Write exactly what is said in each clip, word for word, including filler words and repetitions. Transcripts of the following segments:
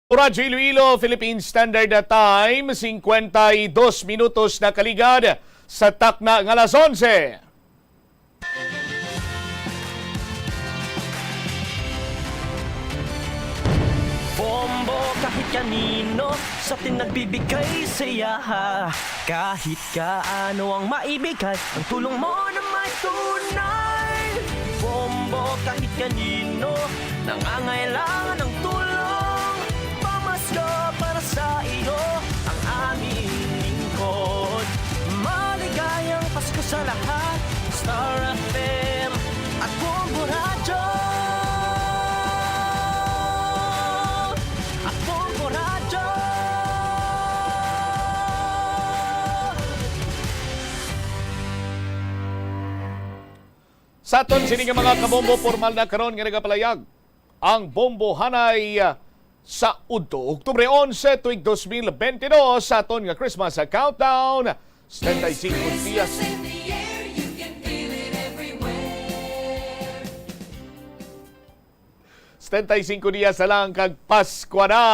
Radyo Iloilo, Philippine Standard Time, singkwenta y dos minutos na kaligad sa takna nga alas onse. Bombo kahit kanino sa atin nagbibigay saya. Kahit kaano ang maibigay, ang tulong mo na may tunay. Bombo kahit kanino nangangailangan ng tulong. Pamasko para sa iyo ang aming lingkod. Maligayang Pasko sa lahat. Star F M at Bombo Radyo. At Bombo Radyo. Sa aton sini nga mga kabombo, formal na karon nga nagapalayag ang bombohanay, ah, sa udto, Oktubre onse, tuig dos mil benti dos, sa aton nga Christmas, ah, countdown. Setenta y cinco dias. Setenta y cinco dias na lang kag Paskwa na.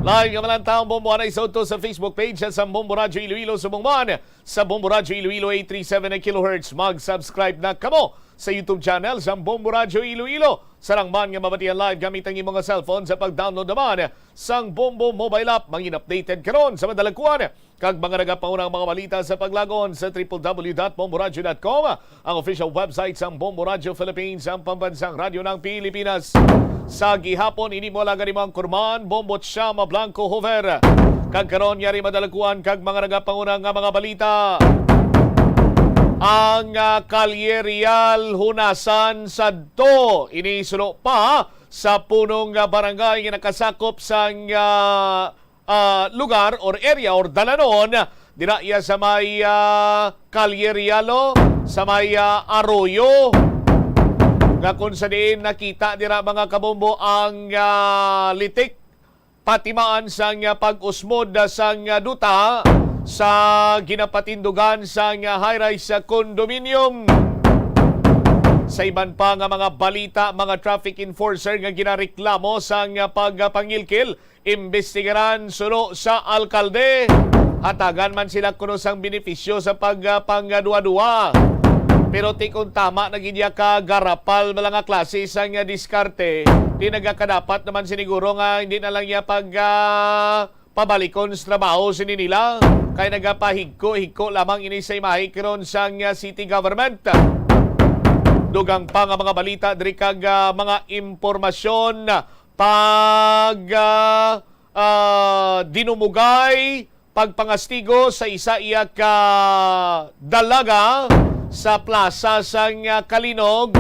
Live nga malantaw ang bombohanay sa udto sa Facebook page sa Bombo Radyo Iloilo, subong man sa Bombo Radyo Iloilo eight three seven kilohertz. Mag-subscribe na kamo sa YouTube channel sa Bombo Radyo Iloilo. Sarang man nga mabatian live gamit ang imo nga cellphone sa pag-download naman sang Bombo mobile app. Mangin updated karon sa madalakuan kag mga nagapaunang mga balita sa paglagon sa triple W dot bomboradyo dot com, ang official website sang Bombo Radyo Philippines, ang pambansang radyo ng Pilipinas. Sa gihapon, ini mo lang ang imong kurman, Bombo Chama Blanco Hover. Kag karon, yari madalakuan kag mga nagapanguna nga mga balita. Ang, ah, Kalye Real hunasan sadto. Ini suno pa sa punong, ah, barangay nga nakasakop sang, ah, ah, lugar or area or dalanon dira iya sa may, ah, Kalye Rialo, sa may, ah, Arroyo, nga kung sa diin nakita dira, mga kabombo, ang, ah, litik patimaan sang, ah, pag-usmod, ah, sang, ah, duta sa ginapatindugan sang, ah, high-rise, ah, condominium. Sa iban pa nga mga balita, mga traffic enforcer nga ginareklamo sang, ah, pagpangilkil, imbestigaran suno sa alkalde. Hatagan man sila kuno sang benepisyo sa pag, ah, pangduwa-duwa. Pero ti kung tama na gid ya ka garapal, mga klase sang, ah, diskarte, ti nagakadapat naman siniguro nga hindi na lang ya pag, ah, pabalikon sa trabaho sini nila, kay nagapahigko-higko lamang ini sa imahe karon sang, ah, city government. Dugang pa nga mga balita diri kag, ah, mga impormasyon pag, ah, ah, dinumugay, pagpangastigo sa isa iya ka dalaga sa plaza sang, ah, Kalinog.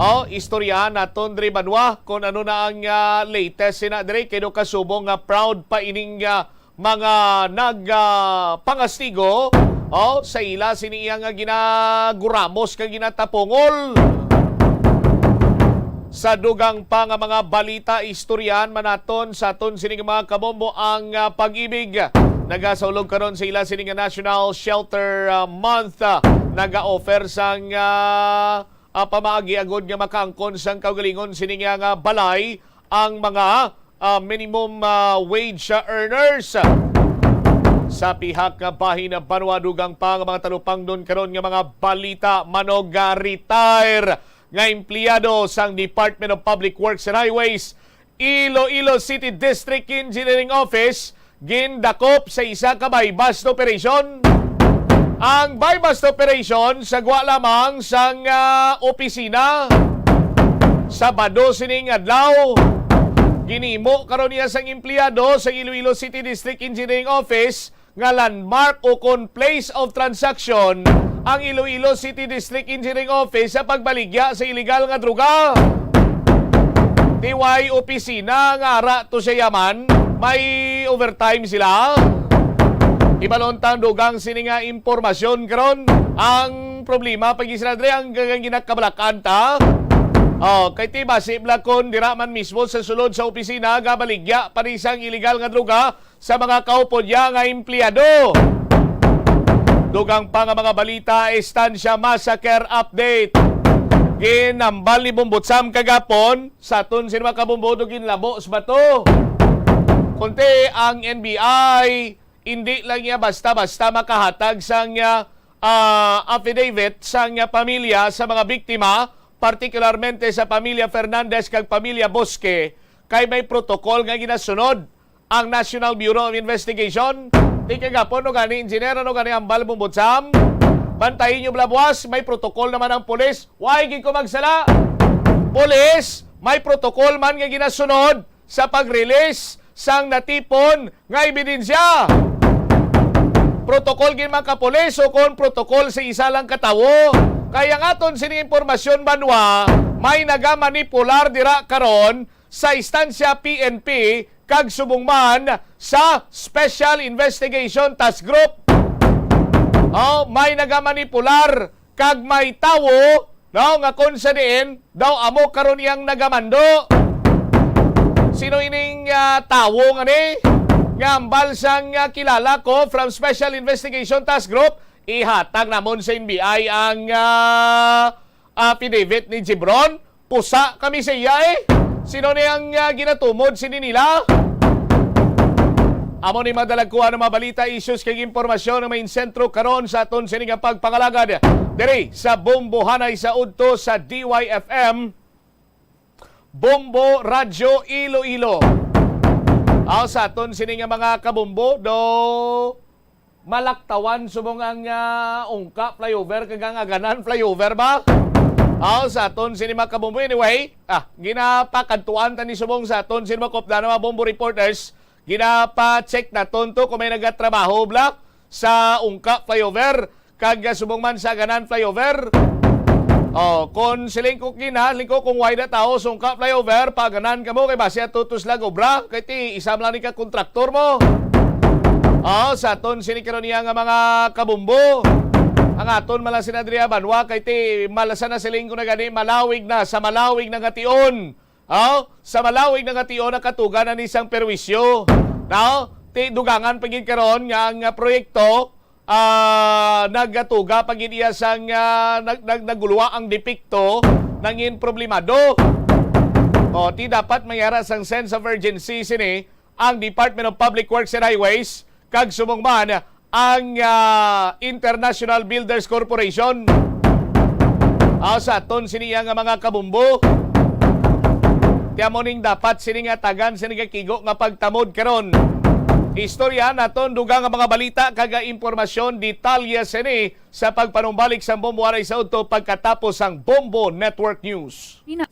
Oh, istoryahan naton diri, banwa, kung ano na ang, ah, latest sina diri, kay do kasubong nga proud pa ining, ah, mga nag, ah, pangastigo, oh, sa ila sini iya nga ginaguramos kag ginatapungol. Sa dugang pa nga mga balita, istoryahan man naton sa aton sini nga mga kabombo ang, ah, Pag-ibig. Nagasaulog karon sa ila sini nga National Shelter, ah, Month. Ah, nag-offer sang, ah, ah, pamaagi agud nga makaangkon sang kaugalingon sini nga, nga balay ang mga, ah, minimum, ah, wage, ah, earners. Sa pihak nga bahin, ah, banwa, dugang pa nga mga talupangnon karon nga mga balita, manog, ah, retire nga empleyado sang Department of Public Works and Highways, Iloilo City District Engineering Office, gindakop sa isa ka buy-bust operation. Ang buy-bust operation sagwa lamang sang, ah, opisina. Sabado sining adlaw, ginhimo karon niya sang empleyado sa Iloilo City District Engineering Office nga landmark o kon place of transaction ang Iloilo City District Engineering Office sa pagbaligya sa iligal nga droga. Ti way opisina nga ara to sa yaman, may overtime sila. Ibalon tang dugang sini nga impormasyon karon. Ang problema pa gid sila dre ang gagang ginakabalakan ta. Oh, kay ti basi bala kon dira man mismo sa sulod sa opisina gabaligya pa ni sang iligal nga droga sa mga kaupod niya nga empleyado. Dugang pa nga mga balita, Estancia Massacre Update. Ginhambal ni Bombo Sam kagapon sa aton sini mga kabombo, do ginlabo sa bato. Kunti ang N B I, hindi lang niya basta-basta makahatag sang, ah, ah, affidavit sang, ah, pamilya sa mga biktima, partikularmente sa pamilya Fernandez kag pamilya Bosque, kay may protocol nga ginasunod ang National Bureau of Investigation. Di kagapon, no gani, engineer, ano gani, hambal, Bombo Sam? Bantayi niyo, Blabuas, may protocol naman ang pulis. Why gid ko magsala? Pulis, may protocol man nga ginasunod sa pag-release sang natipon nga ebidensya. Protocol gid man ka pulis o kon protocol sa isa lang ka tawo. Kaya ang aton sining impormasyon, banwa, may nagamanipular dira karon sa instansya P N P kag subong man sa Special Investigation Task Group. Oh, may nagamanipular kag may tawo, no, nga kon sa diin daw amo karon iyang nagamando. Sino ining, ah, tawo nga ni? Nga hambal sang, ah, kilala ko from Special Investigation Task Group, ihatag namon sa N B I ang, ah, affidavit ni Jibron. Pusa kami sa iya, eh. Sino ni ang, ah, ginatumod sini nila? Amo ni madalagkuan ang mga balita, issues kag impormasyon nga may insentro karon sa aton sini nga pagpangalagad diri sa Bombohanay sa udto sa D Y F M, Bombo Radyo Iloilo. Aw, sa aton sini nga mga kabombo, do malaktawan subong ang, ah, Ungka flyover kag ang Aganan flyover ba? Aw, sa aton sini mga kabombo. Anyway, ah, ginapakadtuan ta ni subong sa aton sini mga kopdanan, mga bombo reporters. Ginapa-check naton to kung may nagatrabaho bla sa Ungka flyover kag, ah, subong man sa Aganan flyover. Oh, kon siling ko kina, siling ko kung way na tawo sa Ungka flyover, paganan kamo kay basi ato to sila obra, kay ti isa man lang ni ka kontraktor mo. Oh, sa aton sini karon niya nga mga kabumbo. Ang aton man lang sina diri, ah, banwa, kay ti malasa na siling ko na gani, malawig na, sa malawig na nga tion. Oh, sa malawig na nga tion, nakatuga na ni sang perwisyo. No? Ti dugangan pa gid karon nga ang, ah, proyekto, ah, nagatuga pa gid iya sang, ah, nag-, nag-, naguluwa ang depekto, nangin problemado. O, ti dapat mayara sang sense of urgency sini ang Department of Public Works and Highways, kag subong man ang, ah, International Builders Corporation. Ah, sa aton sini nga mga kabumbo, ti amo ning dapat sini nga tagan sini nga kigo nga pagtamod karon. Istorya naton dugang nga mga balita kag impormasyon, detalye sini sa pagpanumbalik sang Bombo Aray sa udto pagkatapos sang Bombo Network News. Pina-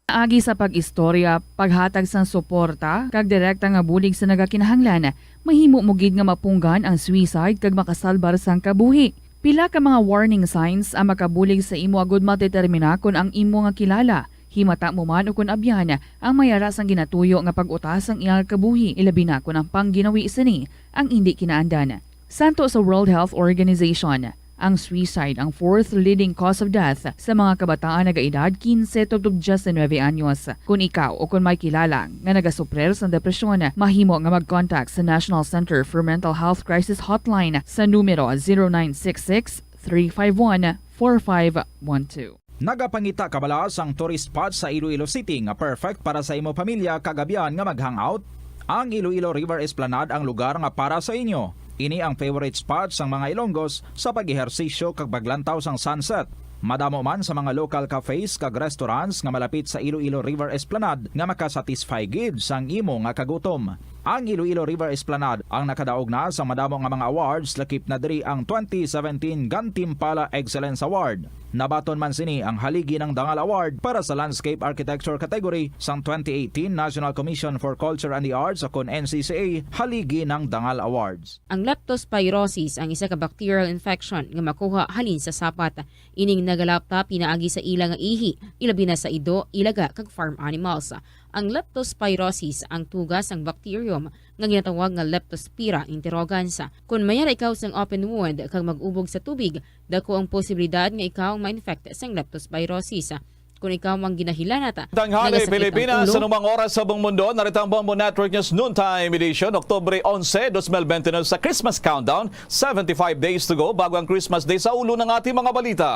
Agi sa pag-istorya, paghatag sang suporta, kag direkta nga bulig sa nagakinahanglan, mahimo mo gid nga mapunggan ang suicide kag makasalbar sang kabuhi. Pila ka mga warning signs ang makabulig sa imo agud madetermina kon ang imo nga kilala, himata mo man ukon abyan, ang mayara sang ginatuyo nga pag-utas sang iyang kabuhi, ilabi na kon ang pangginawi sini ang indi kinaandan. Santo sa World Health Organization, ang suicide ang fourth leading cause of death sa mga kabataan nagaedad kinse tubtob diyes nuebe anyos. Kon ikaw o kon may kilala nga nagasuprir sang depresyon, mahimo nga mag-contact sa National Center for Mental Health Crisis Hotline sa numero zero nine six six, three five one, four five one two. Nagapangita ka bala sang tourist spot sa Iloilo City nga perfect para sa imo pamilya kag abyan nga mag-hangout? Ang Iloilo River Esplanade ang lugar nga para sa inyo. Ini ang favorite spot sang mga Ilonggos sa pag-ehersisyo kag paglantaw sang sunset. Madamo man sa mga local cafes kag restaurants nga malapit sa Iloilo River Esplanade nga makasatisfy gid sang imo nga kagutom. Ang Iloilo River Esplanade ang nakadaog na sa madamo nga mga awards, lakip na diri ang twenty seventeen Gantimpala Excellence Award. Nabaton man sini ang Haligi ng Dangal Award para sa Landscape Architecture category sang twenty eighteen National Commission for Culture and the Arts, o kon N C C A Haligi ng Dangal Awards. Ang leptospirosis ang isa ka bacterial infection nga makuha halin sa sapat. Ining nagalapta pinaagi sa ila nga ihi, ilabi na sa ido, ilaga, kag farm animals. Ang leptospirosis ang tuga sang bacterium nga ginatawag nga Leptospira interrogans. Kon mayara ikaw sang open wound kag mag-ubog sa tubig, dako ang posibilidad nga ikaw ma-infect sang leptospirosis. Kon ikaw ang ginahilanat, Tanghali, nagasakit ang Pilipinas, ulo, sa anumang oras sa buong mundo, narito ang Bombo Network News Noontime Edition, Oktubre onse, dos mil bente na, sa Christmas Countdown. Seventy-five days to go bago ang Christmas Day. Sa ulo ng ating mga balita.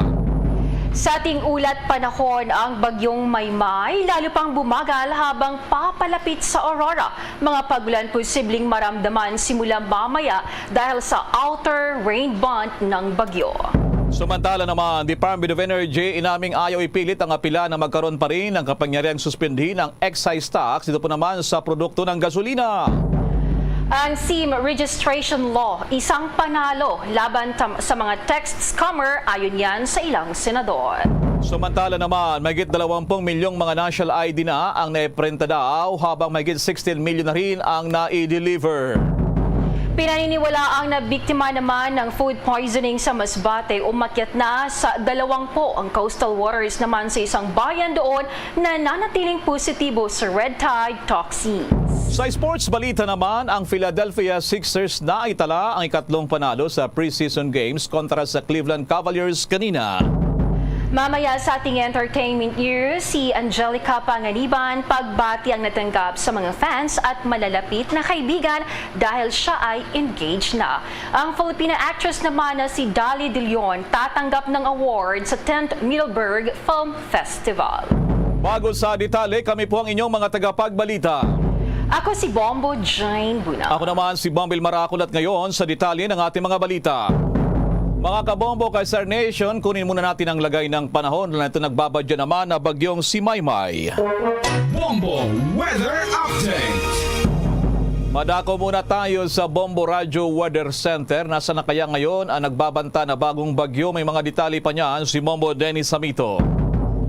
Sa ating ulat panahon, ang Bagyong Maymay lalo pang bumagal habang papalapit sa Aurora. Mga pagulan posibleng maramdaman simula mamaya dahil sa outer rain band ng bagyo. Samantala naman, Department of Energy inaming ayaw ipilit ang apila na magkaroon pa rin ng kapangyarihang suspendhin ang excise tax dito po naman sa produkto ng gasolina. Ang SIM registration law, isang panalo laban tam- sa mga text scammer, ayon yan sa ilang senador. Samantala naman, mahigit dalawampung milyong mga national I D na ang naiprenta daw, habang mahigit sixteen million na rin ang nai-deliver. Pinaniniwalaang nabiktima naman ng food poisoning sa Masbate, umakyat na sa dalawangpu ang coastal waters naman sa isang bayan doon na nanatiling positibo sa red tide toxins. Sa sports balita naman, ang Philadelphia Sixers naitala ang ikatlong panalo sa preseason games kontra sa Cleveland Cavaliers kanina. Mamaya sa ating entertainment year, si Angelica Panganiban pagbati ang natanggap sa mga fans at malalapit na kaibigan dahil siya ay engaged na. Ang Filipina actress naman na si Dali De Leon tatanggap ng award sa tenth Middleburg Film Festival. Bago sa detalye, kami po ang inyong mga tagapagbalita. Ako si Bombo Jane Buna. Ako naman si Bombil Marakol at ngayon sa detalye ng ating mga balita. Mga kabombo kay Star Nation, kunin muna natin ang lagay ng panahon na ito nagbabadya naman na bagyong si Maymay. Bombo Weather Update. Madako muna tayo sa Bombo Radyo Weather Center. Nasa na kaya ngayon ang nagbabanta na bagong bagyo? May mga detalye pa niyan si Bombo Dennis Samito.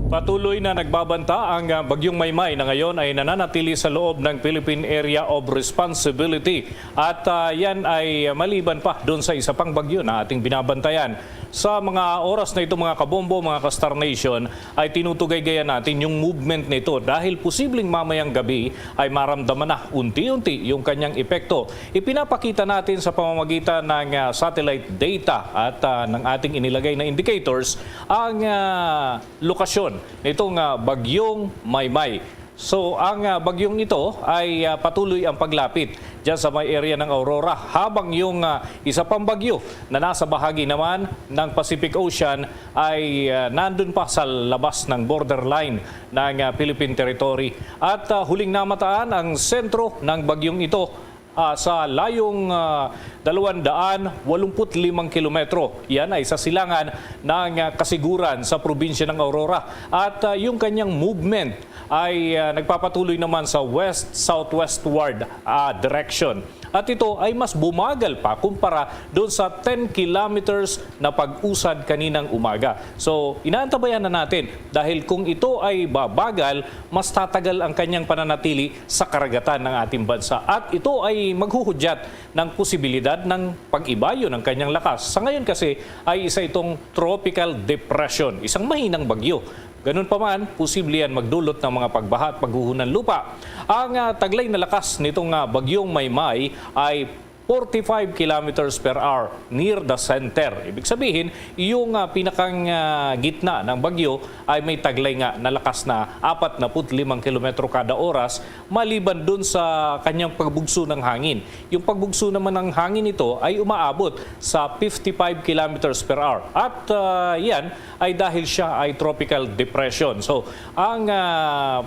Patuloy na nagbabanta ang ah, Bagyong Maymay na ngayon ay nananatili sa loob ng Philippine Area of Responsibility. At ah, yan ay maliban pa doon sa isa pang bagyo na ating binabantayan. Sa mga oras na ito, mga kabombo, mga ka-Star Nation, ay tinutugaygayan natin yung movement nito dahil posibleng mamayang gabi ay maramdaman na unti-unti yung kanyang epekto. Ipinapakita natin sa pamamagitan ng ah, satellite data at ah, ng ating inilagay na indicators ang ah, lokasyon nitong ah, Bagyong Maymay. So, ang ah, bagyong ito ay ah, patuloy ang paglapit dyan sa may area ng Aurora, habang yung ah, isa pang bagyo na nasa bahagi naman ng Pacific Ocean ay ah, nandun pa sa labas ng borderline ng ah, Philippine territory. At ah, huling namataan ang sentro ng bagyong ito ah, sa layong ah, dalawang daan walumput limang kilometro. Yan ay sa silangan ng ah, Kasiguran sa probinsya ng Aurora. At ah, yung kanyang movement ay ah, nagpapatuloy naman sa west-southwestward ah, direction. At ito ay mas bumagal pa kumpara doon sa ten kilometers na pag-usad kaninang umaga. So, inaantabayan na natin dahil kung ito ay babagal, mas tatagal ang kanyang pananatili sa karagatan ng ating bansa. At ito ay maghuhudyat ng posibilidad ng pag-ibayo ng kanyang lakas. Sa ngayon kasi ay isa itong tropical depression, isang mahinang bagyo. Ganun pa man, posible yan magdulot ng mga pagbaha at paghuhunan lupa. Ang ah, taglay na lakas nitong ah, bagyong Maymay ay forty-five kilometers per hour near the center. Ibig sabihin, yung ah, pinakang ah, gitna ng bagyo ay may taglay nga na lakas na apat na put limang kilometro kada oras, maliban dun sa kanyang pagbugso ng hangin. Yung pagbugso naman ng hangin nito ay umaabot sa fifty-five kilometers per hour. At ah, yan ay dahil siya ay tropical depression. So, ang ah,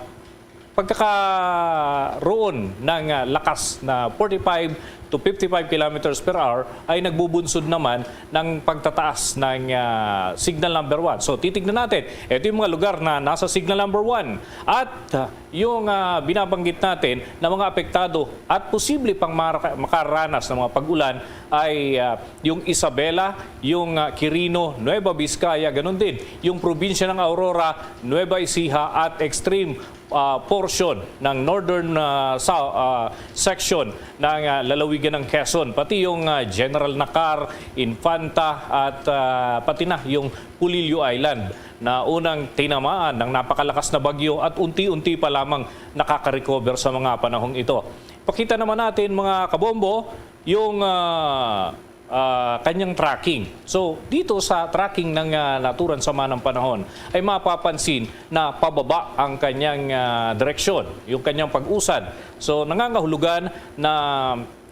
pagkakaroon ng ah, lakas na forty-five to fifty-five kilometers per hour ay nagbubunsod naman ng pagtataas ng ah, signal number one. So, titignan natin. Ito yung mga lugar na nasa signal number one. At ah, yung ah, binabanggit natin na mga apektado at posible pang mara- makaranas ng mga pag-ulan ay ah, yung Isabela, yung ah, Quirino, Nueva Vizcaya, ganun din yung probinsya ng Aurora, Nueva Ecija at extreme ah, portion ng northern ah, sa ah, section ng ah, lalawigan ng Quezon, pati yung ah, General Nakar, Infanta at ah, pati na yung Polillo Island na unang tinamaan ng napakalakas na bagyo at unti-unti pa lamang nakaka-recover sa mga panahong ito. Pakita naman natin, mga kabombo, yung ah, ah, kanyang tracking. So, dito sa tracking ng ah, naturang sama ng panahon ay mapapansin na pababa ang kanyang ah, direksyon, yung kanyang pag-usad. So, nangangahulugan na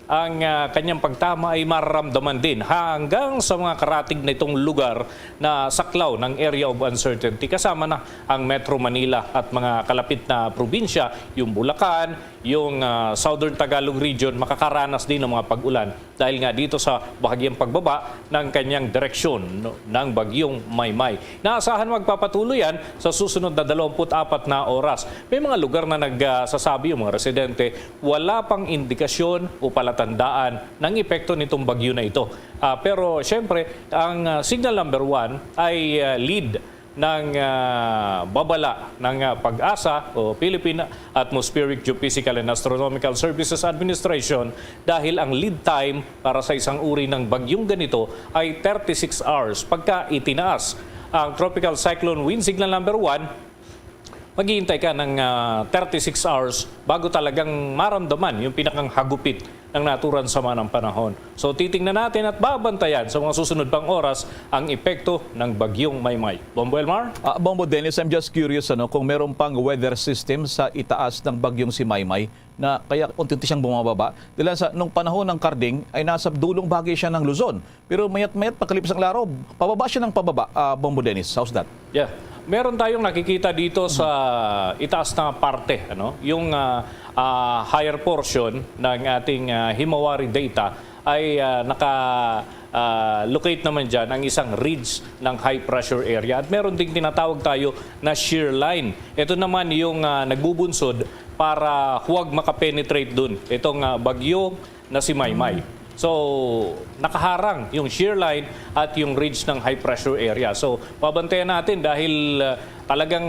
Ang, ah, kanyang pagtama ay mararamdaman din hanggang sa mga karatig nitong lugar na saklaw ng area of uncertainty, kasama na ang Metro Manila at mga kalapit na probinsya, yung Bulacan, yung, ah, Southern Tagalog Region, makakaranas din ng mga pag-ulan dahil nga dito sa bahagyang pagbaba ng kanyang direksyon, no, ng Bagyong Maymay. Naasahan magpapatuloy yan sa susunod na dalawampu't apat na oras. May mga lugar na nagsasabi yung mga residente, wala pang indikasyon o palatandaan ng epekto nitong bagyo na ito. Ah, pero siyempre, ang, ah, signal number one ay, ah, lead ng, ah, babala ng, ah, PAGASA o Philippine Atmospheric, Geophysical and Astronomical Services Administration, dahil ang lead time para sa isang uri ng bagyong ganito ay thirty-six hours. Pagka itinaas ang Tropical Cyclone Wind Signal number one, maghihintay ka ng, ah, thirty-six hours bago talagang maramdaman yung pinakang hagupit ng naturang sama ng panahon. So, titingnan natin at babantayan sa mga susunod pang oras ang epekto ng Bagyong Maymay. Bombo Elmar? Ah, Bombo Dennis, I'm just curious, ano, kung meron pang weather system sa itaas ng bagyong si Maymay na kaya unti-unti siyang bumababa. Dahil sa, nung panahon ng Karding, ay nasa dulong bahagi siya ng Luzon. Pero mayat-mayat, pagkalipas ng araw, pababa siya ng pababa, ah, Bombo Dennis. How's that? Yeah. Meron tayong nakikita dito sa itaas na parte, ano? Yung, ah, ah, higher portion ng ating, ah, Himawari data ay, ah, naka, ah, locate naman dyan ang isang ridge ng high pressure area. At meron ding tinatawag tayo na shear line. Ito naman yung, ah, nagbubunsod para huwag makapenetrate dun itong, ah, bagyo na si Maymay. So, nakaharang yung shear line at yung ridge ng high pressure area. So, babantayan natin dahil, ah, talagang,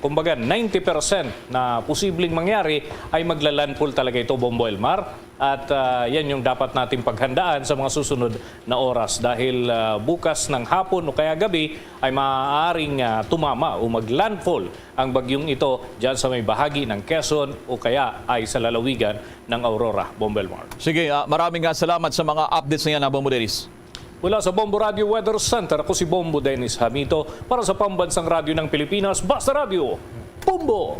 kumbaga, ninety percent na posibleng mangyari ay magla-landfall talaga ito, Bombo Elmar. At, ah, yan yung dapat nating paghandaan sa mga susunod na oras dahil, ah, bukas ng hapon o kaya gabi ay maaaring, ah, tumama o mag-landfall ang bagyong ito dyan sa may bahagi ng Quezon o kaya ay sa lalawigan ng Aurora, Bombo Elmar. Sige, ah, maraming, ah, salamat sa mga updates na yan, ah, Bombo Dennis. Mula sa Bombo Radio Weather Center, ako si Bombo Dennis Hamito para sa Pambansang Radyo ng Pilipinas, Basta Radyo, Bombo!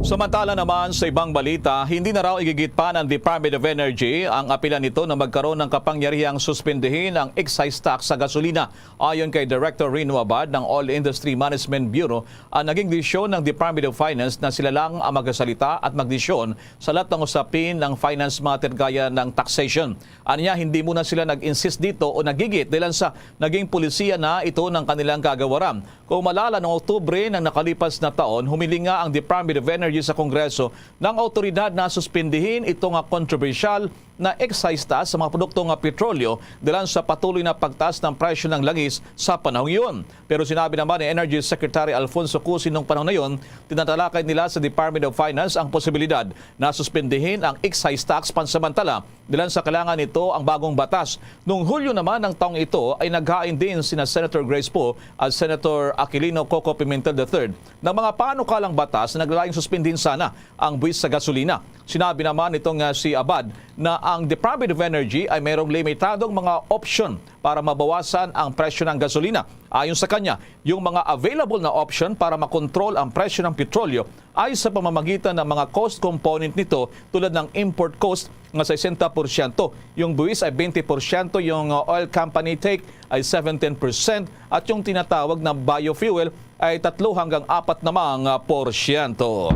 Samantala naman, sa ibang balita, hindi na raw igigit pa ng Department of Energy ang apila nito na magkaroon ng kapangyarihang suspindihin ang excise tax sa gasolina. Ayon kay Director Rino Abad ng Oil Industry Management Bureau, ang naging desisyon ng Department of Finance na sila lang ang magsasalita at magdesisyon sa lahat ng usapin ng finance matter gaya ng taxation. Anya, hindi muna sila nag-insist dito o nagigit dahil sa naging polisiya na ito ng kanilang kagawaran. Kung malala, noong Oktubre ng nakalipas na taon, humiling nga ang Department of Energy sa Kongreso ng awtoridad na suspindihin ito nga kontrobersyal na excise tax sa mga produkto nga petrolyo dahil sa patuloy na pagtaas ng presyo ng langis sa panahong iyon. Pero sinabi naman ni Energy Secretary Alfonso Cusi nung panahon na iyon, tinatalakay nila sa Department of Finance ang posibilidad na suspindihin ang excise tax pansamantala dahil sa kailangan nito ang bagong batas. Noong Hulyo naman ng taong ito ay naghain din sina Senator Grace Poe at Senator Aquilino Coco Pimentel the third ng mga panukalang batas na naglalayong suspindihin sana ang buwis sa gasolina. Sinabi naman nitong, ah, si Abad na ang Department of Energy ay mayroong limitadong mga opsyon para mabawasan ang presyo ng gasolina. Ayon sa kanya, yung mga available na option para makontrol ang presyo ng petrolyo ay sa pamamagitan ng mga cost component nito, tulad ng import cost nga sesenta porsyento, yung buwis ay twenty porsyento, yung, uh, oil company take ay seventeen percent, at yung tinatawag na biofuel ay tatlo hanggang apat namang, uh, porsyento.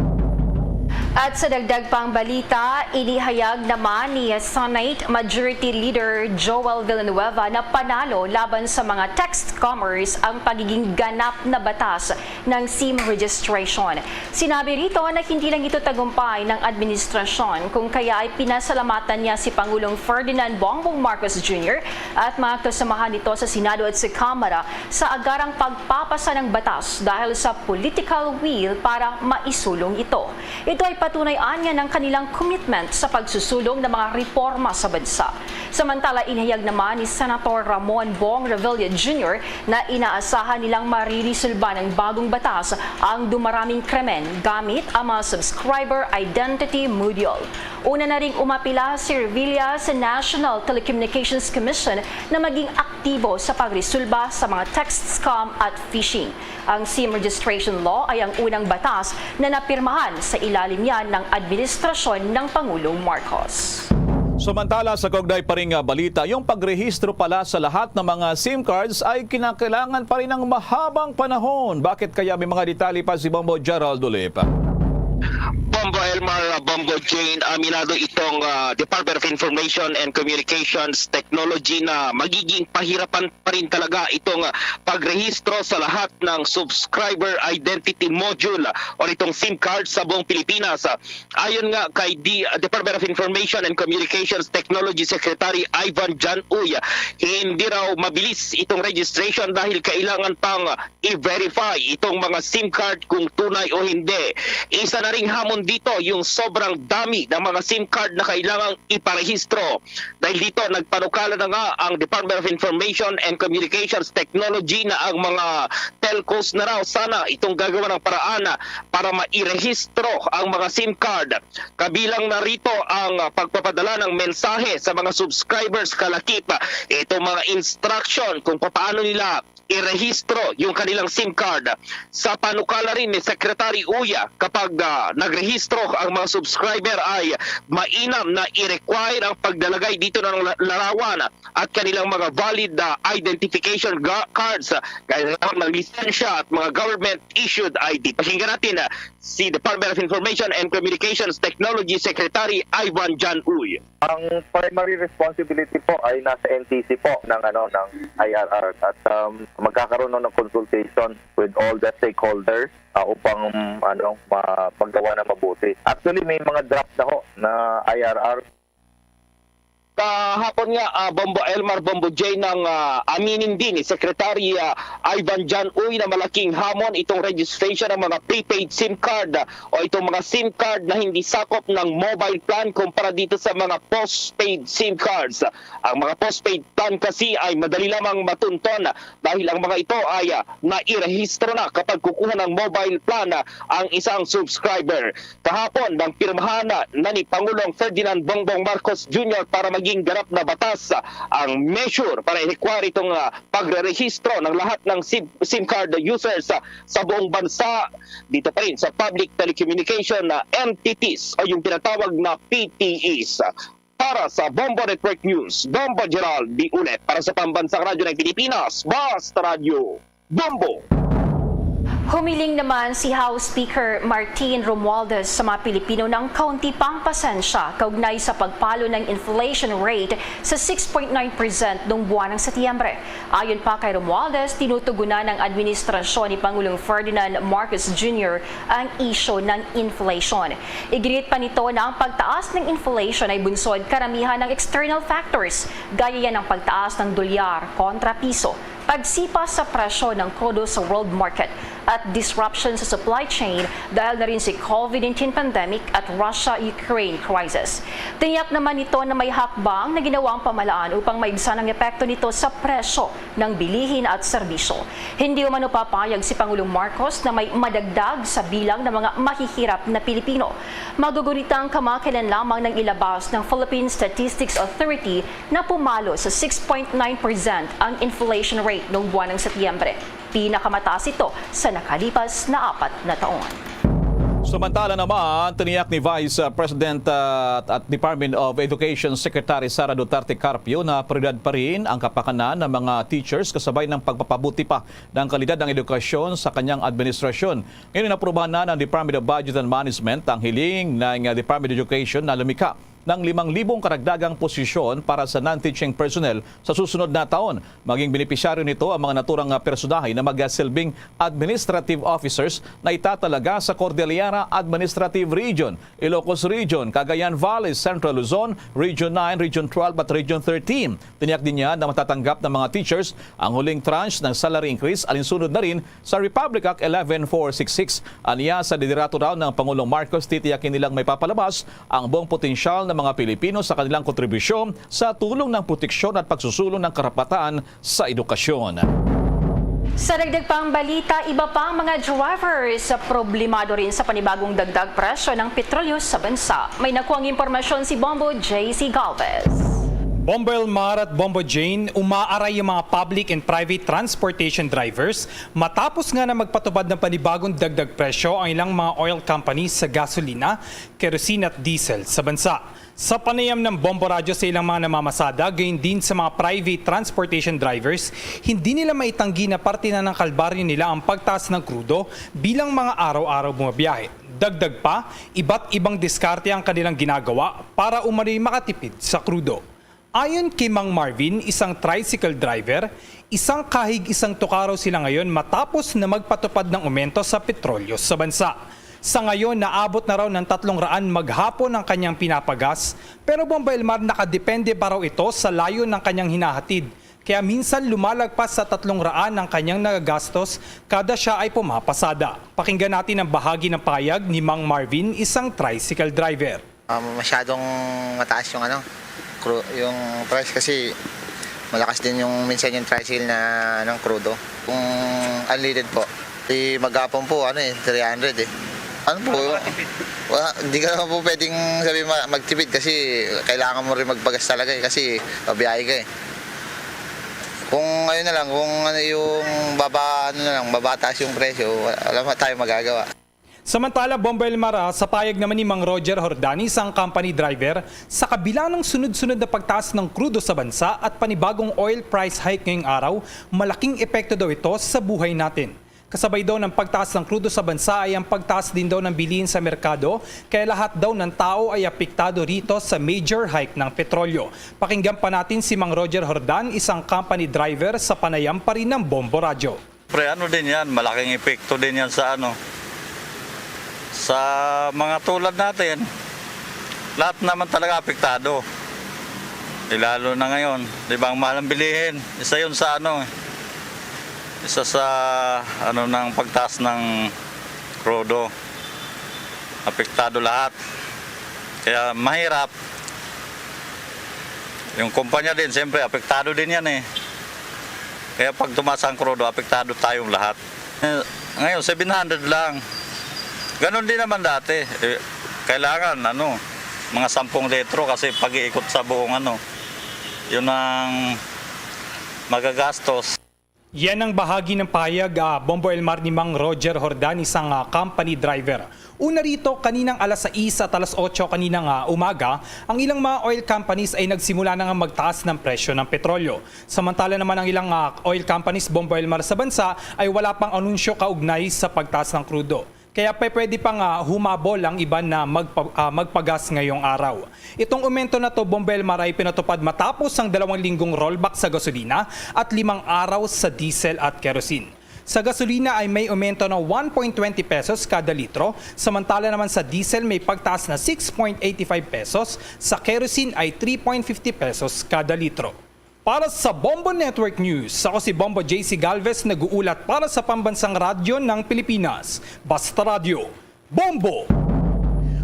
At sa dagdag pang balita, inihayag naman ni Senate Majority Leader Joel Villanueva na panalo laban sa mga text scammers ang pagiging ganap na batas ng SIM registration. Sinabi rito na hindi lang ito tagumpay ng administrasyon, kung kaya ay pinasalamatan niya si Pangulong Ferdinand Bongbong Marcos Junior at mga kasamahan nito sa Senado at sa Kamara sa agarang pagpapasa ng batas dahil sa political will para maisulong ito. Ito ay patunay anya ng kanilang commitment sa pagsusulong ng mga reforma sa bansa. Samantala, inihayag naman ni Senator Ramon Bong Revilla Junior na inaasahan nilang maririsulba ng bagong batas ang dumaraming krimen gamit ang mga subscriber identity module. Una na ring umapila si Revilla sa National Telecommunications Commission na maging aktibo sa pagresulba sa mga text scam at phishing. Ang SIM registration law ay ang unang batas na napirmahan sa ilalim niya ng administrasyon ng Pangulong Marcos. Samantala, sa kaugnay pa rin nga balita, yung pagrehistro pala sa lahat ng mga SIM cards ay kinakailangan pa rin ng mahabang panahon. Bakit kaya? May mga detalye pa si Bombo Gerald Ulip. Bombo Elmar, Bombo Jane, aminado itong ah, Department of Information and Communications Technology na magiging pahirapan pa rin talaga itong ah, pagrehistro sa lahat ng subscriber identity module o itong SIM card sa buong Pilipinas. Ayon nga kay D- Department of Information and Communications Technology Secretary Ivan John Uy, hindi raw mabilis itong registration dahil kailangan pang i-verify itong mga SIM card kung tunay o hindi. Isa na ring hamon dito yung sobrang dami ng mga SIM card na kailangang iparehistro. Dahil dito, nagpanukala na nga ang Department of Information and Communications Technology na ang mga telcos na raw sana itong gagawa ng paraan para mairehistro ang mga SIM card. Kabilang na rito ang pagpapadala ng mensahe sa mga subscribers kalakip itong mga instruction kung paano nila irehistro yung kanilang SIM card. Sa panukala rin ni Secretary Uya, kapag ah, nagrehistro ang mga subscriber ay mainam na i-require ang paglalagay dito ng la- larawan at kanilang mga valid ah, identification ga- cards, ah, kailangan ng lisensya at mga government-issued I D. Pakinggan natin ah, si Department of Information and Communications Technology Secretary Ivan John Uy. Ang primary responsibility po ay nasa N T C po ng ano ng I R R at um, magkakaroon ng consultation with all the stakeholders uh, upang ano mapaggawa na mabuti. Actually may mga draft na ho na I R R. Kahapon nga, ah, Bombo Elmar, Bombo J, nang ah, aminin din ni Secretary ah, Ivan John Uy na malaking hamon itong registration ng mga prepaid SIM card o itong mga SIM card na hindi sakop ng mobile plan kumpara dito sa mga postpaid SIM cards. Ang mga postpaid plan kasi ay madali lamang matunton dahil ang mga ito ay ah, nairehistro na kapag kukuha ng mobile plan ah, ang isang subscriber. Kahapon, nang pirmahan na ni Pangulong Ferdinand Bongbong Marcos Junior para maging ganap na batas ang measure para i-require itong ah, pagre-rehistro ng lahat ng SIM, SIM card users ah, sa buong bansa, dito pa rin sa public telecommunication na entities o yung tinatawag na P T Es. Para sa Bombo Network News, Bombo Gerald D. Ulet para sa Pambansang Radyo ng Pilipinas, Basta Radyo, Bombo! Humiling naman si House Speaker Martin Romualdez sa mga Pilipino ng kaunti pang pasensya kaugnay sa pagpalo ng inflation rate sa six point nine percent noong buwan ng Setyembre. Ayon pa kay Romualdez, tinutugunan ng administrasyon ni Pangulong Ferdinand Marcos Junior ang isyu ng inflation. Iginit pa nito na ang pagtaas ng inflation ay bunsod karamihan ng external factors, gaya yan ng pagtaas ng dolyar kontra piso, pagsipa sa presyo ng krudo sa world market, at disruption sa supply chain dahil na rin si COVID nineteen pandemic at Russia-Ukraine crisis. Tiniyak naman nito na may hakbang na ginawang pamalaan upang maibsan ang epekto nito sa presyo ng bilihin at serbisyo. Hindi umano papayag si Pangulong Marcos na may madagdag sa bilang ng mga mahihirap na Pilipino. Magugunitang kamakailan lamang nang ilabas ng Philippine Statistics Authority na pumalo sa six point nine percent ang inflation rate noong buwan ng Setyembre. Pinakamataas ito sa nakalipas na apat na taon. Samantala naman, tiniyak ni Vice uh, President uh, at Department of Education Secretary Sara Duterte Carpio na prioridad pa rin ang kapakanan ng mga teachers kasabay ng pagpapabuti pa ng kalidad ng edukasyon sa kanyang administrasyon. Ngayon, inaprubahan na ng Department of Budget and Management ang hiling ng uh, Department of Education na lumikha ng limang libong karagdagang posisyon para sa non-teaching personnel sa susunod na taon. Maging benepisyaryo nito ang mga naturang ah, personahe na magsilbing administrative officers na itatalaga sa Cordillera Administrative Region, Ilocos Region, Cagayan Valley, Central Luzon, Region nine, Region twelve at Region thirteen. Tiniyak din niya na matatanggap ng mga teachers ang huling tranche ng salary increase alinsunod na rin sa Republic Act eleven four six six. Aniya, sa liderato raw ng Pangulong Marcos, titiyakin nilang may papalabas ang buong potensyal ng mga Pilipino sa kanilang kontribusyon sa tulong ng proteksyon at pagsusulong ng karapatan sa edukasyon. Sa dagdag pang balita, iba pa ang mga drivers sa problemado rin sa panibagong dagdag presyo ng petrolyo sa bansa. May nakuhang impormasyon si Bombo J C Galvez. Bombo Elmar at Bombo Jane, umaaray ang mga public and private transportation drivers matapos nga na magpatupad ng panibagong dagdag presyo ang ilang mga oil companies sa gasolina, kerosene at diesel sa bansa. Sa panayam ng Bombo Radyo sa ilang mga namamasada, gayon din sa mga private transportation drivers, hindi nila maitanggi na parte na ng kalbaryo nila ang pagtaas ng krudo bilang mga araw-araw bumabiyahe. Dagdag pa, iba't ibang diskarte ang kanilang ginagawa para umano'y makatipid sa krudo. Ayon kay Mang Marvin, isang tricycle driver, isang kahig isang tuka raw sila ngayon matapos na magpatupad ng umento sa petrolyo sa bansa. Sa ngayon, naabot na raw ng tatlong raan maghapon ang kanyang pinapagas, pero Bombo Elmar, nakadepende pa raw ito sa layo ng kanyang hinahatid. Kaya minsan lumalagpas sa tatlong raan ang kanyang nagagastos kada siya ay pumapasada. Pakinggan natin ang bahagi ng payag ni Mang Marvin, isang tricycle driver. Ah, masyadong mataas yung ano, cru-, yung price kasi malakas din yung minsan yung tricycle na ng crudo. Kung unleaded po, di maghapon po, ano eh, three hundred eh. Ano po, wala, hindi ka naman po pwedeng sabi ma-, magtipid kasi kailangan mo rin magpagas talaga eh, kasi pabiyahe ka eh. Kung ayun na lang, kung ano yung baba, ano na lang, babataas yung presyo, wala, wala tayong magagawa. Samantala, Bombo Elmar, ah, sa payag naman ni Mang Roger Jordan, isang company driver, sa kabila ng sunod-sunod na pagtaas ng krudo sa bansa at panibagong oil price hike ngayong araw, malaking epekto daw ito sa buhay natin. Kasabay daw ng pagtaas ng krudo sa bansa ay ang pagtaas din daw ng bilihin sa merkado, kaya lahat daw ng tao ay apektado rito sa major hike ng petrolyo. Pakinggan pa natin si Mang Roger Jordan, isang company driver sa panayam pa rin ng Bombo Radyo. Pre, ano din yan, malaking epekto din yan sa ano, sa mga tulad natin. Lahat naman talaga apektado. Eh, lalo na ngayon, di ba, ang mahal ang bilihin, isa yun sa ano, isa sa ano ng pagtaas ng krudo. Apektado lahat. Kaya mahirap. Yung kumpanya din, siyempre, apektado din yan eh. Kaya pag tumaas ang krudo, apektado tayong lahat. Eh, ngayon, seven hundred lang. Ganon din naman dati. Eh, kailangan, ano, mga sampung litro kasi pag-iikot sa buong, ano, yun ang magagastos. Yan ang bahagi ng pahayag, ah, Bombo Elmar, ni Mang Roger Jordan, isang, ah, company driver. Una rito, kaninang alas sais at alas otso kaninang, ah, umaga, ang ilang mga oil companies ay nagsimula na nga magtaas ng presyo ng petrolyo. Samantala naman, ang ilang, ah, oil companies, Bombo Elmar, sa bansa ay wala pang anunsyo kaugnay sa pagtaas ng krudo. Kaya pa pwede pang, ah, humabol ang iban na magpa-, ah, magpagas ngayong araw. Itong umento na to, Bombo Elmar, ay pinatupad matapos ang dalawang linggong rollback sa gasolina at limang araw sa diesel at kerosene. Sa gasolina ay may umento na one point twenty pesos kada litro, samantala naman sa diesel may pagtaas na six point eighty five pesos, sa kerosene ay three point fifty pesos kada litro. Para sa Bombo Network News, ako si Bombo J C Galvez, nag-uulat para sa Pambansang Radyo ng Pilipinas, Basta Radyo, Bombo!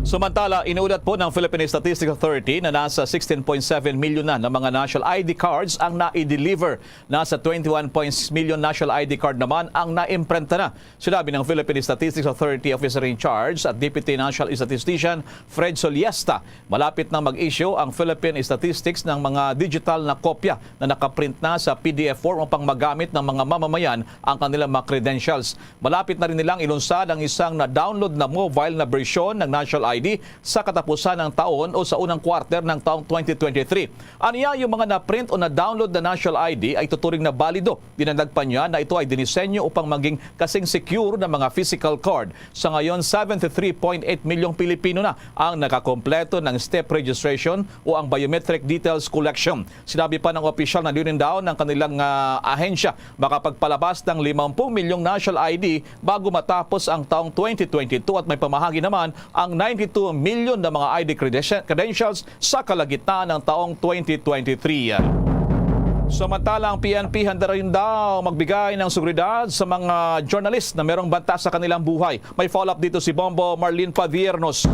Samantala, inuulat po ng Philippine Statistics Authority na nasa sixteen point seven million na ng mga national I D cards ang nai-deliver. Nasa twenty-one point six million national I D card naman ang naimprenta na. Sinabi ng Philippine Statistics Authority Officer in Charge at Deputy National Statistician Fred Soliesta, malapit nang mag-issue ang Philippine Statistics ng mga digital na kopya na nakaprint na sa P D F form upang magamit ng mga mamamayan ang kanilang mga credentials. Malapit na rin nilang ilunsad ang isang na-download na mobile na bersyon ng National I D sa katapusan ng taon o sa unang quarter ng taong twenty twenty-three. Aniya, yung mga na-print o na-download na National I D ay tuturing na balido. Dinagdag pa niya na ito ay dinisenyo upang maging kasing secure na mga physical card. Sa ngayon, seventy-three point eight milyong Pilipino na ang nakakompleto ng step registration o ang biometric details collection. Sinabi pa ng opisyal na dito daw ng kanilang, ah, ahensya makapagpalabas ng limampu milyong National I D bago matapos ang taong twenty twenty-two at may pamahagi naman ang ninety-two million na mga I D credenti-, credentials sa kalagitnaan ng taong twenty twenty-three. Samantala, ang P N P handa rin daw magbigay ng seguridad sa mga journalist na merong banta sa kanilang buhay. May follow-up dito si Bombo Marlene Padiernos.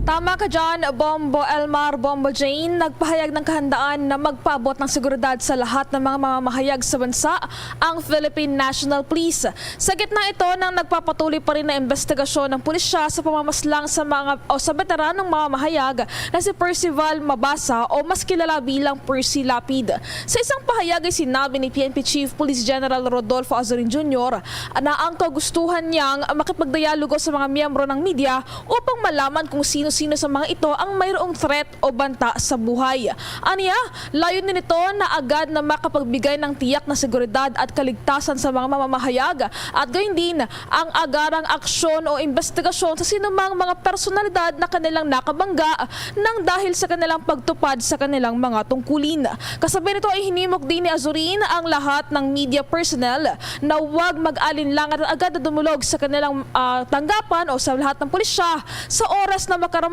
Tama ka dyan, Bombo Elmar, Bombo Jane. Nagpahayag ng kahandaan na magpaabot ng seguridad sa lahat ng mga mamamahayag sa bansa ang Philippine National Police. Sa gitna ito ng nagpapatuloy pa rin na investigasyon ng pulisya sa pamamaslang sa mga o sa veteranong mamamahayag na si Percival Mabasa o mas kilala bilang Percy Lapid. Sa isang pahayag ay sinabi ni P N P Chief Police General Rodolfo Azorin Junior na ang kagustuhan niyang makipagdialogo sa mga miyembro ng media upang malaman kung sino-sino sa mga ito ang mayroong threat o banta sa buhay. Aniya, layunin nito na agad na makapagbigay ng tiyak na seguridad at kaligtasan sa mga mamamahayag at gayon din ang agarang aksyon o investigasyon sa sinumang mga personalidad na kanilang nakabangga nang dahil sa kanilang pagtupad sa kanilang mga tungkulin. Kasabay nito ay hinimok din ni Azurin ang lahat ng media personnel na huwag mag-alinlangan at agad na dumulog sa kanilang, ah, tanggapan o sa lahat ng pulisya sa oras na makaramdam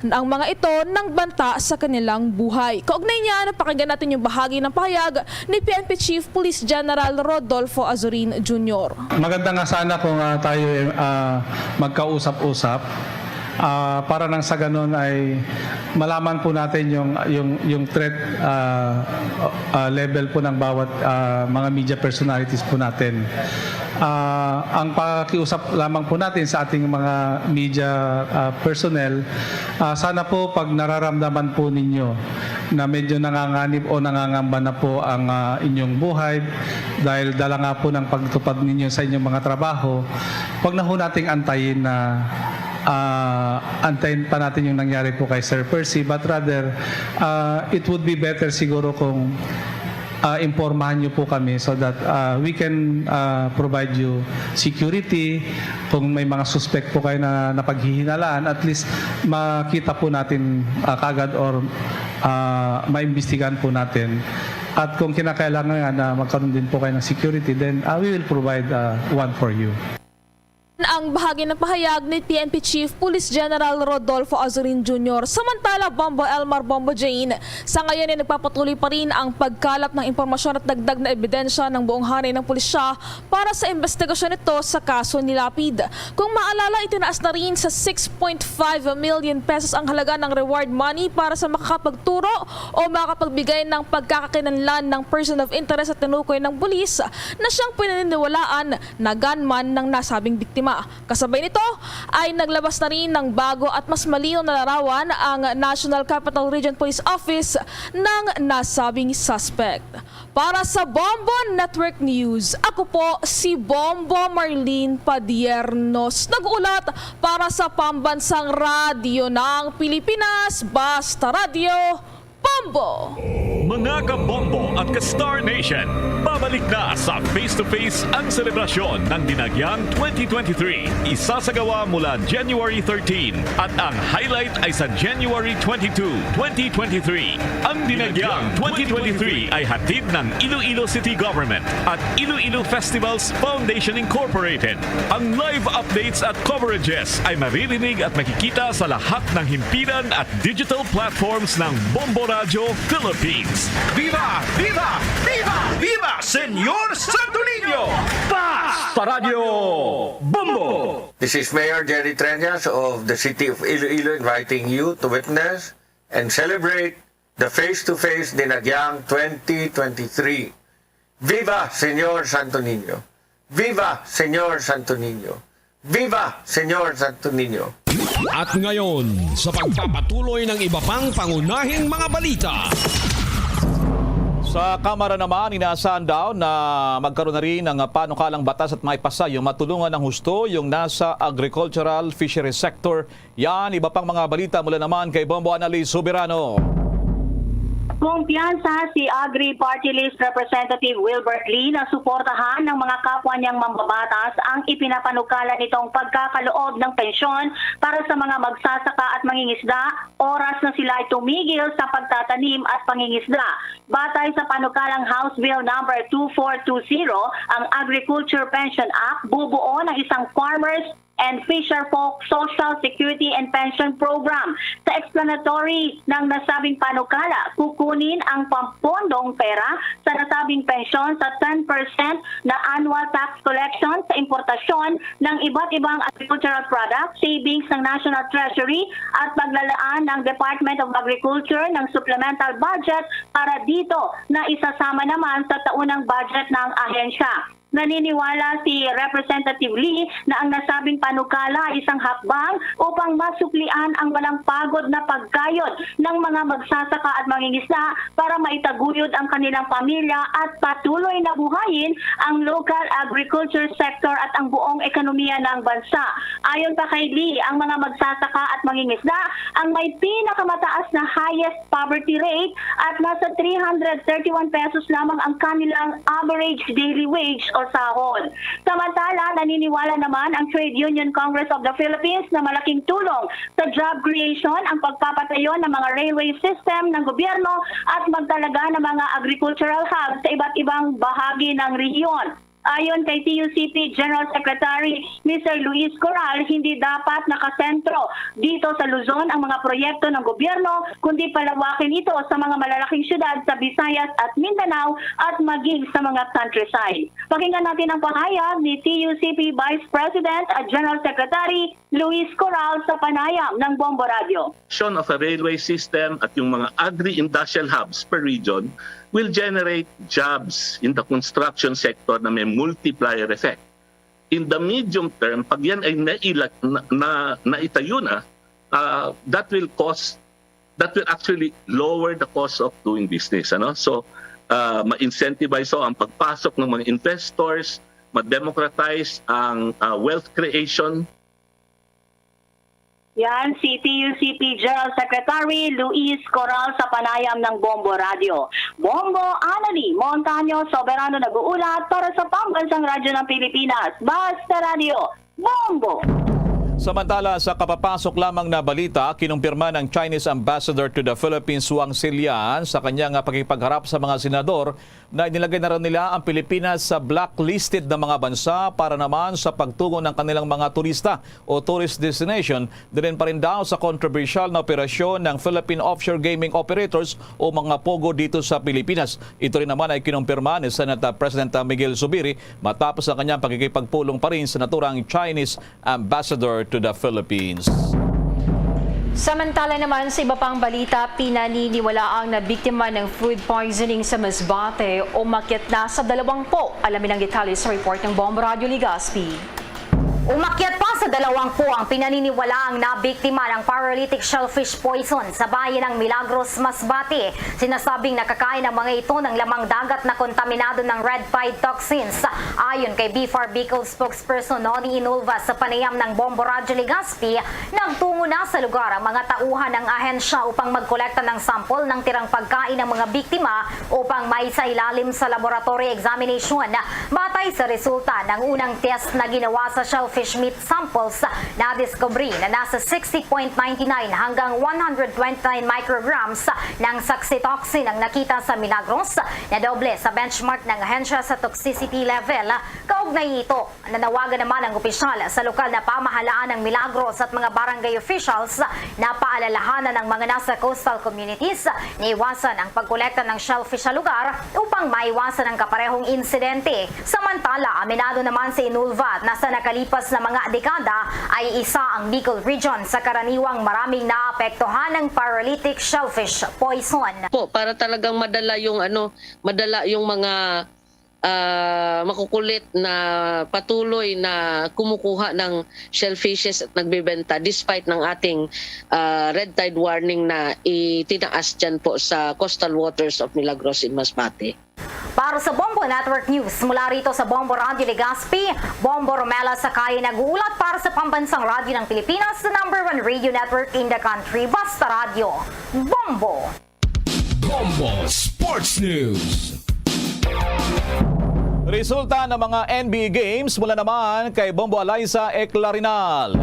ang mga ito ng banta sa kanilang buhay. Kaugnay niyan, pakinggan natin yung bahagi ng pahayag ni P N P Chief Police General Rodolfo Azurin Junior. Maganda nga sana kung, ah, tayo, ah, magkausap-usap, ah, para nang sa ganun ay malaman po natin yung, yung, yung threat, ah, ah, level po ng bawat, ah, mga media personalities po natin. Ah, ang pakiusap lamang po natin sa ating mga media, ah, personnel, ah, sana po pag nararamdaman po ninyo na medyo nanganganib o nangangamba na po ang, ah, inyong buhay dahil dala nga po ng pagtupad ninyo sa inyong mga trabaho, wag na ho nating antayin na, ah, antayin pa natin yung nangyari po kay Sir Percy, but rather, ah, it would be better siguro kung, ah, impormahan niyo po kami so that, ah, we can, ah, provide you security. Kung may mga suspect po kayo na napaghihinalaan, at least makita po natin, ah, kagad or, ah, maimbestigahan po natin. At kung kinakailangan nga na magkaroon din po kayo ng security, then, ah, we will provide, ah, one for you. Ang bahagi ng pahayag ni P N P Chief Police General Rodolfo Azurin Junior. Samantala, Bombo Elmar, Bombo Jane, sa ngayon ay nagpapatuloy pa rin ang pagkalap ng impormasyon at dagdag na ebidensya ng buong hanay ng pulisya para sa investigasyon nito sa kaso ni Lapid. Kung maalala, itinaas na rin sa six point five million pesos ang halaga ng reward money para sa makakapagturo o makapagbigay ng pagkakakinanlan ng person of interest sa tinukoy ng pulis na siyang pinaniniwalaan na gunman ng nasabing biktima. Kasabay nito ay naglabas na rin ng bago at mas malinaw na larawan ang National Capital Region Police Office ng nasabing suspect. Para sa Bombo Network News, ako po si Bombo Marlene Padiernos, nag-ulat para sa Pambansang Radyo ng Pilipinas, Basta Radyo, Bombo! Mga ka-Bombo at ka-Star Nation, babalik na sa Face to Face ang selebrasyon ng Dinagyang twenty twenty-three. Isasagawa mula January thirteen at ang highlight ay sa January twenty-two, twenty twenty-three. Ang Dinagyang twenty twenty-three ay hatid ng Iloilo City Government at Iloilo Festivals Foundation Incorporated. Ang live updates at coverages ay maririnig at makikita sa lahat ng himpilan at digital platforms ng Bombo Radyo Philippines. Viva! Viva! Viva! Viva Señor Santo Niño! Basta Radyo Bombo! This is Mayor Jerry Treñas of the City of Iloilo inviting you to witness and celebrate the Face to Face Dinagyang twenty twenty-three. Viva Señor Santo Niño! Viva Señor Santo Niño! Viva Señor Santo Niño! At ngayon, sa pagpapatuloy ng iba pang pangunahing mga balita. Sa Kamara naman, inaasahan daw na magkaroon na rin ng panukalang batas at maipasa yung matulungan ng husto yung nasa agricultural fishery sector. Yan, iba pang mga balita mula naman kay Bombo Annalise Soberano. Kumpiyansa si Agri Party List Representative Wilbert Lee na suportahan ng mga kapwa niyang mambabatas ang ipinapanukala nitong pagkakaloob ng pensyon para sa mga magsasaka at mangingisda oras na sila ay tumigil sa pagtatanim at pangingisda. Batay sa panukalang House Bill Number two four two zero, ang Agriculture Pension Act bubuo ng isang Farmers and Fisherfolk Social Security and Pension Program. Sa explanatory ng nasabing panukala, kukunin ang pampondong pera sa nasabing pensyon sa ten percent na annual tax collection sa importasyon ng iba't ibang agricultural products, savings ng National Treasury at paglalaan ng Department of Agriculture ng supplemental budget para dito na isasama naman sa taunang budget ng ahensya. Naniniwala si Representative Lee na ang nasabing panukala ay isang hakbang upang masuklian ang walang pagod na pagkayod ng mga magsasaka at mangingisda para maitaguyod ang kanilang pamilya at patuloy na buhayin ang local agriculture sector at ang buong ekonomiya ng bansa. Ayon pa kay Lee, ang mga magsasaka at mangingisda ang may pinakamataas na highest poverty rate at nasa three hundred thirty-one pesos lamang ang kanilang average daily wage o sahod. Samantala, naniniwala naman ang Trade Union Congress of the Philippines na malaking tulong sa job creation ang pagpapatayo ng mga railway system ng gobyerno at magtalaga ng mga agricultural hubs sa iba't ibang bahagi ng rehiyon. Ayon kay T U C P General Secretary Mister Luis Coral, hindi dapat nakasentro dito sa Luzon ang mga proyekto ng gobyerno, kundi palawakin ito sa mga malalaking syudad sa Visayas at Mindanao at maging sa mga countryside. Pakinggan natin ang pahayag ni T U C P Vice President at General Secretary Luis Coral sa panayam ng Bombo Radio. Construction of a railway system at yung mga agri-industrial hubs per region will generate jobs in the construction sector na may multiplier effect. In the medium term, pag yan ay naila, na, na, naitayo na, uh, that will cause, that will actually lower the cost of doing business. Ano? So, uh, ma-incentivize so ang pagpasok ng mga investors, ma-democratize ang uh, wealth creation. Yan si T U C P General Secretary Luis Coral sa panayam ng Bombo Radio. Bombo Annalie Montaño, soberano nag-uulat para sa Pambansang Radyo ng Pilipinas. Basta Radio, Bombo! Samantala, sa kapapasok lamang na balita, kinumpirma ng Chinese Ambassador to the Philippines, Wang Xilian, sa kanyang pakikipagharap sa mga senador na inilagay na raw nila ang Pilipinas sa blacklisted na mga bansa para naman sa pagtungo ng kanilang mga turista o tourist destination, diin pa rin daw sa kontrobersyal na operasyon ng Philippine Offshore Gaming Operators o mga POGO dito sa Pilipinas. Ito rin naman ay kinumpirma ni Senate President Miguel Zubiri matapos ang kanyang pakikipagpulong pa rin sa naturang Chinese Ambassador to the Philippines. Samantala naman, sa iba pang balita, pinaniniwalaang nabiktima ng food poisoning sa Masbate, umakyat na sa dalawang po. Alamin ang detalye sa report ng Bombo Radyo Legazpi. Umakyat pa sa dalawang po ang pinaniniwalaang nabiktima ng paralytic shellfish poison sa bayan ng Milagros, Masbate. Sinasabing nakakain ang mga ito ng lamang dagat na kontaminado ng red tide toxins. Ayon kay B F A R Bicol spokesperson Noni Inulva sa panayam ng Bombo Radyo Legazpi, nagtungo na sa lugar ang mga tauhan ng ahensya upang magkolekta ng sample ng tirang pagkain ng mga biktima upang maisailalim sa laboratory examination. Batay sa resulta ng unang test na ginawa sa shellfish meat samples, nadiskubre na nasa sixty point nine nine hanggang one hundred twenty-nine micrograms ng saxitoxin ang nakita sa Milagros, na doble sa benchmark ng ahensya sa toxicity level. Kaugnay nito, nanawagan naman ang opisyal sa lokal na pamahalaan ng Milagros at mga barangay officials na paalalahanan ang mga nasa coastal communities na iwasan ang pagkolekta ng shellfish sa lugar upang maiwasan ang kaparehong insidente. Samantala, aminado naman si Inulva na sa nakalipas na mga dekada ay isa ang Bicol Region sa karaniwang maraming naapektuhan ng paralytic shellfish poison. Po, para talagang madala yung ano, madala yung mga ah, makukulit na patuloy na kumukuha ng shellfishes at nagbebenta despite ng ating ah, red tide warning na itinaas dyan po sa coastal waters of Milagros in Masbate. Para sa Bombo Network News, mula rito sa Bombo Radyo Legazpi, Bombo Romela Sakay nag-uulat para sa Pambansang Radyo ng Pilipinas, the number one radio network in the country. Basta Radyo, Bombo! Bombo Sports News. Resulta ng mga N B A Games mula naman kay Bombo Alyssa Eclarinal.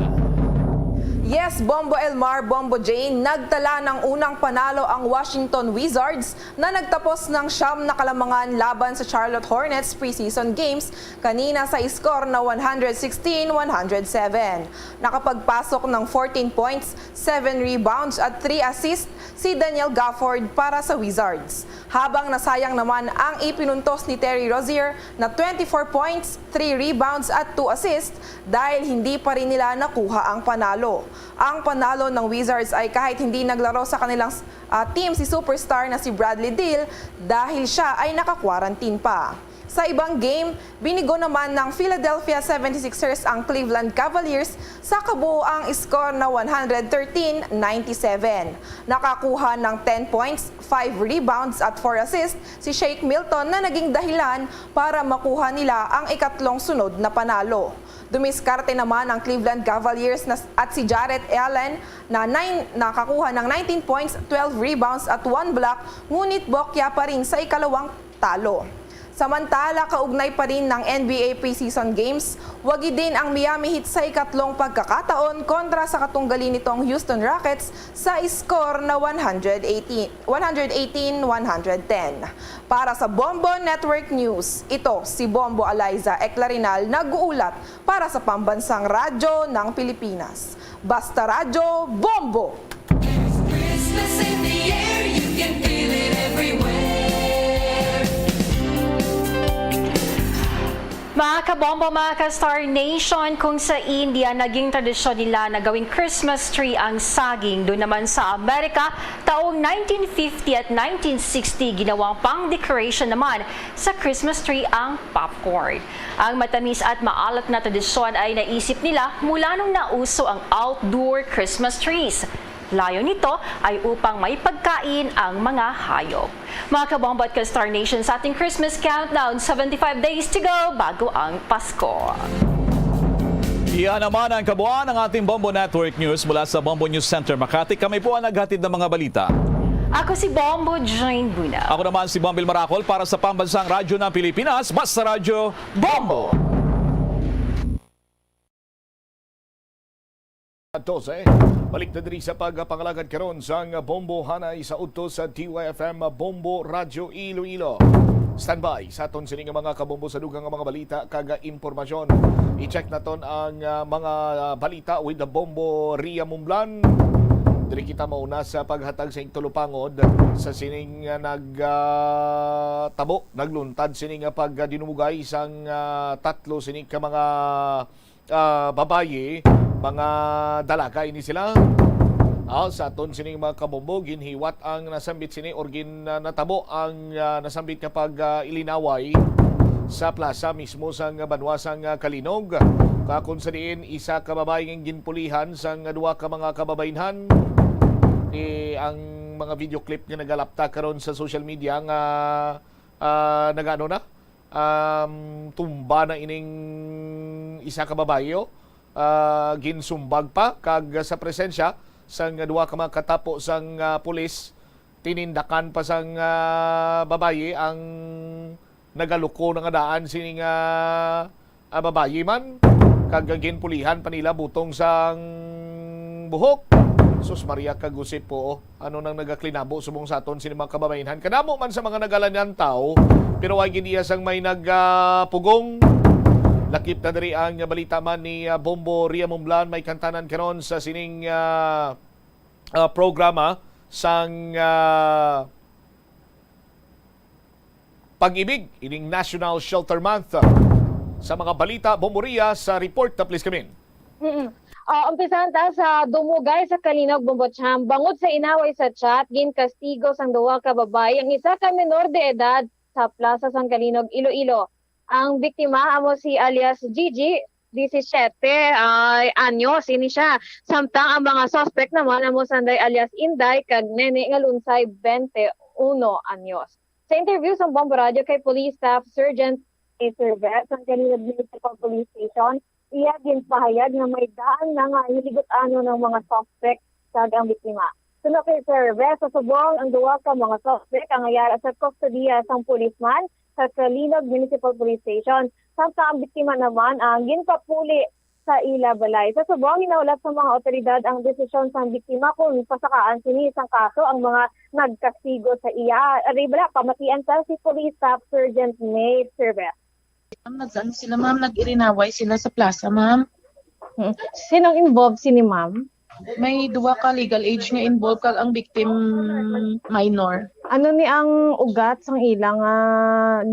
Yes, Bombo Elmar, Bombo Jane, nagtala ng unang panalo ang Washington Wizards na nagtapos ng siyam na kalamangan laban sa Charlotte Hornets preseason games kanina sa score na one hundred sixteen one hundred seven. Nakapagpasok ng fourteen points, seven rebounds at three assists si Daniel Gafford para sa Wizards. Habang nasayang naman ang ipinuntos ni Terry Rozier na twenty-four points, three rebounds at two assists dahil hindi pa rin nila nakuha ang panalo. Ang panalo ng Wizards ay kahit hindi naglaro sa kanilang, ah, team si superstar na si Bradley Deal dahil siya ay naka-quarantine pa. Sa ibang game, binigo naman ng Philadelphia seventy-sixers ang Cleveland Cavaliers sa kabuoang score na one hundred thirteen ninety-seven. Nakakuha ng ten points, five rebounds at four assists si Shake Milton na naging dahilan para makuha nila ang ikatlong sunod na panalo. Dumiskarte naman ang Cleveland Cavaliers na, at si Jarrett Allen na nine, nakakuha ng nineteen points, twelve rebounds at one block, ngunit bokya pa rin sa ikalawang talo. Samantala, kaugnay pa rin ng N B A preseason games, wagi din ang Miami Heat sa ikatlong pagkakataon kontra sa katunggali nitong Houston Rockets sa score na one hundred eighteen, one hundred eighteen one hundred ten. Para sa Bombo Network News, ito si Bombo Eliza Eclarinal nag-uulat para sa Pambansang Radyo ng Pilipinas. Basta Radyo, Bombo! Christmas in the air, you can feel it everywhere. Mga kabombo, mga ka-Star Nation, kung sa India, naging tradisyon nila na gawing Christmas tree ang saging. Doon naman sa Amerika, taong nineteen fifty at nineteen sixty, ginawang pang-decoration naman sa Christmas tree ang popcorn. Ang matamis at maalat na tradisyon ay naisip nila mula nung nauso ang outdoor Christmas trees. Layo nito ay upang may pagkain ang mga hayop. Mga kabombo at ka-Star Nation, sa ating Christmas countdown, seventy-five days to go bago ang Pasko. Iya naman ang kabuuan ng ating Bombo Network News mula sa Bombo News Center Makati. Kami po ang naghatid ng mga balita. Ako si Bombo Jane Buna. Ako naman si Bombil Marakol para sa Pambansang Radyo ng Pilipinas, Basta Radyo, Bombo! Dose. Balik na diri sa pagpangalagad karon sang Bombo Hanay sa udto sa D Y F M Bombo Radyo Iloilo. Standby sa aton sini nga mga kabombo sa dugang nga mga balita kag impormasyon. I-check naton ang, ah, mga, ah, balita with the Bombo Ria Mumblan. Diri kita mauna sa paghatag sa tulupangon sa sining, ah, nag, ah, tabo, nagluntad sini nga pagdinumugay sang, ah, tatlo sini ka mga, ah, babayi, mga dalaga ini sila. Ah, sa aton sining mga kabombo, ginhiwat ang nasambit sini or gin, ah, natabo ang, ah, nasambit nga pag, ah, ilinaway sa plaza mismo sang banwa sang, ah, Calinog. Kakon sa diin, isa ka babayi nga ginpulihan sang duha ka mga kababaynhan. Eh, ang mga video clip nga nagalapta karon sa social media nga, ah, nagano na, um, tumba na ining isa ka babayi, oh. Ah, ginsumbag pa kag sa presensya sang duha ka mga katapo sang, ah, pulis, tinindakan pa sang, ah, babayi ang nagaluko na nga daan sini nga, ah, babayi man, kag ginpulihan pa nila butong sang buhok. Sus Maria kag Jose po, oh. Ano nang nagaklinabo subong sa aton sini mga kababayenhan? Kadamo man sa mga nagalanantaw, pero way gid iya sang may nagapugong. Lakip na diri ang balita man ni, ah, Bombo Ria Mumblan, may kantanan karon sa sining, ah, ah, programa sang, ah, Pag-ibig, ining National Shelter Month. Sa mga balita, Bombo Ria sa report na, please, Kamin. Mm-mm. Ah, umpisahan ta sa dumugay sa Calinog, Bombo Cham. Bangod sa inaway sa chat, ginkastigo sang duha ka babayi ang isa ka menor de edad sa Plaza San Calinog, Iloilo. Ang biktima amo si alias Gigi, disisiete, ay, anyos ini siya. Samtang ang mga suspect naman amo sanday alias Inday kag Nene nga lunsay, twenty-one anyos. Sa interview sa Bombo Radyo kay Police Staff Sergeant Servet sang Calinog Municipal Police Station, iya ginpahayag nga may daan na nga hiligot-anon ang mga suspect kag ang biktima. Suno kay Servet, sa subong ang duha ka mga suspect ang yara sa kustodiya sang policeman sa Calinog Municipal Police Station, samtang ang biktima naman ang ginpapuli sa ila balay. Sa subong, ginahulat sa mga awtoridad ang desisyon sang biktima kung pasakaan sini sang kaso ang mga nagkastigo sa iya. Ari bala, pamatian ta si Police Staff Sergeant May Cervez. Ma'am, nag-ano sila, ma'am? Nag-irinaway sila sa plaza, ma'am. Hmm. Sinong involved sini, ma'am? May duwa ka legal age nga involved, kag ang victim minor. Ano ni ang ugat sang ila nga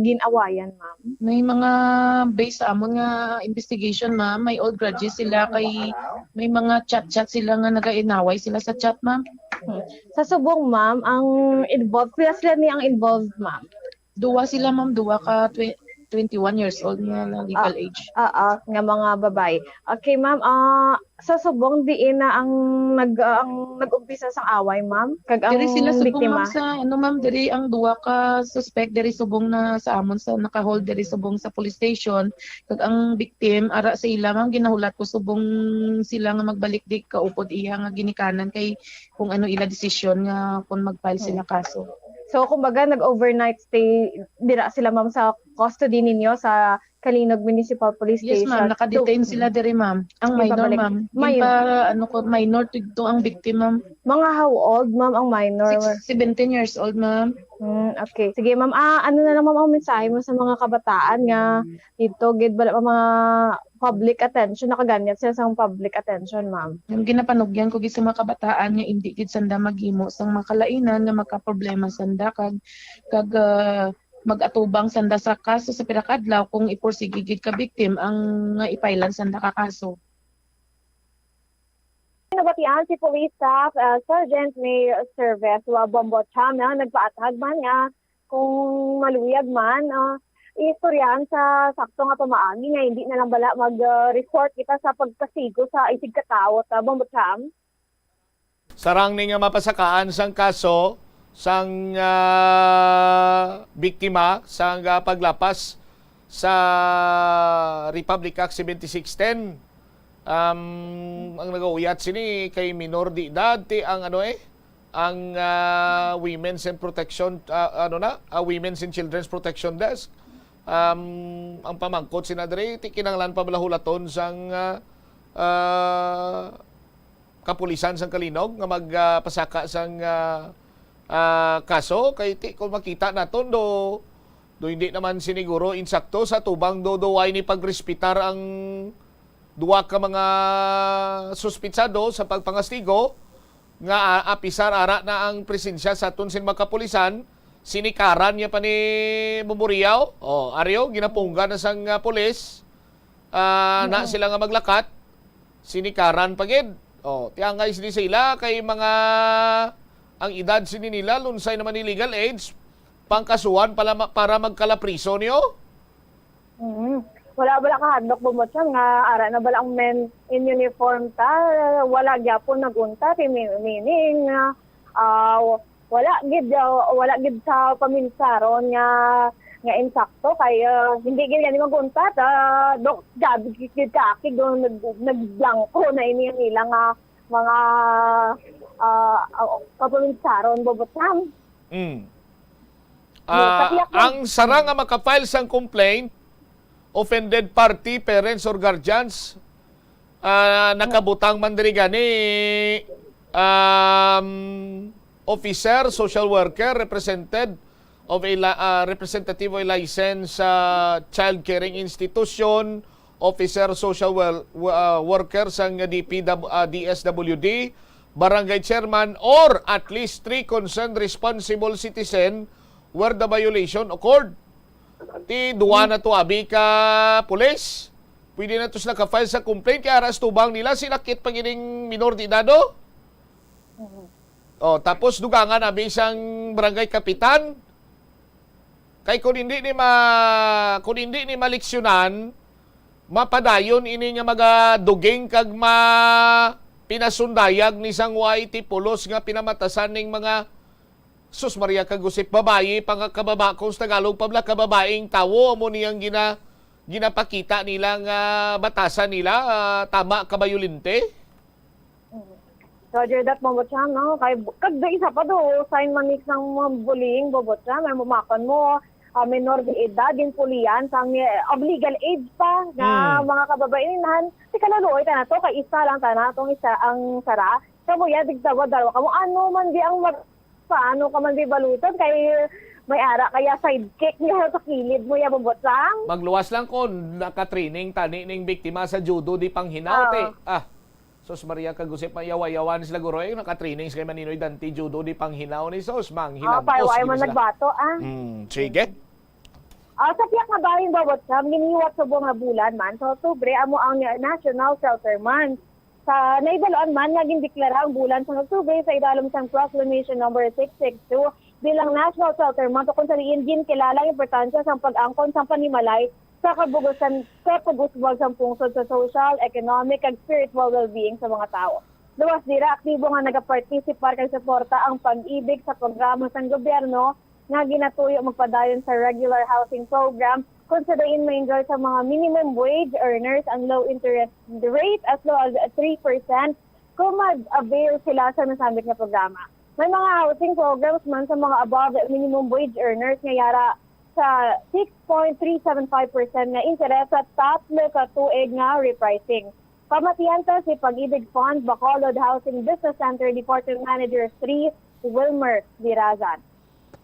gin-awayan, ma'am? May mga, based sa amon nga investigation, ma'am, may old grudges sila, kay may mga chat-chat sila nga nagainaway sila sa chat, ma'am. Sa subong, ma'am, ang involved, pila sila ni ang involved, ma'am? Duwa sila, ma'am, duwa ka twe- twenty-one years old nga na legal age. Oo, nga mga babae. Okay, ma'am, ah, sa subong diin na ang nag ang nag-umpisa sang away, ma'am? Kag ang Diri sila subong, biktima? Ma'am, sa ano, ma'am, diri ang duwa ka suspect diri subong na sa amon, sa naka-hold diri subong sa police station. Kag ang victim, ara sa ila, ma'am, ginahulat ko subong sila nga magbalik di kaupod iya nga ginikanan kay kung ano ila desisyon nga kung mag-file sila kaso. So, kumbaga, nag-overnight stay dira sila, ma'am, sa custody ninyo sa Calinog Municipal Police Yes, Station. Ma'am. Naka-detain sila diri, ma'am. Ang minor, Ipabalik. Ma'am. Minor. Ginpa, ano ko, minor to, to ang victim, ma'am. Mga how old, ma'am, ang minor? Six, seventeen years old, ma'am. Hmm, okay. Sige, ma'am. Ah, ano na lang, ma'am, ang mensahe mo sa mga kabataan nga dito gid wala pa mga public attention, nakaganyat sila sa public attention, ma'am? Yung ginapanugyan ko gid sa mga kabataan nga hindi gid sanda maghimo sang mga kalainan nga makaproblema sanda kag kag ah, mag-atubang sanda sa kaso sa pila ka adlaw kung ipursigi gid ka victim ang nga ipailan sanda ka kaso. Nabatian si Police Staff ah, Sergeant May Cervez wa Bombo Cham na nagpaathag man nga kung maluyag man ah, istoryahan sa sakto nga pamaagi nga hindi na lang bala mag-resort kita sa pagkasigo sa isig ka tawo ta Bombo Cham. Sarang ni nga mapasakaan sang kaso sang ah, biktima sang ah, paglapas sa Republic Act seventy-six ten, um, ang nagauyat sini kay minor de edad ti ang ano eh, ang ah, Women's and Protection ah, ano na, ah, Women's and Children's Protection Desk. Um, ang pamangkot sina diri ti kinahanglan pa bala hulaton sang ah, ah, kapulisan sang Calinog nga magpasaka sang ah, ah, kaso kay ti kung makita naton do do hindi naman siniguro insakto sa tubang do do way ni pagrespetar ang duwa ka mga suspitsado sa pagpangastigo nga ah, apisar ara na ang presensya sa aton sin mga kapulisan, sinikaran niya pa ni Bumuriaw. Oh, aryo ginapungga na sang ah, pulis. Ah, na sila nga maglakat, sinikaran pa gid. Oh, tiangay sini sa ila kay mga ang edad sini nila lunsay naman ni legal age, pangkasuhan pala ma- para magkalapriso niyo. Mm. Wala bala kahadlok bumutang nga ara na bala ang men in uniform ta, wala gyapon nagunta ti mi- meaning ah, ah, wala gid ah, wala gid sa paminsaron nga nga insakto kay ah, hindi gid gani magunta ta do gabi gid ka akig do nag nagblangko na ini ang ila nga mga ah, ah, kapaminsaron bubutang. Mm. Ah, ang sara nga makafile sang complaint, offended party, parents or guardians, ah, nakabutang man diri gani um, officer, social worker, represented of a li- ah, representative of a licensed ah, child caring institution, officer, social wel- wo- ah, worker sang D P W, ah, D S W D, barangay chairman, or at least three concerned responsible citizen where the violation occurred. Ti duwa na to abi ka pulis. Pwede na to sila ka-file sa complaint kay aras tubang nila sinakit pa gining minor de edad, oh. Oh, tapos dugangan abi sang barangay kapitan. Kay kung hindi ni ma kung hindi ni maleksyonan, mapadayon ini nga magaduging kag ma pinasundayag ni sang way ti pulos nga pinamatasan ning mga Sus Maria kag Josep, babayi pa nga kababa kung sa Tagalog pa bala kababaing tawo amo niyang gina ginapakita nila nga batasan nila ah, tama ka bayolente. Roger that, Bobo Chang, no? Kay, kag do isa pa do, sign man ni sang mga bullying, Bobo Chang, may mamakon mo, ah, menor de edad, ginpulian sang, eh, of legal age pa nga Hmm. mga kababainan. Ti kaluluoy ta na to, kay isa lang ta na tong isa ang sara. Sa buya, digdawat-dawat kamo, ano man di ang mag-, paano ka man di balutan, kay may ara kaya sidekick niya sa kilid mo, ya, Bombot Sam? Magluwas lang kon naka-training tani ning biktima sa judo di panghinaw, Ah. te. Ah, sus Maria, kag Jose, payawa-yawa ni sila, guro, eh, naka-training sila Maninoy Dante, judo di panghinaw ni sus, Ah, manghilabos kay wala gid man sila. Nagbato, ah. Hmm, sige. Ah, sa pihak nga bahin, Bombot Sam, giniwat sa buwan nga bulan man sa Oktubre, amo ang National Shelter Month. Sa naibaluan man nga gindeklara ang bulan sa Oktubre sa idalom sang Proclamation Number six six two bilang National Shelter Month, kung sa diin ginkilala ang importansya sang pag-angkon sang panimalay sa kabug-usan, sa pag-uswag sang pungsod sa social, economic, kag spiritual well-being sa mga tawo. Luwas dira, aktibo nga nagapartisipar kag suporta ang Pag-ibig sa programa sang gobyerno nga ginatuyo magpadayon sa regular housing program, kung sa diin ma-enjoy sa mga minimum wage earners ang low interest rate as low as three percent kung mag-avail sila sa nasambit nga programa. May mga housing programs man sa mga above minimum wage earners nga yara sa six point three seven five percent nga interes sa tatlo ka tuig nga repricing. Pamatian ta si Pag-ibig Fund Bacolod Housing Business Center Department Manager three, Wilmer Dirazan.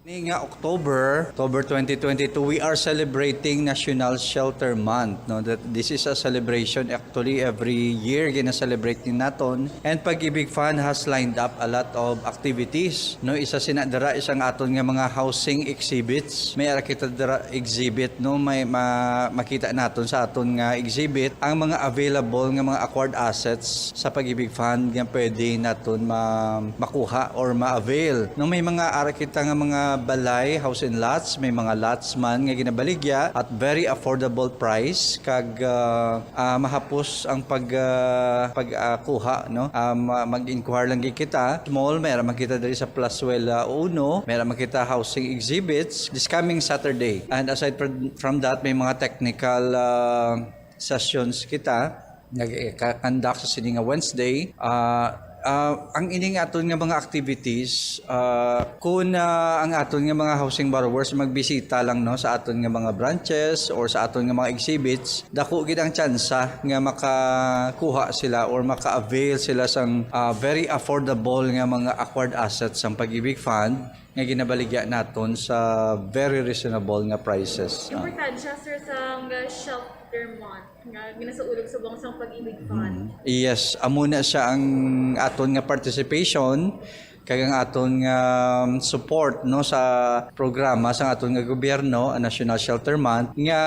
Ni nga October, October twenty twenty-two, we are celebrating National Shelter Month, no? That this is a celebration, actually, every year gina-celebrate ni naton. And Pag-ibig Fund has lined up a lot of activities, no? Isa sina dira is ang aton nga mga housing exhibits. May ara kita dira exhibit, no? May ma-, makita naton sa aton nga exhibit ang mga available nga mga acquired assets sa Pag-ibig Fund nga pwede naton ma-, makuha or ma-avail. No, may mga ara kita nga mga balay, house and lots, may mga lots man nga ginabaligya at very affordable price, kag, ah, ah, mahapos ang pag, ah, pag, ah, kuha, no? Ah, ma-, mag-inquire lang gid kita. Small, may ra man kita diri sa Plazuela Uno, may ra man kita housing exhibits this coming Saturday. And aside from, from that, may mga technical, ah, sessions kita nag-conduct sa sini nga Wednesday. Ah, ah, ang ining aton nga mga activities, ah, kung, ah, ang aton nga mga housing borrowers magbisita lang, no, sa aton nga mga branches or sa aton nga mga exhibits, dako gid ang tsansa nga makakuha sila or maka-avail sila sang, ah, very affordable nga mga acquired assets sang Pag-ibig Fund nga ginabaligya naton sa very reasonable nga prices. Ah. Importansya, sir, sang Shelter Month nga ginasaulog subong sang Pag-ibig Fund. Mm. Yes, amo na siya ang aton nga participation kag ang aton nga, um, support, no, sa programa sang aton nga gobyerno, ang National Shelter Month, nga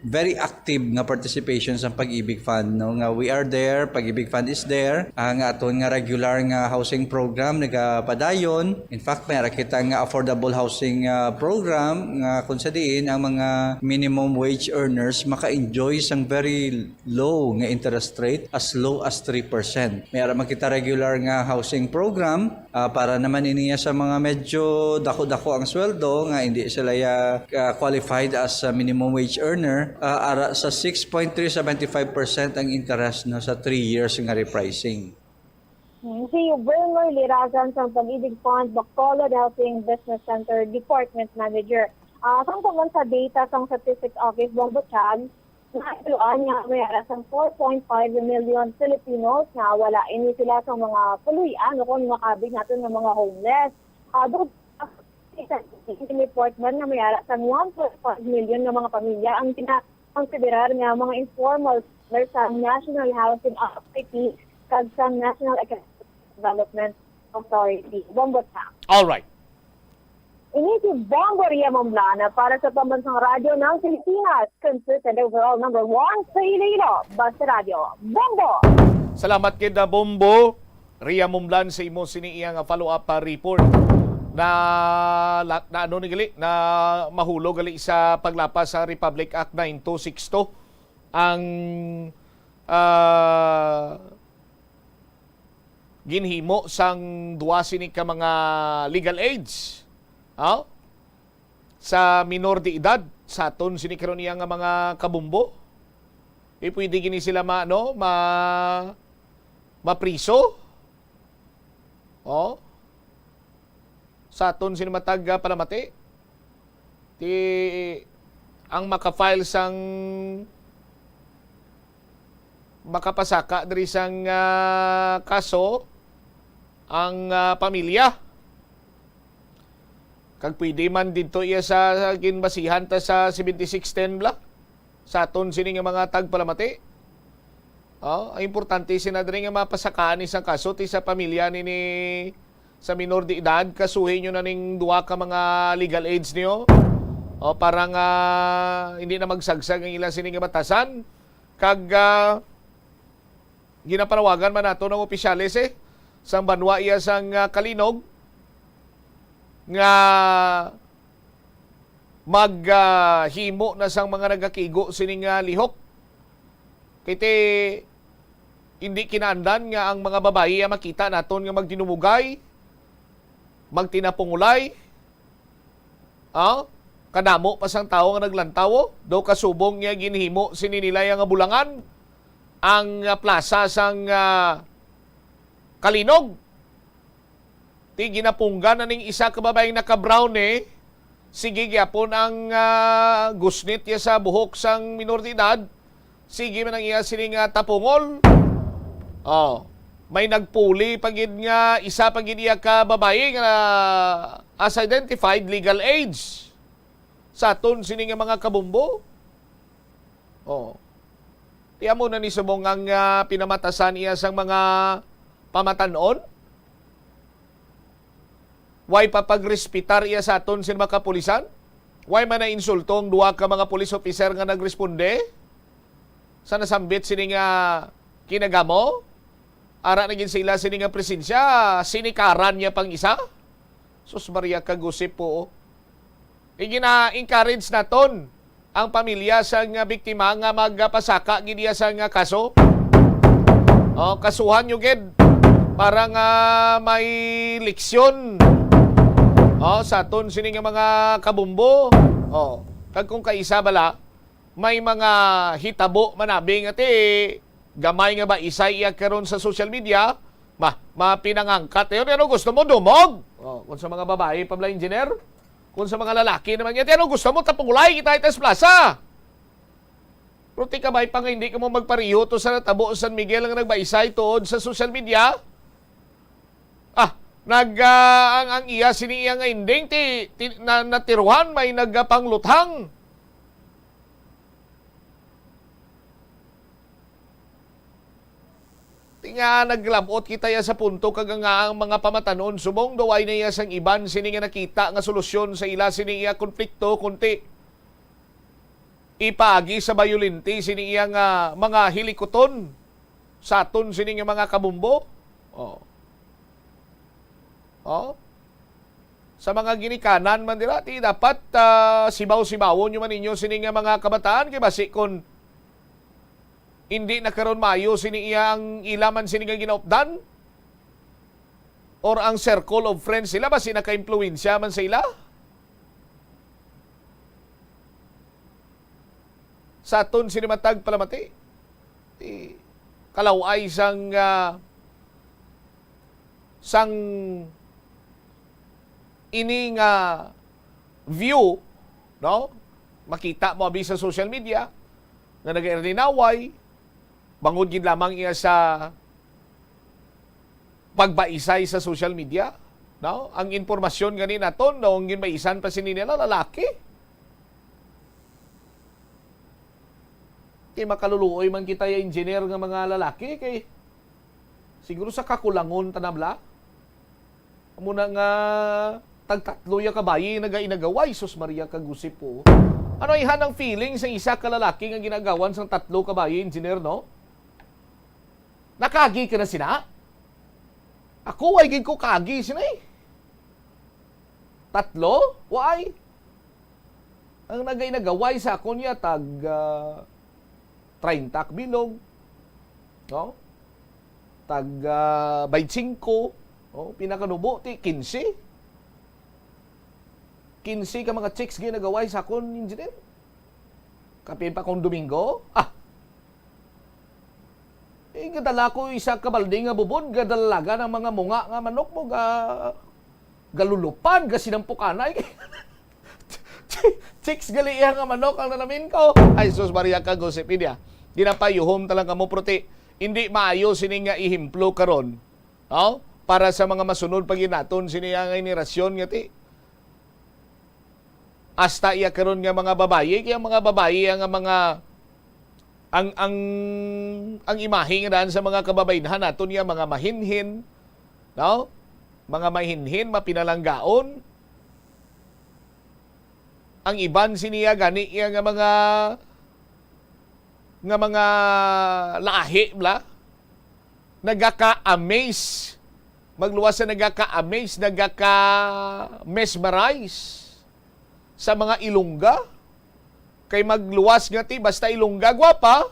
very active nga participation sa Pag-ibig Fund, no, nga we are there, Pag-ibig Fund is there, ang aton nga regular nga housing program nagapadayon. In fact, may ara kita nga affordable housing, ah, program nga kung sa diin ang mga minimum wage earners maka-enjoy sang very low nga interest rate, as low as three percent. May ara man kita regular nga housing program, ah, para naman iniya sa mga medyo dako-dako ang sweldo, nga hindi sila ya, ah, qualified as a minimum wage earner, ah, ara sa six point three seven five percent ang interest, no, sa three years nga repricing. Hmm, si Wilmer Lirazan sang Pag-ibig Fund, Bacolod Housing Business Center Department Manager. Ah, samtang man sa data sang Statistics Office, Bombot Sam, nahibaluan nga may ara sang four point five million Filipinos nga wala ini sila sa mga puloy-an o kon makabig naton nga mga homeless. Ah, bukod sa report man nga may ara sang one point five million nga mga pamilya ang gina-, ang federal nga mga informal settlers sa National Housing Authority kag sa National Economic Development Authority. Bombot na. All right. Ini si Bombo Ria Momblana para sa Pambansang Radyo ng Pilipinas, consistent overall number one sa Iloilo. Basta Radyo, Bombo! Salamat gid, ah, Bombo Ria Mumblan, sa imo sini iya nga follow-up, ah, report na, na, na ano ni gali, na mahulog gali sa paglapas sa Republic Act nine two six two ang, ah, ginhimo sang duwa sini ka mga legal aids, ha? Sa minor de edad, sa aton sini karon iya nga mga kabumbo. Di pwede gini sila ma-, ano, ma-, mapriso. Oh? Sa aton sini matag, ah, palamati. Ti ang maka-file sang, makapasaka diri sang, ah, kaso ang, ah, pamilya. Kag pwede man didto iya sa, sa ginbasihan ta sa seventy-six ten bala. Sa aton sini nga mga tagpalamati. Oh, ang importante sina diri nga mapasakaan ni sang kaso ti sa pamilya nini sa minor de edad, kasuhi nyo na ning duha ka mga legal aids niyo. O, para nga hindi na magsagsag ang ila sini nga batasan. Kag, ah, ginapanawagan man nato ng opisyales, eh, sang banwa iya sang, ah, Kalinog nga mag, ah, himo na sang mga nagakigo sini nga lihok. Kay ti, hindi kinaandan nga ang mga babayi ang makita naton nga magdinumugay, magtinapungulay, ah, kadamo pa sang tawo nga naglantaw, oh. Daw kasubong niya ginhimo sini nila nga bulangan ang, ah, plaza sang, ah, Kalinog. Ti ginapunggan na ning isa ka babaeng naka-brown, eh. Sige gyapon ang, ah, gusnit niya sa buhok sang minor de edad. Sige man ang iya sini nga tapungol. Oh, may nagpuli pa gid nga isa pa gid iya ka babayi nga as identified legal age sa aton sini nga mga kabumbo. Oh. Ti amo na ni subong ang, ah, pinamatasan iya sang mga pamatanon. Way pa pagrespetar iya sa aton sin mga kapulisan? Way man na insulto ang duha ka mga police officer nga nagresponde sa nasambit sini nga kinagamo? Ara na gid sila sini nga presensya, sinikaran niya pang isa. Sus Maria, kagusip po, oh. Igina-encourage naton ang pamilya sang biktima nga magpasaka gid iya sang kaso. Oh, kasuhan nyo gid para nga may leksyon, oh, sa aton sini nga mga kabumbo. Oh, kag kung kaisa bala, may mga hitabo manabi nga ti gamay nga baisay iya karon sa social media, ma, mapinangangkat. Ayun, ano gusto mo, dumog? Oh, kung sa mga babae pa bala, engineer, kung sa mga lalaki naman niya, ano gusto mo, tapungulay kita itas plaza. Pero ti kabay pa nga hindi ka mo magpariho to sa natabo sa San Miguel nga nagbaisay tuod sa social media. Ah, nag, ah, ang, ang iya sini iya nga ending ti, ti na, natiruhan may nagapangluthang. Ti nga naglabot kita ya sa punto kag nga ang mga pamatanon subong daw ay na iya sang iban sini nga nakita nga solusyon sa ila sini iya konflikto, kundi ipaagi sa bayolente sini iya nga mga hilikuton sa aton sini nga mga kabumbo. Oh. Oh. Sa mga ginikanan man dira, ti dapat, ah, sibaw-sibawon nyo man ninyo sini nga mga kabataan, kay basi kon hindi na karon maayo sini iya ang ila man sini nga ginaupdan, or ang circle of friends nila, basi nakaimpluwensya man sa ila. Sa aton sini matag palamati, ti kalaw-ay sang, ah, sang ini nga view, no? Makita mo abi sa social media nga nagairninaway, bangod gid lamang iya sa pagbaisay sa social media, no? Ang impormasyon gani naton, no, ang ginbaisan pa sini nila, lalaki. Kay makaluluoy man kita ya engineer nga mga lalaki, kay siguro sa kakulangon ta na bala. Amo na nga tagtatlo ya kabayi nagainagaway, sus Maria, kagusip po. Ano ihan ang feeling sa isa ka lalaki nga ginagawan sang tatlo kabayi, engineer, no? Nakagi ka na sina? Ako, way gid ko kagi sina eh. Tatlo? Why? Ang nagainagaway sa akon ya tag, ah, treinta ka bilog, no? Tag, ah, baynte singko, no? Pinakanubo ti kinse. Kinse ka mga chicks ginagaway sa akon, engineer. Kapin pa kung Domingo, ah, eh, gadala ko isa ka balde nga bubod, gadalagan ang mga munga nga manok mo, ga-, galulupad, gasinampukanay. Chicks gali iya nga manok ang nanamin ko. Ay, sus, Maria ka, Joseph, India. Ginapayuhom talang kamo, pero ti, hindi maayo sini nga ehemplo karon, no? Para sa mga masunod pa gid naton sini nga henerasyon nga ti. Hasta iya karon nga mga babayi, kaya mga babayi ang mga, ang, ang, ang imahe nga daan sa mga kababaynhan naton nga mga mahinhin, no? Mga mahinhin, mapinalanggaon. Ang iban siniya gani iya nga mga, nga mga lahi bla, nagaka-amaze. Magluwas sa nagaka-amaze, nagaka-mesmerize sa mga Ilongga. Kay magluwas nga ti basta Ilongga gwapa,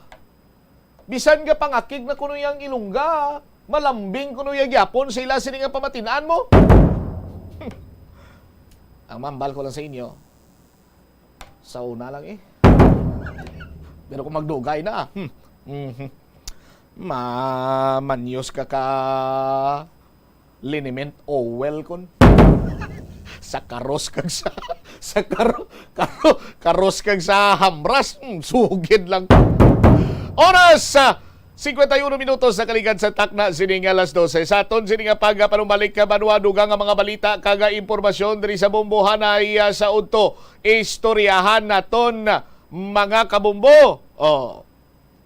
bisan nga pangakig na kuno yang Ilongga, malambing kuno ya gyapon sa ila sini nga pamatin-an mo. Ang mambal ko lang sa inyo, sa una lang eh. Pero kung magdugay na, hmm, mhm. Mamanyos ka ka liniment oil kon sa karos kag sa, sa karo, karo, karos kag sa hamras, hmm, sugid lang. Oras sa singkwenta y uno minutos sa kaligad sa takna sini nga alas dose. Sa aton sini nga pagapanumbalik ka banwa, dugang nga mga balita kag impormasyon diri sa Bombo Hanay, ah, sa udto. Istoryahan naton, mga kabombo. Oh.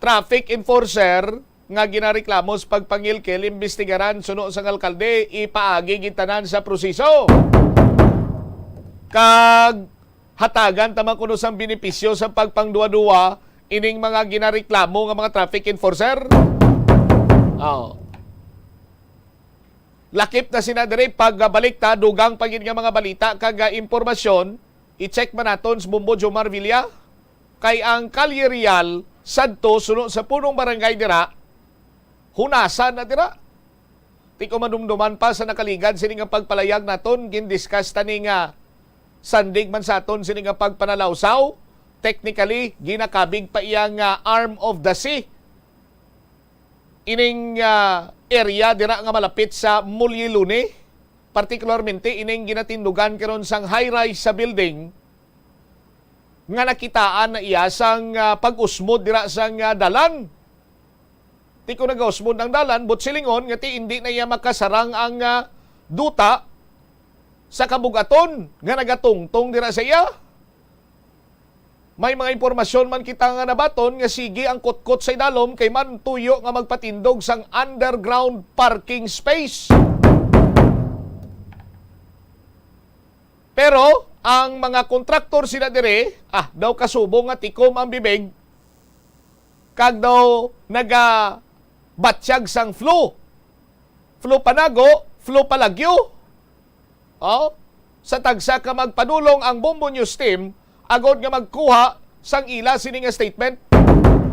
Traffic enforcer nga ginareklamo sa pagpangilkil, imbestigaran suno sang alkalde, ipaagi gid tanan sa proseso. Kag hatagan ta man kuno sang benepisyo sa pagpangduwa-duwa ining mga ginareklamo nga mga traffic enforcer? Oh. Lakip na sina diri. Pagbalik ta, dugang pa gid nga mga balita kag, ah, impormasyon. I-check man naton sa Bombo Jomar Villa, kay ang Kalye Real sadto suno sa punong barangay dira, hunasan na dira. Ti ko madumduman pa sa nakaligad sini nga pagpalayag naton, gindiscuss ta ni nga sandig man sa aton sini nga pagpanalawsaw. Technically, ginakabig pa iya nga arm of the sea ining, ah, area dira nga malapit sa Mulyiluni, partikularmente ining ginatindugan karon sang high-rise sa building nga nakitaan na iya sang, ah, pag-usmod dira sang, ah, dalan. Ti ko nagausmod ang dalan, but silingon nga ti indi na iya makasarang ang, ah, duta sa kabug-aton nga nagatungtong dira sa iya. May mga impormasyon man kita nga nabaton nga sige ang kutkot sa idalom kay man tuyo nga magpatindog sang underground parking space. Pero ang mga kontraktor sila dire, ah, daw kasubo nga tikom ang bibig, kag daw nagabatyag sang flu. Flu panago, flu palagyo. Oh, sa tagsa ka magpadulong ang Bombo News Team agod nga magkuha sang ila sini nga statement.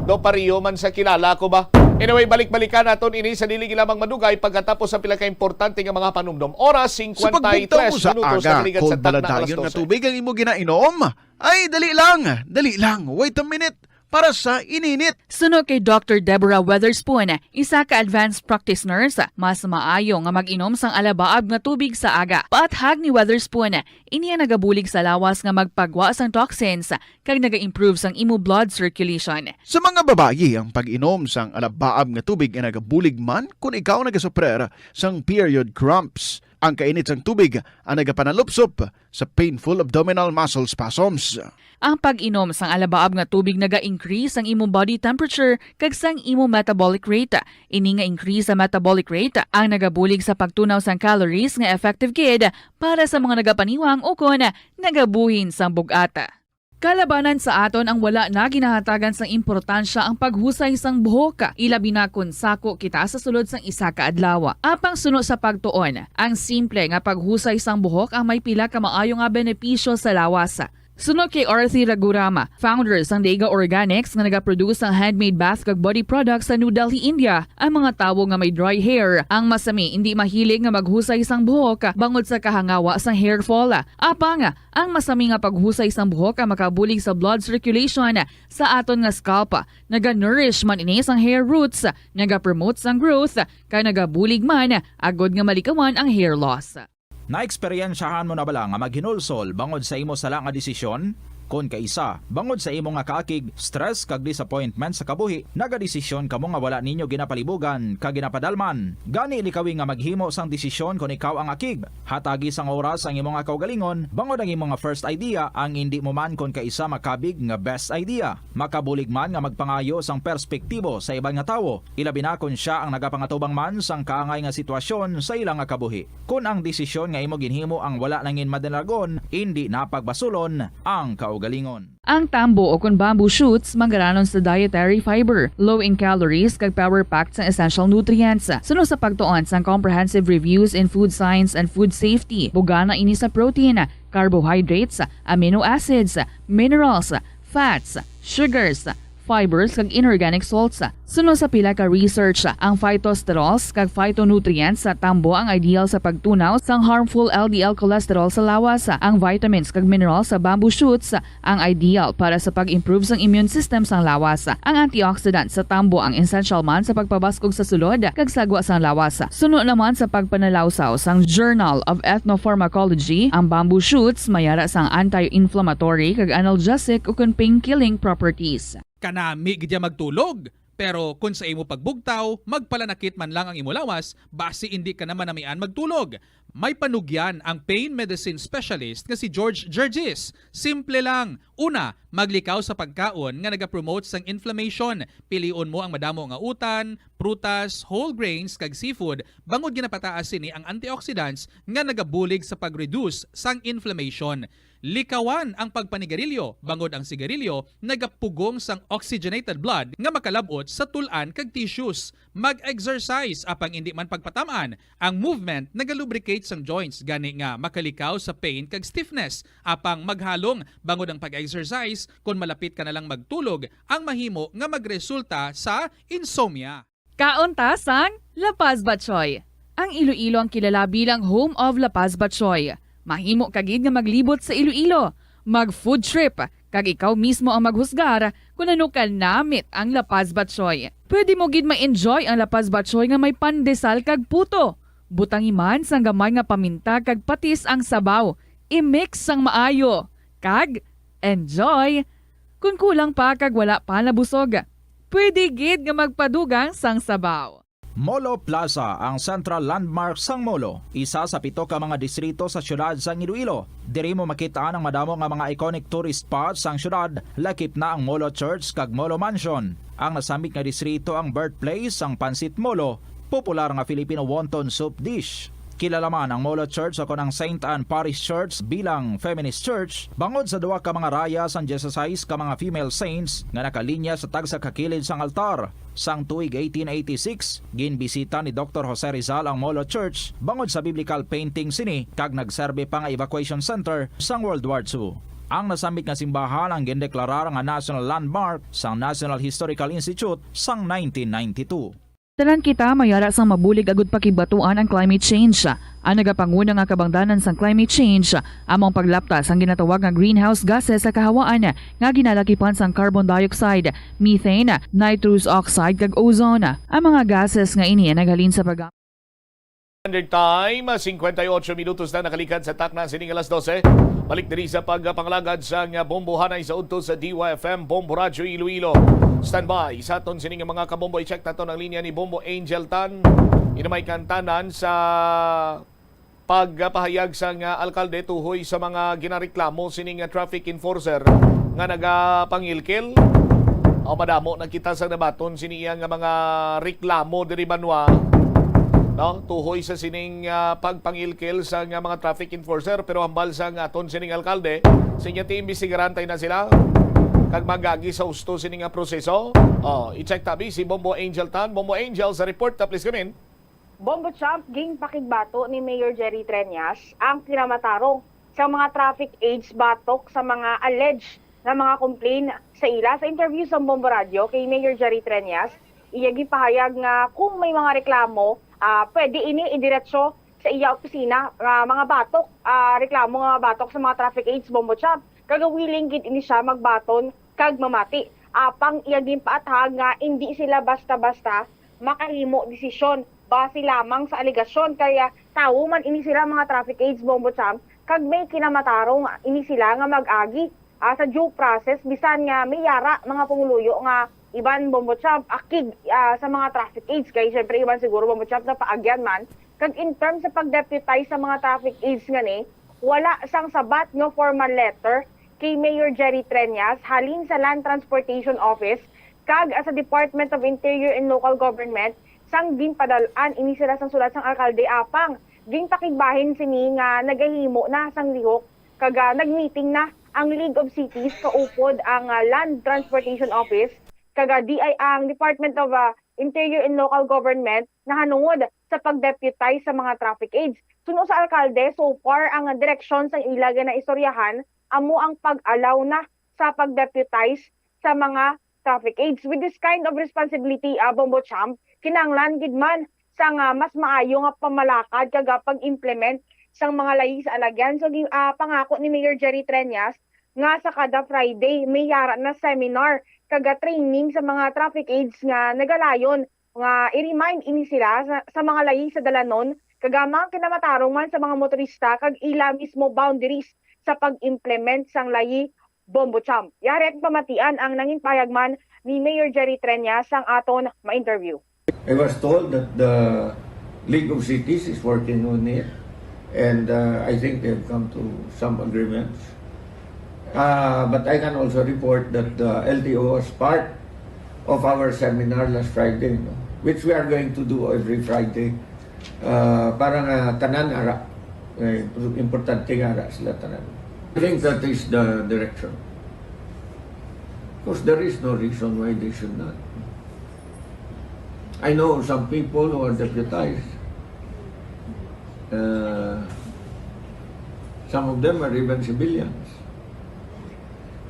Daw pareho man sa kilala ko ba? Anyway, balik-balikan naton ini sa dili lamang madugay pagkatapos sa pila ka importante nga mga panumdom. Oras, Sa singkwenta y tres pagpugtaw mo sa minutos na aga, kaligat sa cold takna, alas baladayon nga dose. Tubig ang imo ginainom? Ay, dali lang, dali lang. Wait a minute. Para sa ininit. Suno kay Doctor Deborah Weatherspoon, isa ka advanced practice nurse, mas maayo nga mag-inom sang alabaab nga tubig sa aga. Paathag ni Weatherspoon, ini ang nagabulig sa lawas nga magpagwa sang toxins kag naga-improve sang imo blood circulation. Sa mga babayi, ang pag-inom sang alabaab nga tubig ay nagabulig man kon ikaw nagasuprer sang period cramps. Ang kainit sang tubig ang nagapanalupsop sa painful abdominal muscle spasms. Ang pag-inom sang alabaab nga tubig naga-increase sang imo body temperature kag sang imo metabolic rate. Ini nga increase sa metabolic rate ang nagabulig sa pagtunaw sang calories nga effective gid para sa mga nagapaniwang ukon nagabuhin sang bug-at. Kalabanan sa aton ang wala na ginahatagan sang importansya ang paghusay sang buhok, ilabi na kon sako kita sa sulod sang isa ka adlaw. Apang suno sa pagtuon, ang simple nga paghusay sang buhok ang may pila ka maayo nga benepisyo sa lawas. Suno kay Arthi Raghuram, founder sang Dega Organics nga nagaproduce sang handmade bath kag body products sa New Delhi, India, ang mga tawo nga may dry hair ang masami indi mahilig nga maghusay sang buhok bangod sa kahangawa sang hair fall. Apang ang masami nga paghusay sang buhok ang makabulig sa blood circulation sa aton nga scalp. Naga-nourish man ini sang hair roots, naga-promote sang growth, kag nagabulig man agod nga malikawan ang hair loss. Naeksperyensyahan mo na bala nga maghinulsol bangod sa imo sala nga desisyon? Kon kaisa, bangod sa imo nga kaakig, stress kag disappointment sa kabuhi, nagadesisyon kamo nga wala ninyo ginapalibugan kag ginapadalman. Gani, likawi nga maghimo sang desisyon kon ikaw ang akig. Hatagi sang oras ang imo nga kaugalingon, bangod ang imo nga first idea ang indi mo man kon kaisa makabig nga best idea. Makabulig man nga magpangayo sang perspektibo sa iban nga tawo, ilabi na kon sia ang nagapangatubang man sang kaangay nga sitwasyon sa ila nga kabuhi. Kon ang desisyon nga imo ginhimo ang wala nangin madalagon, indi na pagbasulon ang kaugalingon. Ang tambo o kon bamboo shoots manggaranon sa dietary fiber, low in calories, kag power-packed sang essential nutrients. Suno sa pagtuon sang Comprehensive Reviews in Food Science and Food Safety, bugana ini sa protein, carbohydrates, amino acids, minerals, fats, sugars, fibers, kag inorganic salts. Suno sa pila ka research, ang phytosterols kag phytonutrients sa tambo ang ideal sa pagtunaw sang harmful L D L cholesterol sa lawas. Ang vitamins kag minerals sa bamboo shoots ang ideal para sa pag-improve sang immune system sang lawas. Ang antioxidant sa tambo ang essential man sa pagpabaskog sa sulod kag sagwa sang lawas. Suno naman sa pagpanalawsaw sang Journal of Ethnopharmacology, ang bamboo shoots may ara sang anti-inflammatory kag analgesic ukon pain-killing properties. Kanami gid ya magtulog, pero kon sa imo pagbugtaw, magpalanakit man lang ang imo lawas, basi indi ka na manamian magtulog. May panugyan ang pain medicine specialist nga si George Gergis. Simple lang. Una, maglikaw sa pagkaon nga nagapromote sang inflammation. Pilion mo ang madamo nga utan, prutas, whole grains, kag seafood, bangod ginapataas sini ang antioxidants nga nagabulig sa pag-reduce sang inflammation. Likawan ang pagpanigarilyo, bangod ang sigarilyo nagapugong sang oxygenated blood nga makalab-ot sa tul-an kag tissues. Mag-exercise, apang indi man pagpatam-an. Ang movement nagalubricate sang joints, gani nga makalikaw sa pain kag stiffness. Apang maghalong, bangod ang pag-exercise, kon malapit ka na lang magtulog, ang mahimo nga magresulta sa insomnia. Kaon ta sang La Paz Batchoy. Ang Iloilo ang kilala bilang home of La Paz Batchoy. Mahimo ka gid nga maglibot sa Iloilo, mag-food trip, kag ikaw mismo ang maghusgar kon ano ka namit ang La Paz Batchoy. Pwede mo gid ma-enjoy ang La Paz Batchoy nga may pandesal kag puto. Butangi man sang gamay nga paminta kag patis ang sabaw. I-mix sang maayo. Kag enjoy! Kon kulang pa kag wala pa nabusog, pwede gid nga magpadugang sang sabaw. Molo Plaza, ang central landmark sang Molo, isa sa pito ka mga distrito sa siyudad sang Iloilo. Diri mo makit-an ang madamo nga mga iconic tourist spots sang siyudad, lakip na ang Molo Church kag Molo Mansion. Ang nasambit nga distrito ang birthplace sang Pancit Molo, popular nga Filipino wonton soup dish. Kilala man ang Molo Church o kon ang Saint Anne Parish Church bilang feminist church bangod sa duha ka mga raya sang dieciséis ka mga female saints nga nakalinya sa tagsa ka kilid sang altar. Sang tuig eighteen eighty-six, ginbisita ni Doktor Jose Rizal ang Molo Church bangod sa biblical painting sini kag nagserbi pa nga evacuation center sang World War Two. Ang nasambit nga simbahan ang gindeklarar nga national landmark sang National Historical Institute sang nineteen ninety-two. Tanan kita may ara sang mabulig agud pakigbatuan ang climate change. Ang nagapanguna nga kabangdanan sang climate change amo ang paglapta sang ginatawag nga greenhouse gases sa kahawaan nga ginalakipan sang carbon dioxide, methane, nitrous oxide, kag ozone. Ang mga gases nga ini ang naghalin sa pag Standard time, cincuenta y ocho minutos na nakalikan sa takna sining alas doce. Balik diri sa pagpangalagad sang bombohanay sa udto sa D Y F M Bombo Radyo Iloilo. Standby sa aton sining mga kabombo. I-check naton ang linya ni Bombo Angel Tan. Ina may kantanan sa pagpahayag sang alkalde tuhoy sa mga ginareklamo sining traffic enforcer nga nagapangilkil. O, madamo na kita sa nabaton sini iya nga mga reklamo diri banwa, no? Tuhoy sa sining, ah, pagpangilkil sa nga mga traffic enforcer, pero hambal sa nga aton sining alkalde, sa inyo ti imbestigaran tayo na sila kag magagi sa husto sini nga proseso. Oh, i-check tabi si Bombo Angel Tan. Bombo Angel, sa report ta, please come in. Bombo Champ, ginpakigbato ni Mayor Jerry Treñas ang kinamatarong sa mga traffic aides batok sa mga alleged nga mga complaint sa ila. Sa interview sa Bombo Radio kay Mayor Jerry Treñas, iya gipahayag nga kung may mga reklamo, ah, pwede ini idiretso sa iya opisina nga mga batok, ah, reklamo nga batok sa mga traffic aides, Bombo Champ. Kag willing gid ini siya magbaton kag mamati. Apang iya ginpaathag nga indi sila basta-basta makahimo desisyon base lamang sa alegasyon, kay, ah, tawo man ini sila, mga traffic aides, Bombo Champ, kag may kinamatarong ini sila nga mag-agi, ah, sa due process, bisan nga may yara, mga pumuluyo, nga iban, Bombo Champ, akig, ah, sa mga traffic aides. Kay syempre, iban siguro, Bombo Champ, napaagyan man. Kag in terms sa pag-deputize sa mga traffic aides nga ni, wala sang sabat nga formal letter kay Mayor Jerry Treñas halin sa Land Transportation Office kag sa Department of Interior and Local Government sang ginpadal-an ini sila sang sulat sang alkalde, apang ginpakigbahin sini nga nagahimo na sang lihok kag, ah, nag-meeting na ang League of Cities kaupod ang, ah, Land Transportation Office kag, ah, D I, ang Department of, ah, Interior and Local Government nahanungod sa pag-deputize sa mga traffic aides. Suno sa alkalde, so far ang direksyon sang ila ginaistoryahan amo ang pag-allow na sa pag-deputize sa mga traffic aides. With this kind of responsibility, ah, Bombo Champ, kinahanglan gid man sang, ah, mas maayo nga pamalakad kag, ah, pag-implement sang mga layi sa alagyan. So, gi-, ah, pangako ni Mayor Jerry Treñas nga sa kada Friday may yara na seminar kag, ah, training sa mga traffic aides nga nagalayon nga i-remind ini sila sa, sa mga layi sa dalanon kag, ah, mga kinamatarong man sa mga motorista kag ila mismo boundaries sa pag-implement sang layi, Bombo Champ. Yari at pamatian ang nangin pahayag man ni Mayor Jerry Treñas sang aton ma-interview. I was told that the League of Cities is working on it, and uh, I think they've come to some agreements. Uh, but I can also report that the L T O was part of our seminar last Friday, no? Which we are going to do every Friday. Uh, para nga tanan ara. Eh, importante nga ara sila tanan. I think that is the direction. Of course, there is no reason why they should not. I know some people who are deputized. Uh, some of them are even civilians.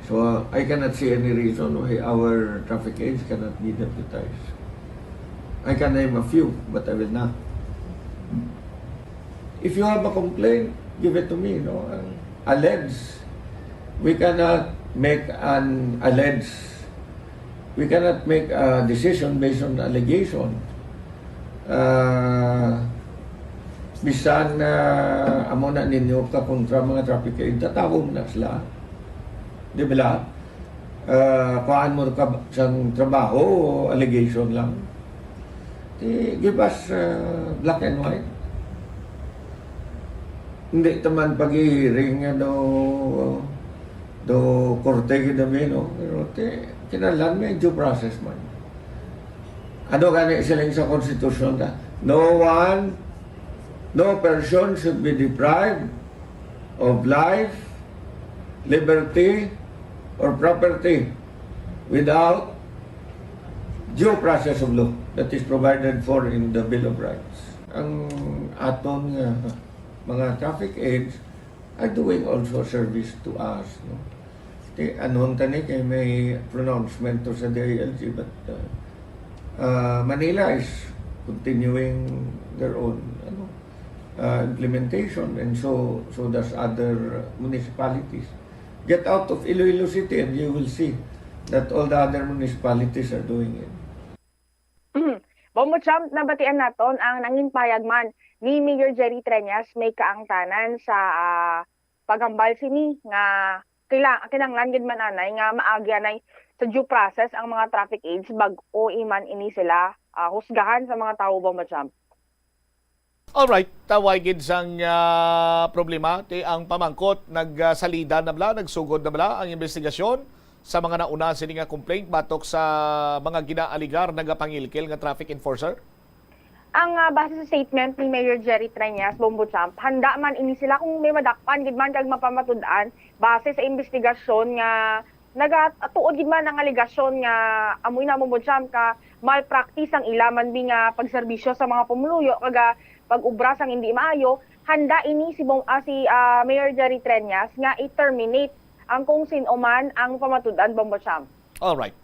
So, uh, I cannot see any reason why our traffic aides cannot be deputized. I can name a few, but I will not. If you have a complaint, give it to me, no? Ang allege, we cannot make an allege. We cannot make a decision based on allegation. Ah, bisan na amo na ninyo ka kontra mga traffic aid, tatawag na sila. Di ba? Ah, kuhaan mo ka sang trabaho, allegation lang. Ti, give us, ah, black and white. Hindi ta man pag-hearing nga daw, daw korte gid kami, no? Pero ti, kinahanglan may due process man. Ano gani siling sa konstitusyon ta? No one, no person should be deprived of life, liberty, or property without due process of law that is provided for in the Bill of Rights. Ang aton nga mga traffic aides are doing also a service to us, no? Ti, anon ta ni kay may pronouncement to sa D I L G, but, uh, uh, Manila is continuing their own, ano, uh, implementation, and so, so does other municipalities. Get out of Iloilo City and you will see that all the other municipalities are doing it. Bombo Champ, nabatian naton ang nangin pahayag man ni Mayor Jerry Treñas, may kaangtanan sa, ah, paghambal sini nga kaila-, kinahanglan gid man anay nga maagi anay sa due process ang mga traffic aides bag-o man ini sila, ah, husgahan sa mga tawo, Bombo Champ. Alright, taway gid sang, ah, problema ti ang pamangkot, nagsalida na bala, nagsugod na bala ang investigasyon sa mga nauna sini nga complaint batok sa mga ginaaligar nagapangilkil nga traffic enforcer? Ang, ah, base sa statement ni Mayor Jerry Treñas, Bombo Champ, handa man ini sila kung may madakpan gid man kag mapamatud-an base sa investigasyon nga nagatuod gid man ang alegasyon nga amoy na, Bombo Champ, ka malpractice ang ila man bi nga pagserbisyo sa mga pumuluyo kag, ah, pag-ubra sang hindi maayo. Handa ini si Bom-, ah, si, ah, Mayor Jerry Treñas nga i-terminate ang kung sin-o man ang pamatud-an, Bombo Champ. Alright.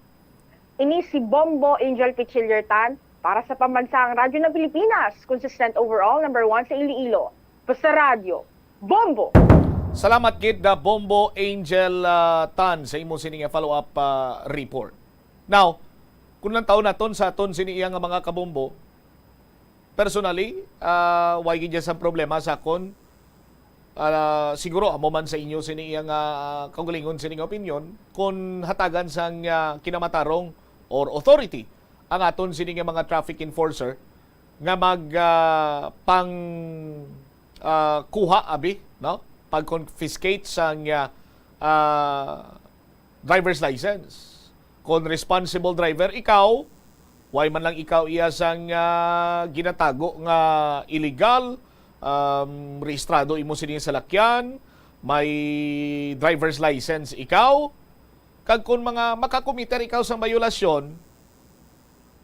Ini si Bombo Angel Pichillertan para sa Pambansang Radyo ng Pilipinas, consistent overall, number one sa Iloilo. Basta Radyo, Bombo! Salamat gid na Bombo Angel, ah, Tan sa imo sini nga follow-up, ah, report. Now, kung lang taon naton sa aton sini iya nga mga kabombo, Personally, ah, way gid siya sang problema sa akon. Ah, siguro amo man sa inyo sini iya nga kaugalingon sini nga opinyon, kon hatagan sang, ah, kinamatarong or authority ang aton sini nga mga traffic enforcer nga mag, ah, pang, ah, kuha abi, no? Pag-confiscate sang, ah, ah, driver's license. Kon responsible driver ikaw, way man lang ikaw iya sang, ah, ginatago nga illegal, um, rehistrado imo sining salakyan, may driver's license ikaw, kag kon mga makakomiter ikaw sang bayolasyon,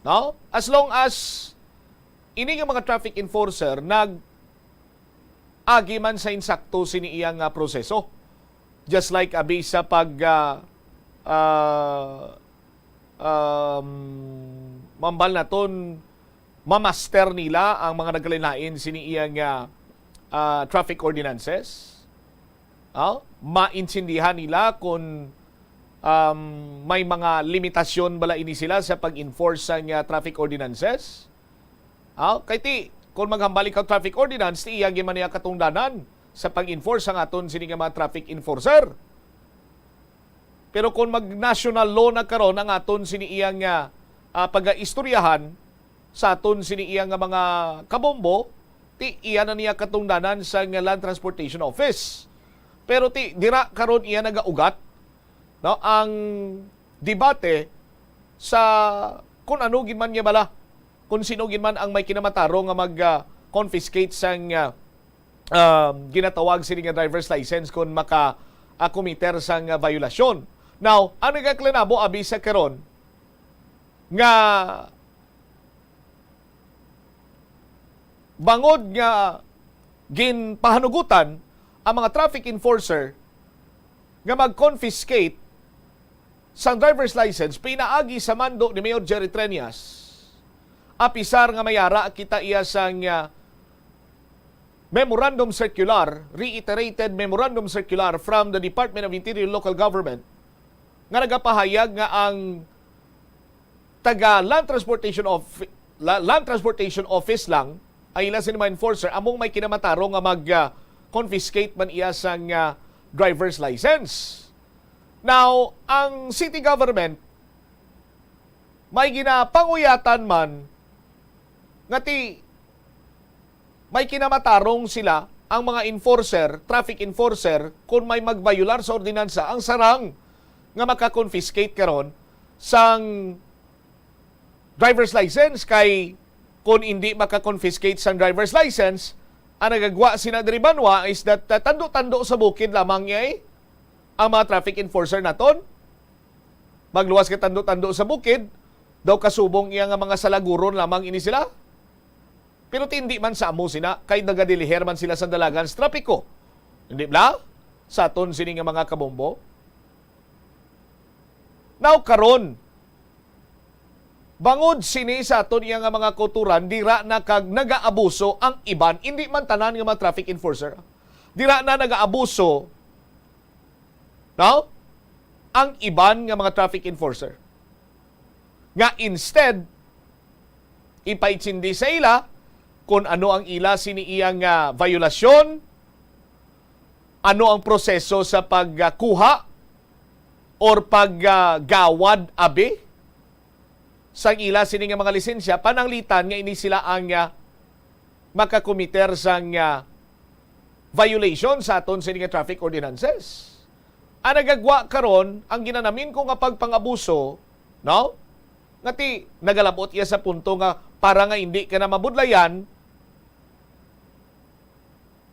no? As long as ini nga mga traffic enforcer nag-agi man sa insakto sini iya nga proseso. Just like abi sa pag, ah, ah, um, mambal naton, mamaster nila ang mga nagkalain-lain sini iya nga, ah, traffic ordinances. Ah, maintindihan nila kung, um, may mga limitasyon bala ini sila sa pag-enforce sang, ah, traffic ordinances. Ah, kay ti, kung maghambal ikaw traffic ordinance, ti iya gid man niya katungdanan sa pag-enforce sang aton sini nga mga traffic enforcer. Pero kung mag-national law na karon ang aton sini iya nga, ah, pagaistoryahan sa aton sini iya nga mga kabombo, ti iya na niya katungdanan sa nga Land Transportation Office. Pero ti dira karon iya nagaugat, no, ang debate sa kung ano gid man niya bala, kung sino gid man ang may kinamatarong nga mag, ah, confiscate sang, ah, um, ginatawag sini nga driver's license kung maka, ah, committer sang, ah, violasyon. Now, ang nagaklanabo abi sa karon nga bangod nga ginpahanugutan ang mga traffic enforcer nga mag-confiscate sang driver's license pinaagi sa mando ni Mayor Jerry Treñas, apisar nga may ara kita iya sang, ah, memorandum circular, reiterated memorandum circular from the Department of Interior and Local Government nga nagapahayag nga ang taga Land Transportation of La-, Land Transportation Office lang ang ila sini mga enforcer among may kinamatarong nga mag, ah, confiscate man iya sang, ah, driver's license. Now, ang city government may ginapanguyatan man nga ti may kinamatarong sila ang mga enforcer, traffic enforcer, kung may magbayular sa ordinansa, ang sarang nga maka-confiscate karon sang driver's license, kay kung hindi maka-confiscate sang driver's license, ang nagagwa sina diri banwa is that, uh, tando-tando sa bukid lamang niya, eh, ang mga traffic enforcer naton. Magluwas ka tando-tando sa bukid, daw kasubong iya nga mga salaguron lamang ini sila. Pero ti hindi man sa amo sina, kay nagadiliher man sila sa dalagan sa trapiko. Hindi bala? Sa aton sini nga mga kabombo. Now, karon, bangod sini sa aton iya nga mga kauturan, dira na kag nagaabuso ang iban, hindi man tanan nga mga traffic enforcer. Dira na nagaabuso, no? Ang iban nga mga traffic enforcer. Nga instead, ipaitsindi sa ila kung ano ang ila sini iya nga violasyon, ano ang proseso sa pagkuha or paggawad abi sang ila sini nga mga lisensya, pananglitan nga ini sila ang, ah, makakomiter sang, ah, violation sa aton sini nga traffic ordinances. Ang nagagwa karon, ang ginanamin ko nga pagpangabuso, no? Nga ti, nagalabot iya sa punto nga para nga hindi ka na mabudlayan,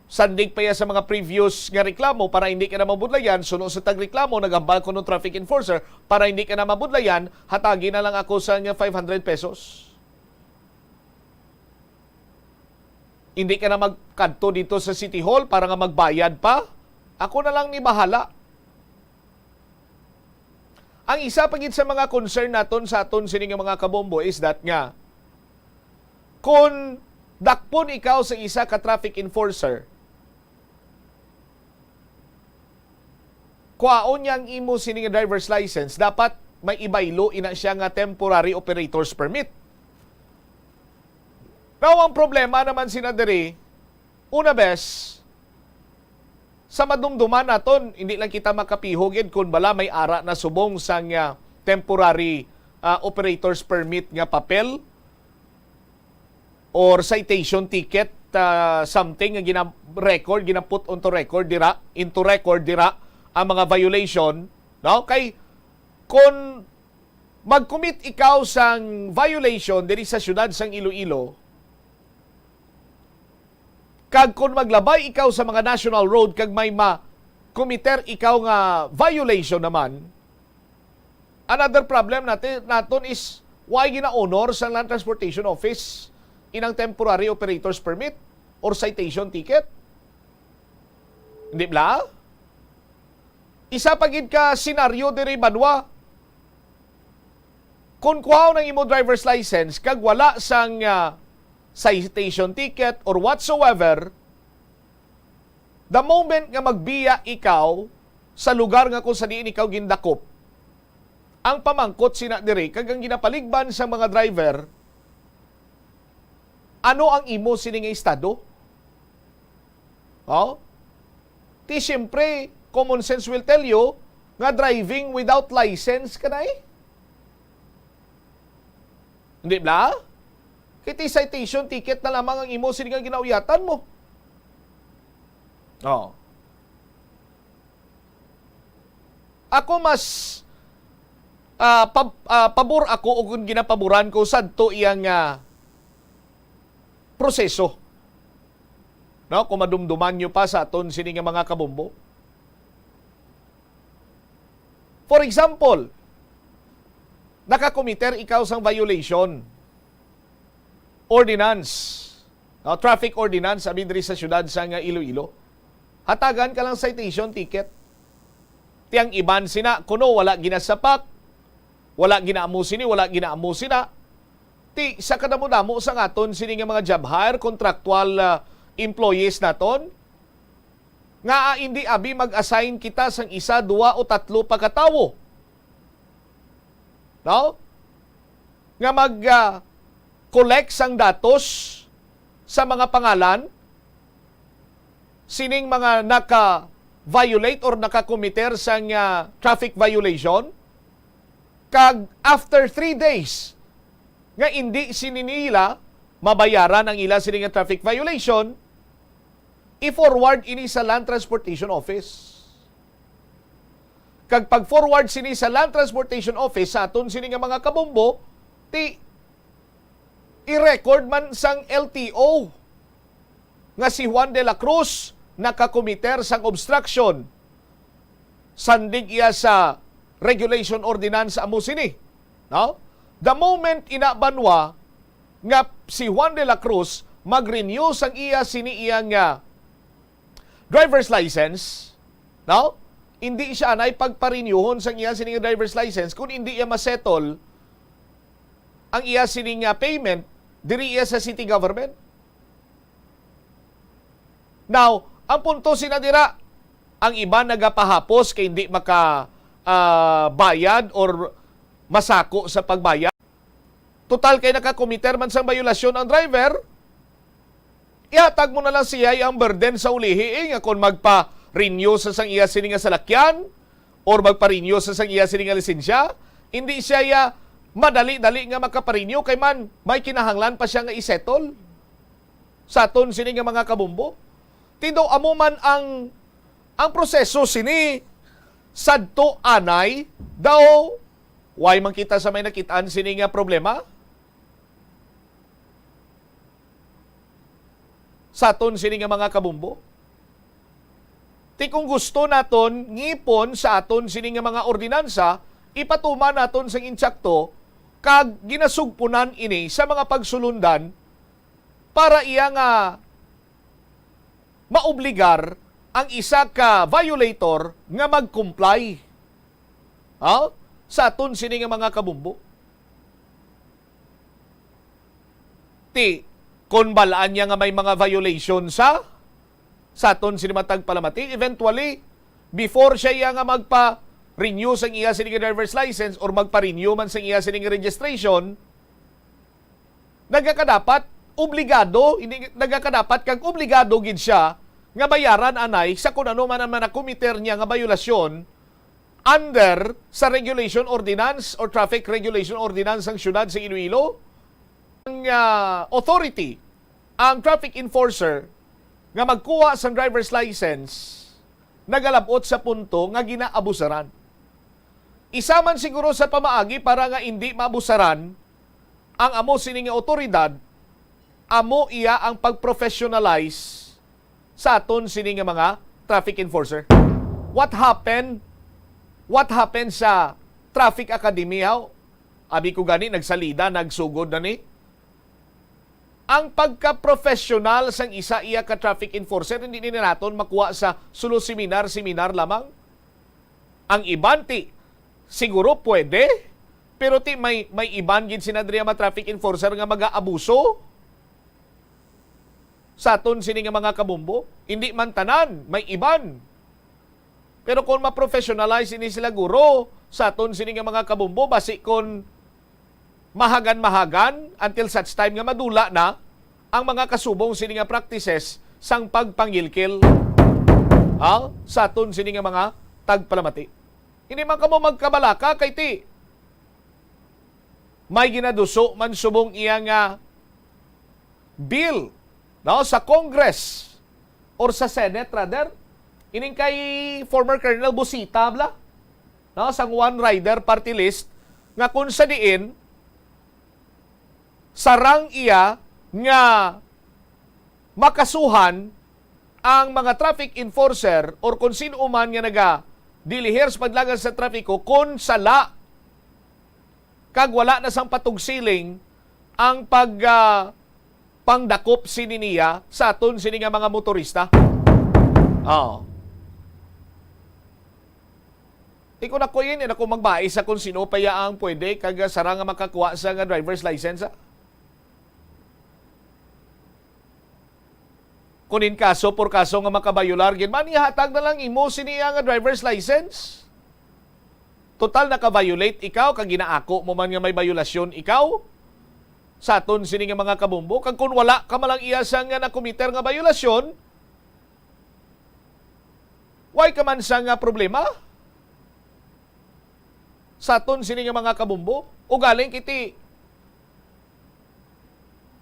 sandig pa iya sa mga previous nga reklamo para hindi ka na mabudlayan, suno sa tagreklamo, naghambal kuno traffic enforcer, para hindi ka na mabudlayan, hatagi na lang ako sa nga five hundred pesos. Hindi ka na magkadto dito sa City Hall para nga magbayad pa. Ako na lang ni bahala. Ang isa pa gid sa mga concern naton sa aton sini nga mga kabombo is that nga, kung dakpon ikaw sa isa ka traffic enforcer, kuhaon niya ang imo sini nga driver's license, dapat may ibaylo ina siya nga temporary operator's permit. Now, ang problema naman sina diri, una bes, sa madumduman naton, hindi lang kita makapiho gid kung bala may ara na subong sang, ah, temporary, ah, operator's permit nga papel or citation ticket, ah, something nga gina-record, gina-put onto record dira, into record dira ang mga violation, no? Kay kung mag-commit ikaw sang violation diri sa siyudad sang Iloilo, kag kon maglabay ikaw sa mga national road kag may ma-committer ikaw nga violation naman, another problem natin, naton is why gina-honor sa Land Transportation Office inang temporary operator's permit or citation ticket? Hindi bala? Isa pa gid ka senaryo diri, banwa. Kung kuhaon ang imo driver's license kag wala sang, ah, citation ticket or whatsoever, the moment nga magbiya ikaw sa lugar nga kung sa diin ikaw gindakop, ang pamangkot sina diri kag ang ginapaligban sang mga driver, ano ang imo sini nga estado? Oh? Ti siyempre, common sense will tell you nga driving without license ka na eh. Hindi bala? Kay ti citation ticket na lamang ang imo sini nga ginauyatan mo. Oh. Ako mas, ah, pab-, ah, pabor ako o kung ginapaboran ko sadto iyang, ah, proseso. No, kung madumduman nyo pa sa aton sini nga mga kabombo. For example, nakakomiter ikaw sang violation, ordinance, no, traffic ordinance, abi diri sa siyudad sang Iloilo. Hatagan ka lang citation ticket. Ti ang iban sina, kuno wala ginasapak, wala ginaamo sini, wala ginaamo sina. Ti sa kadamo-damo sa aton sini nga mga job hire, contractual, ah, employees naton, nga, ah, indi abi mag-assign kita sang isa, duwa o tatlo pa ka tawo, no? Nga mag, ah, collect sang datos sa mga pangalan sining mga naka-violate or nakakomiter sang, ah, traffic violation, kag after three days nga indi sini nila mabayaran ang ila sini nga traffic violation, i-forward ini sa Land Transportation Office. Kag pag-forward sini sa Land Transportation Office sa aton sini nga mga kabombo, ti i-record man sang L T O nga si Juan de la Cruz nakakomiter sang obstruction, sandig iya sa regulation ordinance amo sini, no? The moment ina, banwa, nga si Juan de la Cruz mag-renew sang iya sini iya nga driver's license, no? Hindi siya anay pagpa-renewhon sang iya sini nga driver's license kung hindi iya ma-settle ang iya sini nga payment diri iya sa city government. Now, ang punto sina dira, ang iban nagapahapos kay hindi maka, ah, bayad or masako sa pagbayad. Total kay nakakomiter man sang bayolasyon ang driver, ihatag mo na lang siya ang burden sa ulihi, eh, nga kon magpa-renew sa sang iya sini nga salakyan or magpa-renew sa sang iya sini nga lisensya, hindi siya ya madali-dali nga makaparenew kay man may kinahanglan pa siya nga isettle sa aton sini nga mga kabombo. Ti daw amo man ang, ang proseso sini sadto anay daw, way man kita sa may nakitaan sini nga problema sa aton sini nga mga kabombo. Ti kung gusto naton ngipon sa aton sini nga mga ordinansa, ipatuman naton sing insakto kag ginasugpunan ini sa mga pagsulundan para iya nga maobligar ang isa ka violator nga mag-comply, ha, sa aton sini nga mga kabombo. Ti, kon balaan niya nga may mga violation sa, sa aton sini matag palamati, eventually, before siya iya nga magpa-renew sang iya sini nga driver's license or magpa-renew man sang iya sini nga registration, nagakadapat obligado, hindi nagakadapat kag obligado gid siya nga bayaran anay sa kun ano man ang mga committer niya nga bayolasyon under sa regulation ordinance or traffic regulation ordinance sang siyudad sa Iloilo. Ang, ah, authority, ang traffic enforcer nga magkuha sang driver's license nagalabot sa punto nga ginaabusaran. Isa man siguro sa pamaagi para nga indi maabusaran ang amo sini nga awtoridad, amo iya ang pag-professionalize sa aton sini nga mga traffic enforcer. What happened? What happened sa traffic academy, haw? Abi ko gani, nagsalida, nagsugod na ni. Ang pagka-professional sang isa iya ka traffic enforcer, hindi ni naton makuha sa solo seminar-seminar lamang. Ang iban ti, siguro pwede, pero ti may, may iban gid sina diri mga traffic enforcer nga mag-aabuso sa aton sini nga mga kabombo. Hindi man tanan, may iban. Pero kung ma-professionalize ini sila, guro, sa aton sini nga mga kabombo, basi kon mahagan-mahagan until such time nga madula na ang mga kasubong sini nga practices sang pagpangilkil, ha, sa aton sini nga mga tagpalamati. Hindi man kamo magkabalaka kay ti may ginaduso man subong iya nga bill, no, sa Congress or sa Senate rather, ining kay former Colonel Busita bala, no, sang One Rider Party List, nga kung sa diin sarang iya nga makasuhan ang mga traffic enforcer or kung sino man nga naga-delihir sa paglangan sa trapiko kung sala kag wala na sang patugsiling ang pag, ah, pangdakop sini niya sa aton sini nga mga motorista. Oh. Di ko na ko yun, ako magbae sa kung sino pa ya ang pwede kag sara nga makakuha sa nga driver's license, ah. Kung in kaso por kaso nga makabayular gid man, ihatag na lang imo sini iya nga driver's license. Total, naka-violate ikaw, kag ginaako mo man nga may bayolasyon ikaw sa aton sini nga mga kabombo. Kag kung wala ka man lang iya sa nga nakomiter nga bayolasyon, why ka man sa nga problema sa aton sini nga mga kabombo? Ugaling kiti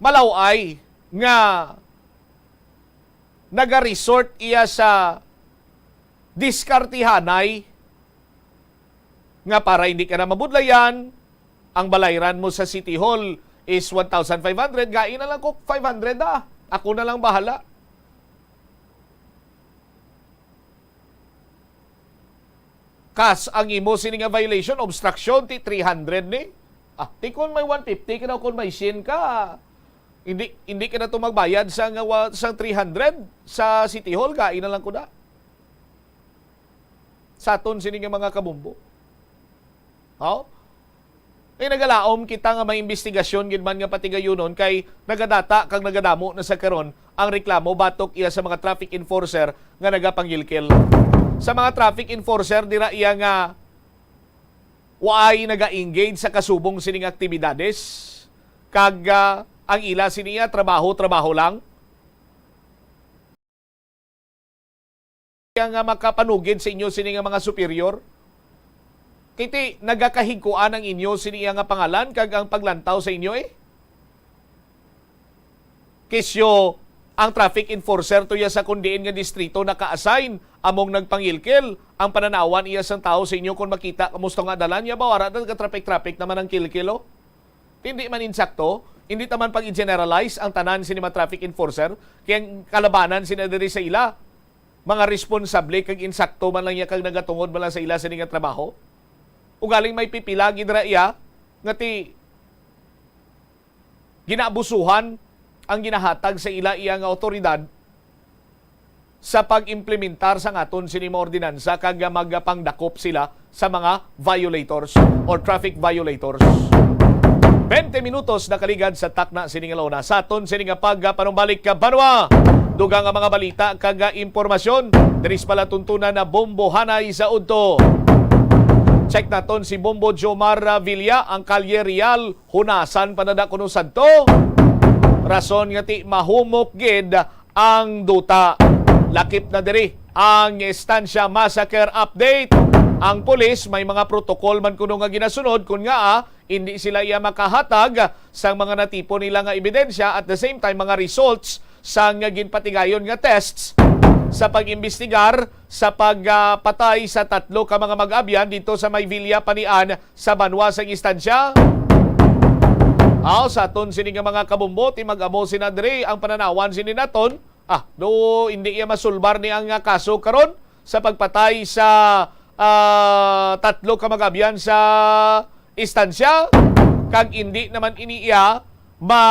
malaw-ay nga naga-resort iya sa diskartihanay nga para hindi ka na mabudlayan, ang balayran mo sa City Hall is one thousand five hundred, gain na lang ko five hundred, ah. Ako na lang bahala. Kas ang imo sini nga violation, obstruction, ti three hundred ni. Ah, ti kon may one fifty ka na, kon may sien ka, hindi, hindi ka na to magbayad sa nga wa-, sa three hundred sa City Hall, gain na lang ko na. Sa aton sini nga mga kabombo. Haw? Kay nagalaom kita nga may imbestigasyon gid man nga patigayunon, kay nagadata kag nagadamo na sa karon ang reklamo batok iya sa mga traffic enforcer nga nagapangilkil. Sa mga traffic enforcer, dira iya nga waay naga-engage sa kasubong sining aktibidades, kag, ah, ang ila sini iya trabaho, trabaho lang. Kaya nga makapanugid sa inyo sini nga mga superior? Kay ti nagakahigkuan ang inyo sini iya nga pangalan kag ang paglantaw sa inyo, eh. Kisyo, ang traffic enforcer to iya sa kun diin nga distrito naka-assign, among nagpangilkil, ang pananawan iya sang tawo sa inyo kon makita kamo sa tunga dalan, iya ba wala na, traffic-traffic naman ang kilkil, oh. Hindi man insakto, hindi ta man pag-i-generalize ang tanan sini mga traffic enforcer, kay ang kalabanan sina diri sa ila, mga responsable kag insakto man lang iya kag nagatungod man lang sa ila sini nga trabaho. Ugaling may pipila gid ra iya nga ti ginaabusuhan ang ginahatag sa ila iya nga awtoridad sa pag-implementar sang aton sini mga ordinansa kag magpangdakop sila sa mga violators or traffic violators. Twenty minutos nakaligad sa takna sini nga launa. Sa aton sini nga pagpanumbalik ka banwa, dugang nga mga balita kag impormasyon diri sa palatuntunan na Bombohanay sa udto. Check naton si Bombo Jomar Villa, ang Kalye Real, hunasan pa na da kuno sadto. rason nga ti mahumok gid ang duta. Lakip na diri ang Estancia Massacre update. Ang pulis may mga protocol man kuno nga ginasunod, kun ngaa hindi sila iya makahatag sang mga natipon nila nga ebidensya, at the same time mga results sang ginpatigayon nga tests sa pag-imbestigar sa pagpatay sa tatlo ka mga mag-abyan dito sa may Villa Panian sa banwa sang Estancia. Aw, sa aton sini nga mga kabombo, ti mag-amo sina diri ang pananawan sini naton. Ah, do hindi iya masulbar ni ang, ah, kaso karon sa pagpatay sa, ah, tatlo ka mag-abyan sa Estancia, kag hindi naman ini iya ma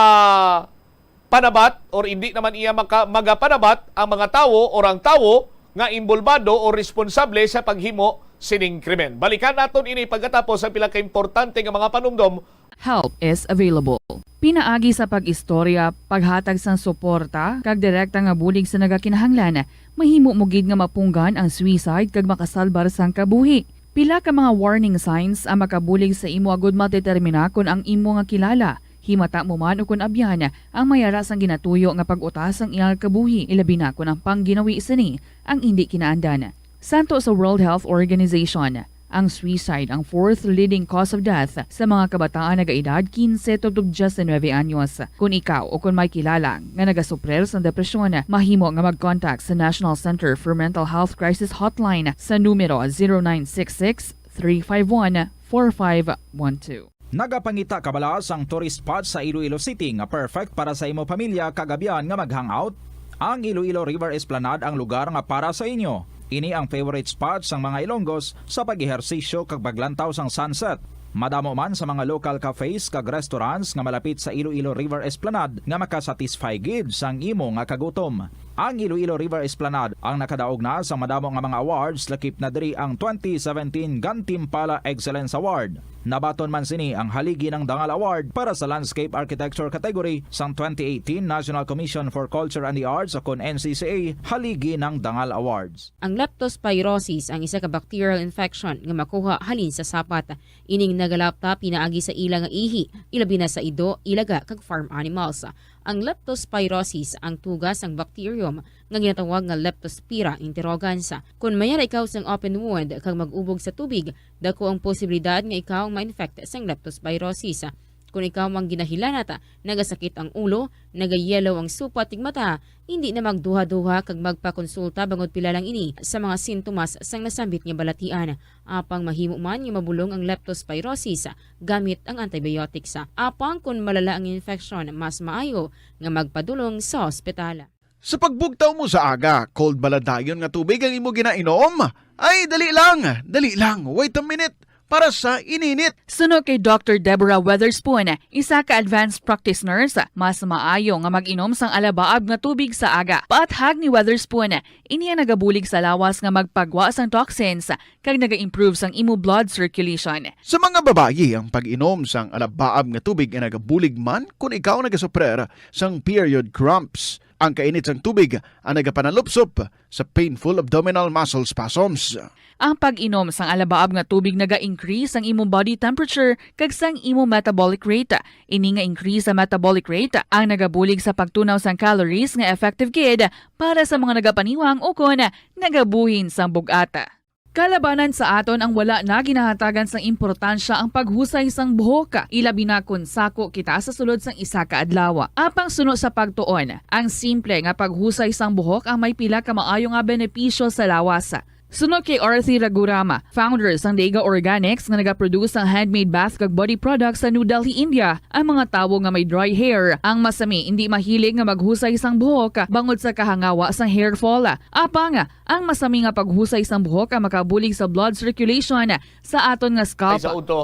panabat or hindi naman iya maka-, magapanabat ang mga tawo or ang tawo nga imbolbado o responsable sa paghimo sining krimen. Balikan naton ini pagkatapos sa pila ka importante nga mga panumdom. Help is available. Pinaagi sa pag-istorya, paghatag sang suporta, kag direkta nga bulig sa nagakinahanglan, mahimo mo gid nga mapunggan ang suicide kag makasalbar sang kabuhi. Pila ka mga warning signs ang makabulig sa imo agud madetermina kon ang imo nga kilala, himata mo man ukon abyan, ang may ara sang ginatuyo nga pag-uta sang iya kabuhi, ilabi na kon ang pangginawi sini ang indi kinaandan. Santo sa World Health Organization, ang suicide ang fourth leading cause of death sa mga kabataan nagaedad quince to diecinuebe anyos. Kon ikaw o kon may kilala nga nagasuprer sang depresyon, mahimo nga mag-contact sa National Center for Mental Health Crisis Hotline sa numero zero nine six six, three five one, four five one two. Nagapangita ka bala sang tourist spot sa Iloilo City nga perfect para sa imo pamilya kag abyan nga mag-hangout? Ang Iloilo River Esplanade ang lugar nga para sa inyo. Ini ang favorite spot sang mga Ilonggos sa pag-ehersisyo kag paglantaw sang sunset. Madamo man sa mga local cafes kag restaurants nga malapit sa Iloilo River Esplanade nga makasatisfy gid sang imo nga kagutom. Ang Iloilo River Esplanade ang nakadaog na sang madamo nga mga awards, lakip na diri ang twenty seventeen Gantimpala Excellence Award. Nabaton man sini ang Haligi ng Dangal Award para sa Landscape Architecture category sang twenty eighteen National Commission for Culture and the Arts, o kon N C C A Haligi ng Dangal Awards. Ang leptospirosis ang isa ka bacterial infection nga makuha halin sa sapat. Ining nagalapta pinaagi sa ila nga ihi, ilabi na sa ido, ilaga, kag farm animals. Ang leptospirosis ang tuga sang bacterium nga ginatawag nga Leptospira interrogans. Kon may ara ikaw sang open wound kag mag-ubog sa tubig, dako ang posibilidad nga ikaw ma-infect sang leptospirosis. Kon ikaw ang ginahilanat, nagasakit ang ulo, nagayellow ang supat ning mata, hindi na magduha-duha kag magpakonsulta bangod pila lang ini sa mga sintomas sang nasambit nga balatian. Apang mahimo man nga mabulong ang leptospirosis gamit ang antibiotics. Apang kon malala ang infection, mas maayo nga magpadulong sa ospital. Sa pagbugtaw mo sa aga, cold bala dayon nga tubig ang imo ginainom? Ay, dali lang, dali lang, wait a minute, para sa ininit. Suno kay Doctor Deborah Weatherspoon, isa ka advanced practice nurse, mas maayo nga mag-inom sang alabaab nga tubig sa aga. Paathag ni Weatherspoon, ini ang nagabulig sa lawas nga magpagwa sang toxins kag naga-improve sang imo blood circulation. Sa mga babayi, ang pag-inom sang alabaab nga tubig ay nagabulig man kon ikaw nagasuprer sang period cramps. Ang kainit sang tubig ang nagapanalupsop sa painful abdominal muscle spasms. Ang pag-inom sang alabaab nga tubig naga-increase ang imong body temperature kag sang imong metabolic rate. Ini nga increase sa metabolic rate ang nagabulig sa pagtunaw sang calories nga effective gid para sa mga nagapaniwang ukon nagabuhin sang bug-at. Kalabanan sa aton ang wala na ginahatagan sang importansya ang paghusay sang buhok, ilabi na kon sako kita sa sulod sang isa ka adlaw. Apang suno sa pagtuon, ang simple nga paghusay sang buhok ang may pila ka maayo nga benepisyo sa lawas. Suno kay Arthi Ragurama, founder sang Dega Organics nga nagaproduce sang handmade bath kag body products sa New Delhi, India, ang mga tawo nga may dry hair, ang masami, indi mahilig nga maghusay sang buhok bangod sa kahangawa sang hair fall. Apang, ang masami nga paghusay sang buhok ang makabulig sa blood circulation sa aton nga scalp. Ay, sa udto,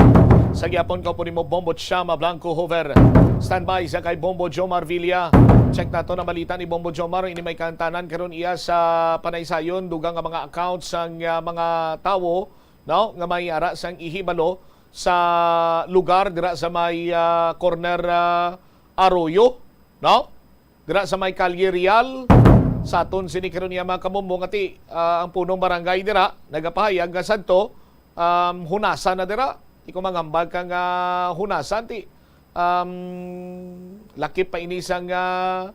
sa gihapon ko po nimo, Bombo Chama Blanco Hoover. Standby sa kay Bombo Jomar Villa. Check nato na balita ni Bombo Jomar. Ini may kahantanan karon iya sa panaysayon, dugang nga mga accounts sang, ah, mga tawo, no, nga may ara sang ihibalo sa lugar dira sa may, ah, corner, ah, Arroyo, no? Dira sa may Kalye Real, sa aton sini karon niya, mga kamumbo, nga ti, ah, ang punong barangay dira nagapahayag nga sadto, um, hunasan na dira. Di ko mangambal ka nga hunasan ti Um, lakip pa ini sang, ah,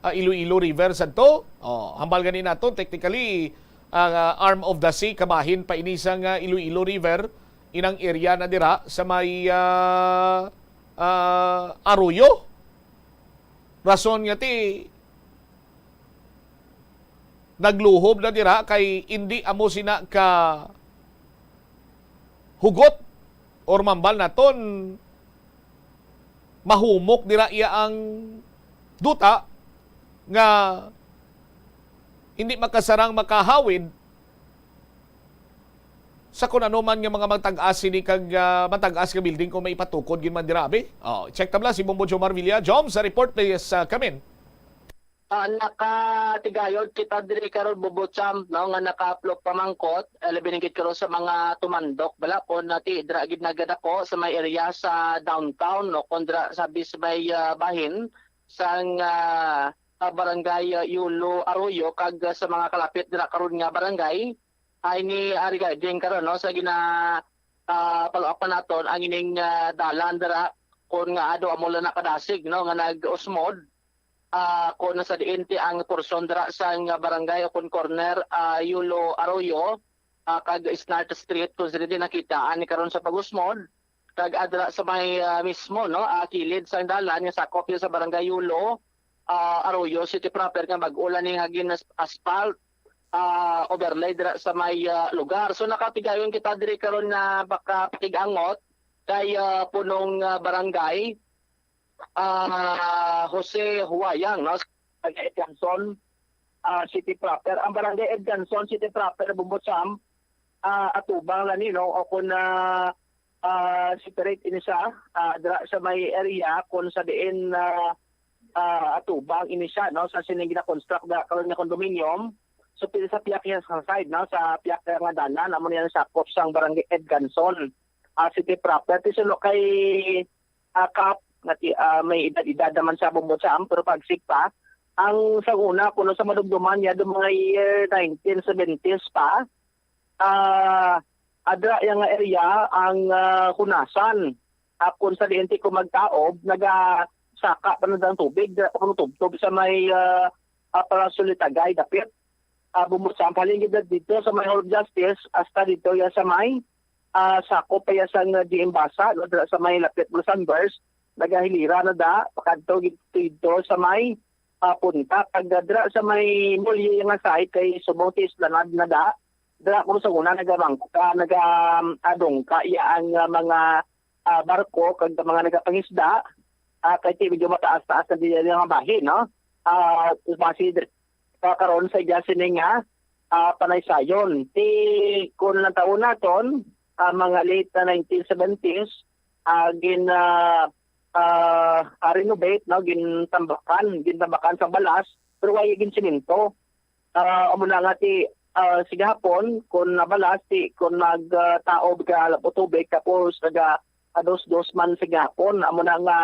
ah, Iloilo River sadto. Oh, hambal gani nato, technically, ang, ah, arm of the sea, kabahin pa ini sang, ah, Iloilo River, inang area na dira sa may, ah, ah, Arroyo. Rason nga ti nagluhob na dira kay indi amo sina ka hugot or mambal naton mahumok dira iya ang duta nga hindi makasarang makahawid sa kun ano man nga mga matag-as sini kag, ah, matag-as nga building kung may ipatukod gid man dira, abi. Oh, check ta bala si Bombo Jomar Villa. Jom, sa report, please, ah, come in. Ah, nakatigayod kita diri karon, Bubutsam, no, nga nakaplop pamangkot, eh, labi na gid karon sa mga tumandok, bala, kung nati, dira gid nagadako sa may area sa downtown, no, kung dira sa bis may, ah, bahin sang, ah, ah, barangay, ah, Yulo Arroyo, kag, ah, sa mga kalapit dira karon nga barangay, ay ni, ah, regarding karon, no, sa gina, ah, follow up pa naton ang ining, ah, dalan dira, kung nga ado amo lang nakadasig, no, nga nag-usmod, ah, kung nasa diin ti ang portion dira sang barangay o kung corner, ah, Yulo Arroyo, ah, kag Snart Street, kung sa diin nakita ani karon sa pag-usmod, kag adra sa may, ah, mismo, no, ah, kilid sang dalan nga sakop sa barangay Yulo, ah, Arroyo City proper, nga bag-o lang ning hagin as-, asphalt, ah, overlay dira sa may, ah, lugar. So, nakatigayon kita diri karon na baka pakig-angot kay, ah, punong, ah, barangay, ah, Jose Huayang, no? Taga Edganson, ah, City proper. Ang barangay Edganson City proper, Bumbot Sam, ah, atubang lang ni, no? O kung, ah, ah, separate ini siya, ah, dira sa may area kung sa diin, ah, ah, atubang ini siya, no? Sa sining gina-construct na karon nga condominium. So, pili sa piyak niya sa side, no? Sa piyak nga dalan, amo niya sakop sang barangay Edganson, ah, City proper. Ti suno kay, ah, Kap, nga ti-, ah, may edad-edad naman sa Bumbot Sam, pero pagsik pa. Ang sa una, kuno sa madumduman niya, do mga year nineteen seventies pa, ah, adra yang nga area ang, ah, hunasan. Akon sa diin ti ko magtaob, nagasaka pa na ang tubig, dira pa kuno tubtob sa may, ah, ah, Palasyo Litagay, dapit. Ah, Bumbot Sam, halin gid dito sa may Hall of Justice, hasta dito ya sa may, ah, sakop pa ya sang, ah, G M Basa, no, dira sa may lapit mo Sunburst, nagahilira na da, pakadto gid dito sa may, ah, punta. Pag, ah, dira sa may mulye nga side kay subong ti Esplanade na da, dira kuno sa una nagabangka, naga, ah, dungka ya ang, ah, mga, ah, barko kag mga nagapangisda, ah, kay ti medyo mataas-taas na diya nga bahin, no? Ah, base dir-, ah, karon sa iya sini nga, ah, panaysayon. Ti kun lang taon naton, ah, mga late na nineteen seventies, ah, gin, ah, ah, ah, renovate, no? Gintambakan, gintambakan sa balas, pero wala gin simento. Ah, amo na nga ti, ah, sa gihapon, kun nabalas ti, kun nag, ah, taob ka labo tubig, tapos naga, ah, dos-dos man sa gihapon, amo na nga,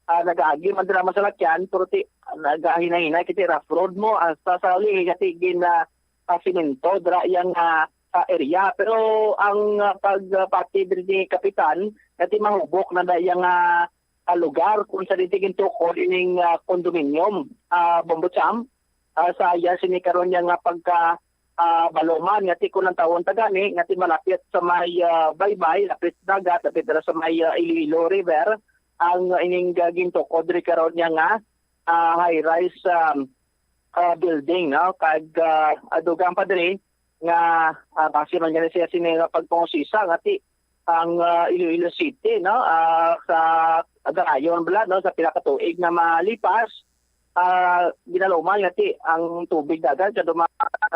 ah, nagaagi man dira masalakyan, pero ti, nagahinay-hinay, kay ti rough road mo, hasta sa uli, kay ti gin, ah, ah, simento, dira yang, ah, ah, area. Pero ang, ah, pag, ah, pati diri ni Kapitan, kay ti mahubok na da yang, ah, ah, lugar kung sa dito gintukod ining, ah, condominium, ah, Bombo Champ, ah, sa iya sini karon niya nga pagka, ah, baluman nga ti kun ang tawon ta gani nga ti malapit sa may, ah, baybay, lapit dagat, lapit dira sa may, ah, Iloilo River, ang, ah, ining, ah, gintukod diri karon niya nga, ah, high-rise, um, ah, building, no? Kag, ah, ah, dugang pa diri nga, ah, base man gani siya sini nga pagpangusisa nga ti ang, ah, Iloilo City, no, ah, sa dayon bala, no, sa pila ka tuig na malipas, ah, ginaluman nga ti ang tubig dagat sa duma-,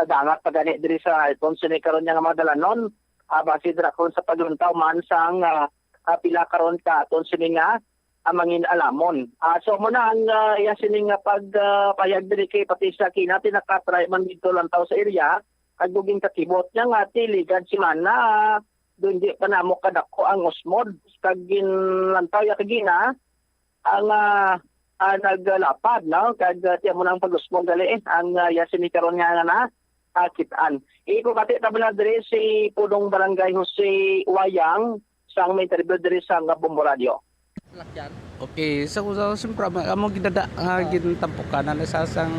dangat pa gani diri sa aton sini karon nga mga dalanon, ah, base dira karon sa paglantaw man sang, ah, ah, pila karon ka aton sini nga, ah, mangin-alamon. Ah, so, mo na ang, ah, iya sini nga pag, ah, payag diri kay pati sa kina, ti nakatry man dito lantaw sa area, kag buging kakibot niya nga ti ligad semana, ah, doon di pa namo kadako ang usmod. Kag ginlantaw ya kagina, ang, ah, ah, naglapad, no? Kag, ah, tiyan mo na ang pag-usmod gali, eh, ang, ah, iya sini karon nga, nga na, ah, kit-an. Ikubati ta bala diri si Pudong Barangay Jose Wayang, sang may interview diri sa nga Bombo Radio. Salakyan. Okay, so, so siyempre, amo, amo ginada nga Oo. Gintampukan na sa sang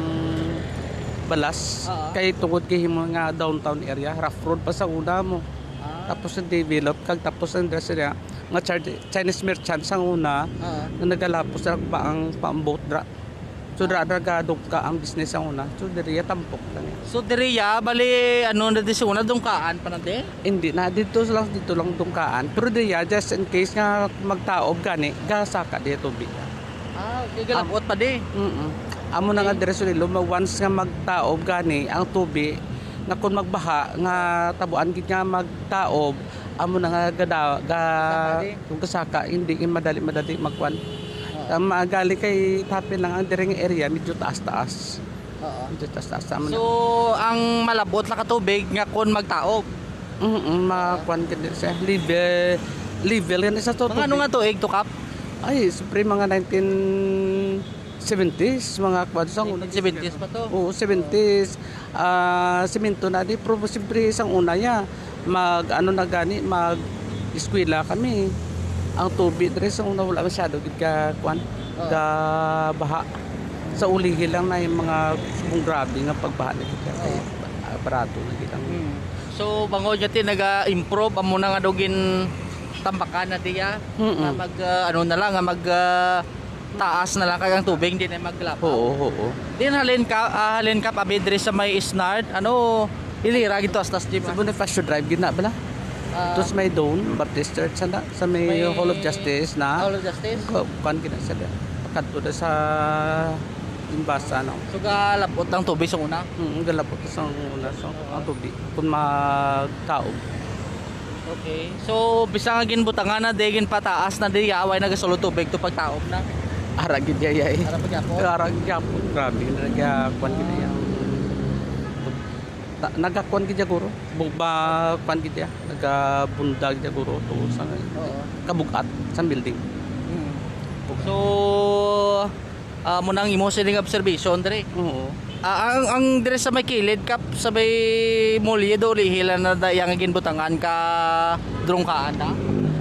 balas. Oo. Kay tungod kay himo nga downtown area, rough road pa sa una mo. Ah. Tapos na-develop kag tapos ang dress niya, nga Char-, Chinese merchant sang una Oo. Nga nagalapos na ba ang paambot dra. So, dra nagadugka ang business sang una. So, diri tampok lang yan. So, diri ya, bali, ano na di sa una, dungkaan pa na di? Hindi na, dito lang, dito lang dungkaan. Pero diya, just in case nga magtaob gani, gasaka diya tubig. Ah, okay. Galabot pa di. Mm. Amo na nga Okay. Dire sa Iloilo, ma-, once nga magtaob gani ang tubig, nga kung magbaha, nga tabuan gid nga magtaob, amo na nga gada-, ga-, Saka di? Kung gasaka, hindi gid madali-madali magkuan. Oo. Ang magali kay tapin lang ang dire nga area, medyo taas-taas. Oo. Medyo taas-taas naman. So, ang malabot lang ka tubig nga kon magtaob? Mm, makuan gid siya. Level, level yan sa to, Mga ano tubig. Nga tuig to, Kap? Ay, siyempre, mga nineteen seventies, mga kuan sa una. Nineteen seventies pa to? Oo, seventies. Ah, semento na di, pero siyempre, sang una ya, mag, ano na gani, mag-eskwela kami. Ang tubig diri sa una, wala masyado gid ka, kuan, Oo. Ka baha. Sa ulihi lang na yung mga subong grabe nga pagbaha na kita. Kay Oo. ba-, barato na kita. Hmm. So, bangod nga ti naga-improve, amo na nga daw gin tambakan na diya, Mm-mm. Nga mag, ah, ano na lang, nga mag, ah, taas na lang kag ang tubig, hindi na maglapaw. Oo, oo. Din halin ka, ah, halin ka, abi diri sa may Isnard, ano, Ilira gid to, hasta sa Sa Bonifacio Drive, gid na bala? Ah. Ito sa may Doon Baptist Church, sa, sa may May Hall of Justice na. Hall of Justice? Ku-, kuan gid na sa, pakadto na sa Imbasa, no? So, galabot ang tubig sa una? Mm, galabot sa una, so, ang tubig. Kung magtaob. Okay. So, bisan nga ginbutangan na, di ginpataas na di, away na gasolo tubig to pagtaob na. Ara gid ya, ya, eh. Ara pa gyapon? Ara gid gyapon. Grabe, na nagyakuan gid ya. Ta-, nagakuan gid ya, guro. Bu-, ba, kuan gid ya. Nagabunda gid ya, guro, to sa Oo. Kabugat, sa building. Mm. So, ah, mo nang imo sining observation diri. Oo. Ah, ang, ang diri sa may kilid, Kap, sa may mulye do, lihila na da, yang ginbutangan ka drungkaan na?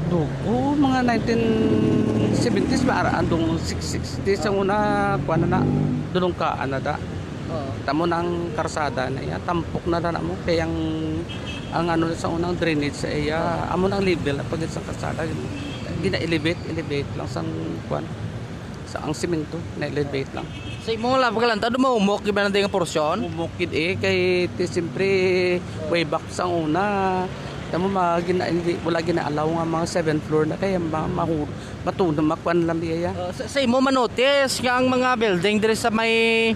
Do, oo, mga nineteen seventies ba, ara, andong six sixty sa una, kuwan na na, dulungkaan na da. Oo. Tamo nang karsada na iya, tampok na da na mo, kay ang, ang ano sa unang drainage sa iya, Oo. Amo nang level na pag sa karsada, gina-elevate, elevate lang sang kuwan. Sa ang semento, na-elevate lang. Sa imo lang, pagkalanta, do mahumok, di ba, na nga porsyon? Humok gid eh, kay ti, siyempre, way back sa una, tamo, ma-, gina-, hindi, wala gina-allow nga mga seventh floor na, kaya ma-, mahu-, matuno, makuan lang biya. Oh, sa, sa imo manotis nga ang mga building diri sa may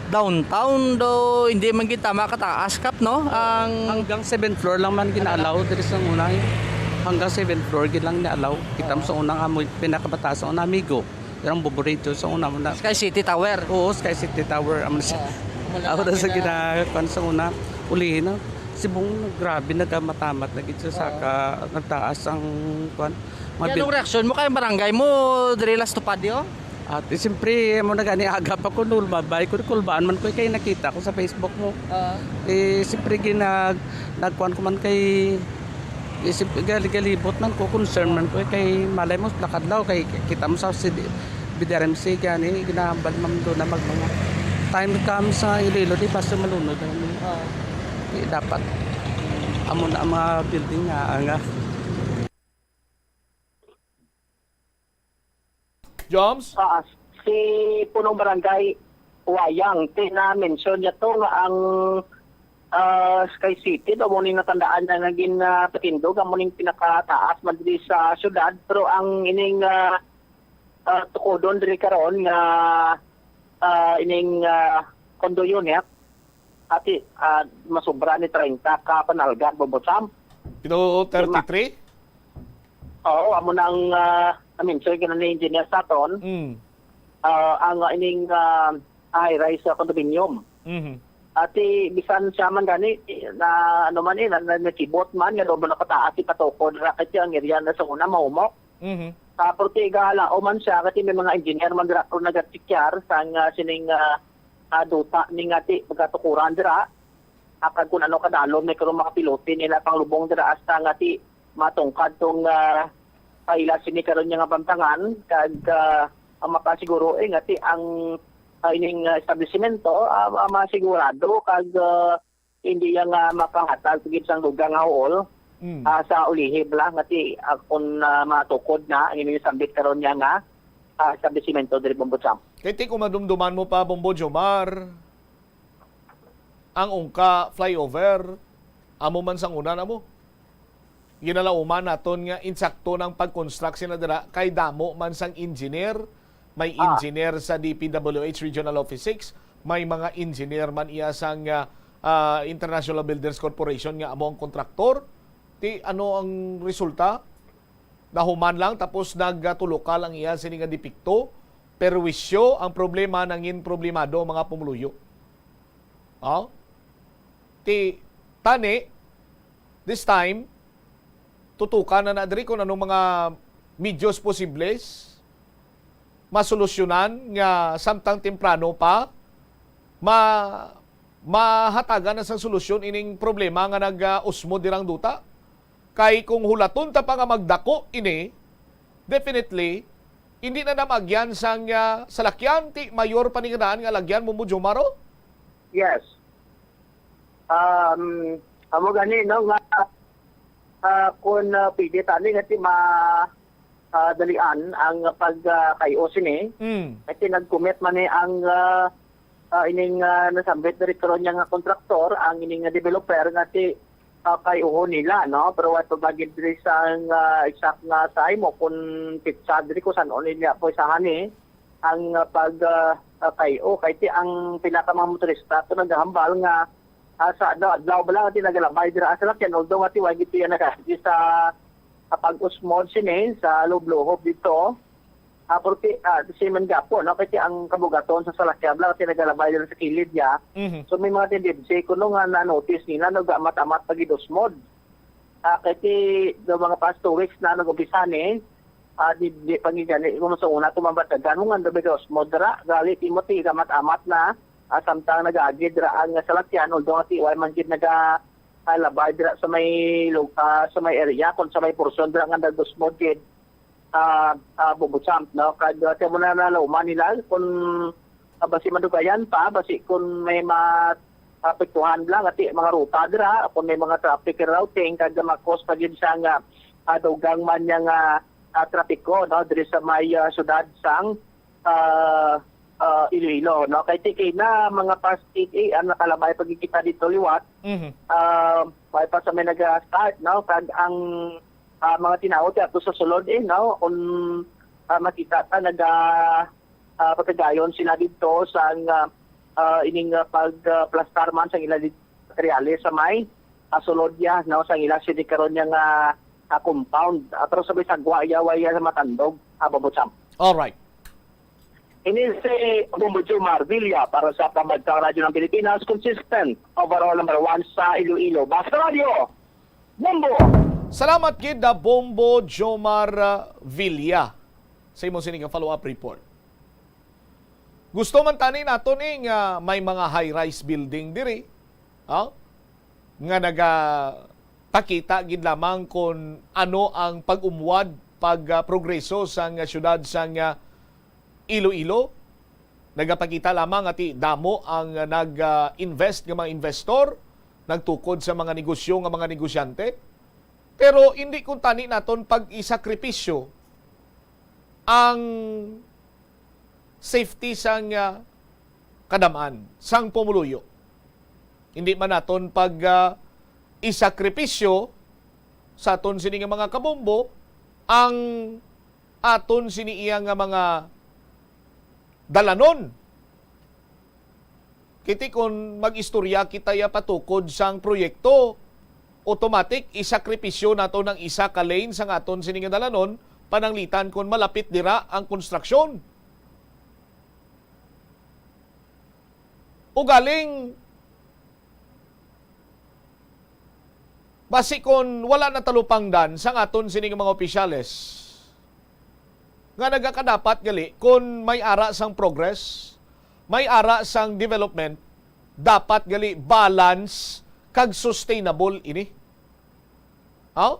downtown do, hindi man gid tama kataas, Kap, no? Ang hanggang seventh floor lang man gina-allow diri sa una, eh. Hanggang seventh floor gid lang na-allow. Kita mo Oo. Sa unang amoy, pinakamataas sa una, amigo. Yan ang paborito sa una mo na. Sky City Tower. Oo, Sky City Tower. Amo na siya. Oo. Amo na Ako na sa gina- ginakuan sa una. Ulihin na. Sibong, grabe, nagkamatamat na gid sa Oo. Saka, nagtaas ang kuan. Mga Yan ang bil- reaksyon mo kay barangay mo, diri Las Tupad, yo? At, eh, siyempre, mo na gani, aga pa ko, nulmabay ko, kulbaan man ko, kay nakita ko sa Facebook mo. Oo. Eh, siyempre, ginag-, nagkuan ko man kay Isip, gal-, galibot man ko, concern man ko, kay malay mo, lakad daw, kay kita mo sa si-, B D R M C, gani, ginahambal man doon na mag-, mga time comes sa Iloilo, di basta malunod na yun. Oo. Di dapat, amo na ang mga building nga, nga. Joms? Ah, si punong barangay Wayang, ti na-mention niya to nga ang, ah, Sky City daw mo ning natandaan na naging, ah, patindog, amo ning pinakataas man diri sa syudad, pero ang ining, ah, ah, tukodon diri karon nga, ah, ining, ah, condo unit, ati, ah, masubra ni treinta ka panalga, Bobo Sam. Pino, thirty-three? Oo, amo nang, ah, na-mention gina ni engineer sa aton. Mm. Ah, ang, ah, ining, ah, high-rise, ah, condominium. Mhm. Ati, bisan siya man gani, eh, na, ano man, eh, na, na, nakibot man, nga daw mo nakataas, ipatukod ra, kasi ang area na sa una, mahumok. Mhm. Ah, pero ti, igahalaw man siya, kasi may mga engineer man dira, pero nagatikyar, sang, ah, sining, ah, ah, duta, ni nga ti, pagkatukuran dira. Ah, kag kung ano kadalom ni karong mga pilote nila panglubong dira hasta nga ti matungkad tong, ah, ah, ila sini karon nga bamtangan kag, ah, ang makasiguro, eh, nga ti ang, ah, ining, ah, establisimento, ah, ah, masigurado kag, ah, hindi iya nga makahatag gid sang dugang nga huol, Mm. ah, sa ulihi bala nga ti, ah, kung, ah, matukod na ang ining sambit karon niya nga, ah, establisimento diri, Bombo Champ. Kay ti kung madumduman mo pa, Bombo Jomar, ang Ungka flyover, amo man sang una na mo. Ginalauman naton nga insakto nang pag-construct sina dira kay damo man sang engineer, may Ah. engineer sa D P W H Regional Office six, may mga engineer man iya sang, ah, ah, International Builders Corporation nga amo ang kontraktor. Ti ano ang resulta? Nahuman lang tapos nagtulukal ang iya sini nga depekto. Perwisyo ang problema, nangin problemado ang mga pumuluyo. Oh? Ti tani, this time, tutukan na na diri kung anong mga medios posibles masolusyonan nga samtang temprano pa ma mahatagan na sang solusyon ining problema nga nag-usmod dirang duta. Kay kung hulaton ta pa nga magdako ini, definitely, hindi na na maagyan sang, ah, salakyan, ti mayor pa ni nga daan nga alagyan mo mo, Jomar, oh? Yes. Um, amo gani, no, nga, ah, kung, ah, pwede tani nga ti ma-, ah, dalian ang pag, ah, kay-o sini. Mm. Kay nag-commit man ni ang, ah, ah, ining, ah, nasambit diri karon niya nga kontraktor, ang ining, ah, developer nga ti, ah, kay-uhon nila, no? Pero wa pa ba gid diri sang, ah, exact nga time o kung pitsa diri kung san-o nila po isahan ni ang, ah, pag, ah, ah, kay-o. Kay ti ang pila ka mga motorista to nagahambal nga, ah, sa adlaw-adlaw bala nga ti nagalabay dira sa salakyan, although nga ti wa gid ti naka-, sa, sa pag-usmod sini sa lubluhob dito. Ah, porque, ah, the same man gapo, no? Kasi ang kabugaton sa salakyan lang kasi nagalabay dito sa kilid niya. Mhm. So, may mga tendency, kuno nga na-notice nila, no, gamat-amat pag-idusmod. Ah, kasi the mga past two weeks na nag-umpisa ni, ah, di, di pa gid gani, kung sa una, tumambatagan mo nga, dabi ka usmod ra, gali, timo, ti, gamat-amat na, ah, samtang nag-agid ra ang salakyan, although nga ti, wala man gid naga, ah, labay dira sa may lu-, ah, sa may area, kung sa may portion dira nga nag-usmod gid. Ah, ah, Bombo Champ, no? Kag, ah, kaya mo na nalauman nila kung, ah, basi madugayan pa, basi kung may ma-, apektuhan lang, ati, mga ruta dira, kung may mga traffic rerouting, kag ma-cause pa gid siya nga, ah, dugang man niya nga, ah, trapiko, no? Diri sa may, ah, syudad sang, ah, ah, Iloilo, no? Kay tikay na mga past eight A M, nakalabay pa gid kita dito liwat. Mhm. Ah, may pa sa may nag-start, no? Kag ang, ah, mga tinawo ti ato sa sulod, eh, no? Kung, ah, makita ta, naga, ah, pagkagayon sila dito sa, ah, ah, ining, ah, pag, ah, plastar man sa ila dito materials sa may, ah, sulod ya, no? Sa ila sini karon niya nga, ah, compound. Ah, pero sa may sagwa, ya, wa ya sa matandog, ah, Bombo Champ. Alright. Ini si Bombo Jomar Villa para sa Pambansang Radyo ng Pilipinas, consistent, overall number one sa Iloilo. Basta Radyo, Bombo! Salamat gid, ah, Bombo Jomar, ah, Villa, sa imong sining follow-up report. Gusto man tani naton, eh, nga may mga high-rise building diri, ha? Nga nagapakita gid lamang kung ano ang pag-umwad, pag, ah, progreso sang, ah, siyudad sang, ah, Iloilo. Nagapakita lamang nga ti damo ang, ah, nag, ah, invest nga mga investor, nagtukod sa mga negosyo nga mga negosyante. Pero hindi kuntani naton pag-isakripisyo ang safety sang, ah, kadam-an, sang pumuluyo. Hindi man naton pag, ah, isakripisyo sa aton sini nga mga kabombo ang aton sini iya nga mga dalanon. Kiti kun mag-istorya kita ya patukod sang proyekto, automatic isakripisyo nato ng isa ka lane sang aton sini nga dalanon, pananglitan kun malapit dira ang konstruksyon. Ugaling, basi kun wala natalupangdan sang aton sini nga mga opisyales nga nagakadapat gali kun may ara sang progress, may ara sang development, dapat gali balance kag sustainable ini. Aw?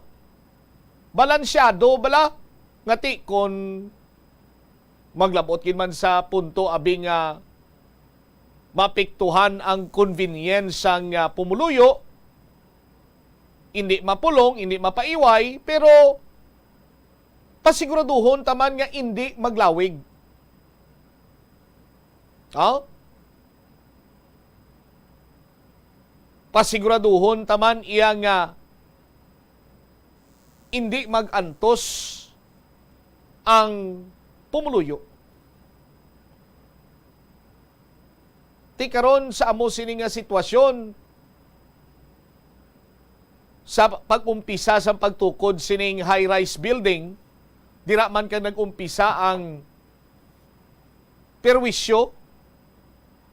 Balansyado bala? Ngati kon maglabot gid man sa punto abi nga mapiktuhan ang convenience sang, ah, pumuluyo, indi mapulong, indi mapaiway, pero pasiguraduhon ta man nga indi maglawig. Ha? Pasiguraduhon ta man iya nga indi mag-antos ang pumuluyo. Ti karon sa amo sini nga sitwasyon, sa pag-umpisa sa pagtukod sining high-rise building, dira man kag nag-umpisa ang perwisyo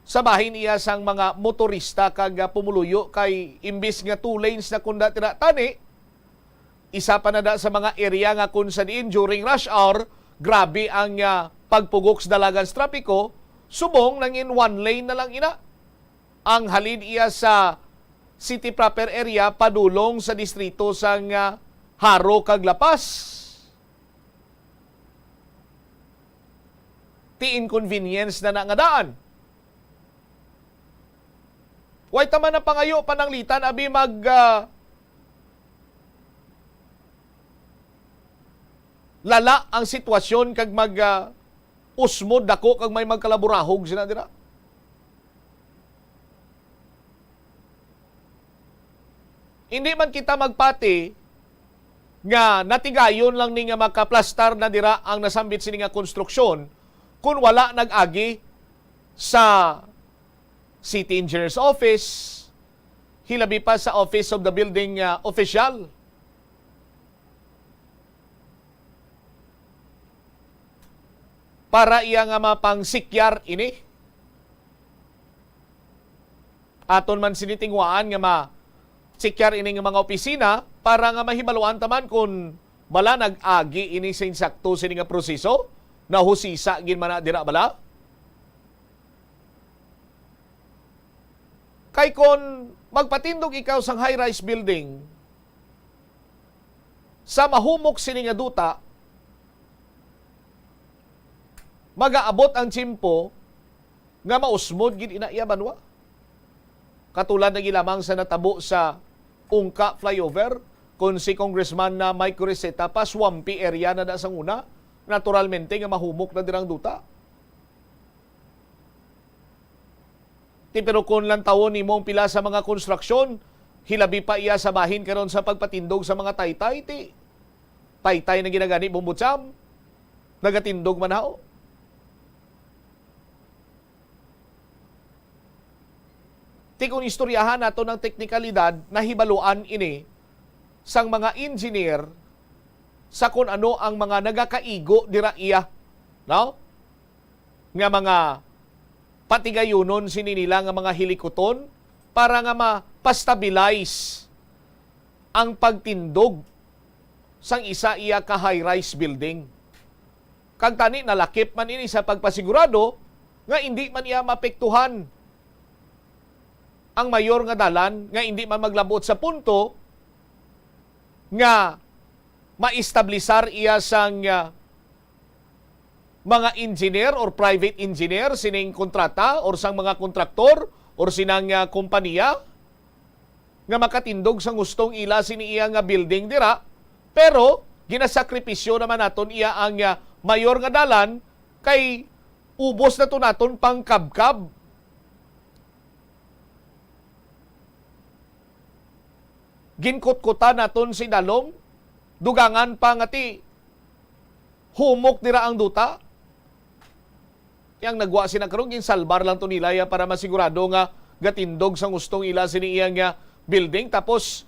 sa bahin iya sang mga motorista kag, ah, pumuluyo, kay imbis nga two lanes na kunda tira tani, isa pa na da sa mga area nga kung sa diin during rush hour, grabe ang, ah, pagpugok sa dalagan sa trapiko, subong nangin one lane na lang ina ang halin iya sa city proper area padulong sa distrito sang, ah, Jaro kag La Paz. Ti inconvenience na na nga daan. Way ta man napangayo pananglitan abi mag, ah, lala ang sitwasyon kag mag, ah, usmod dako kag may magkalaburahog sina dira. Hindi man kita magpati nga natigayon lang ni nga makaplastar na dira ang nasambit sini nga konstruksyon kun wala nag-agi sa City Engineer's Office, hilabi pa sa Office of the Building, ah, Official. Para iya nga mapangsikyar ini. Aton man sini tinguhaan nga ma-sikyar ini nga mga opisina para nga mahibaluan ta man kon bala nag-agi ini sa insakto sini nga proseso, nahusisa gid man na dira bala. Kay kon magpatindog ikaw sang high-rise building, sa mahumok sini nga duta, magaabot ang tiyempo nga mausmod gid ina iya banwa. Katulad na gid lamang sa natabo sa Ungka Flyover, kon si Congressman na Mike Receta pa, swampy area na da sang una, naturalmente nga mahumok na dirang duta. Ti, pero kung lantawon nimo ang pila sa mga konstruksyon, hilabi pa iya sa bahin karon sa pagpatindog sa mga taytay, ti taytay na ginagani bumbutsam, nagatindog man haw. Ti kung istoryahan nato ng teknikalidad, nahibaluan ini sang mga engineer sa kung ano ang mga nagakaigo dira iya, no? Nga mga patigayunon sini nila nga mga hilikuton para nga mapastabilize ang pagtindog sang isa iya ka high-rise building. Kag tani nalakip man ini sa pagpasigurado nga indi man iya maapektuhan ang mayor nga dalan, nga indi man maglabot sa punto nga maestablisar iya sang, ah, mga engineer or private engineer sining kontrata or sang mga kontraktor or sinang, ah, kompanya nga makatindog sa gustong ila sini iya nga building dira, pero ginasakripisyo naman naton iya ang, ah, mayor nga dalan kay ubos na to naton pangkabkab. Ginkutkutan naton si Dalom, dugangan pa nga ti humok dira ang duta. Yang nagwa sina karon, ginsalbar lang to nila ya para masigurado nga gatindog sa gustong ila sini iya nga building. Tapos,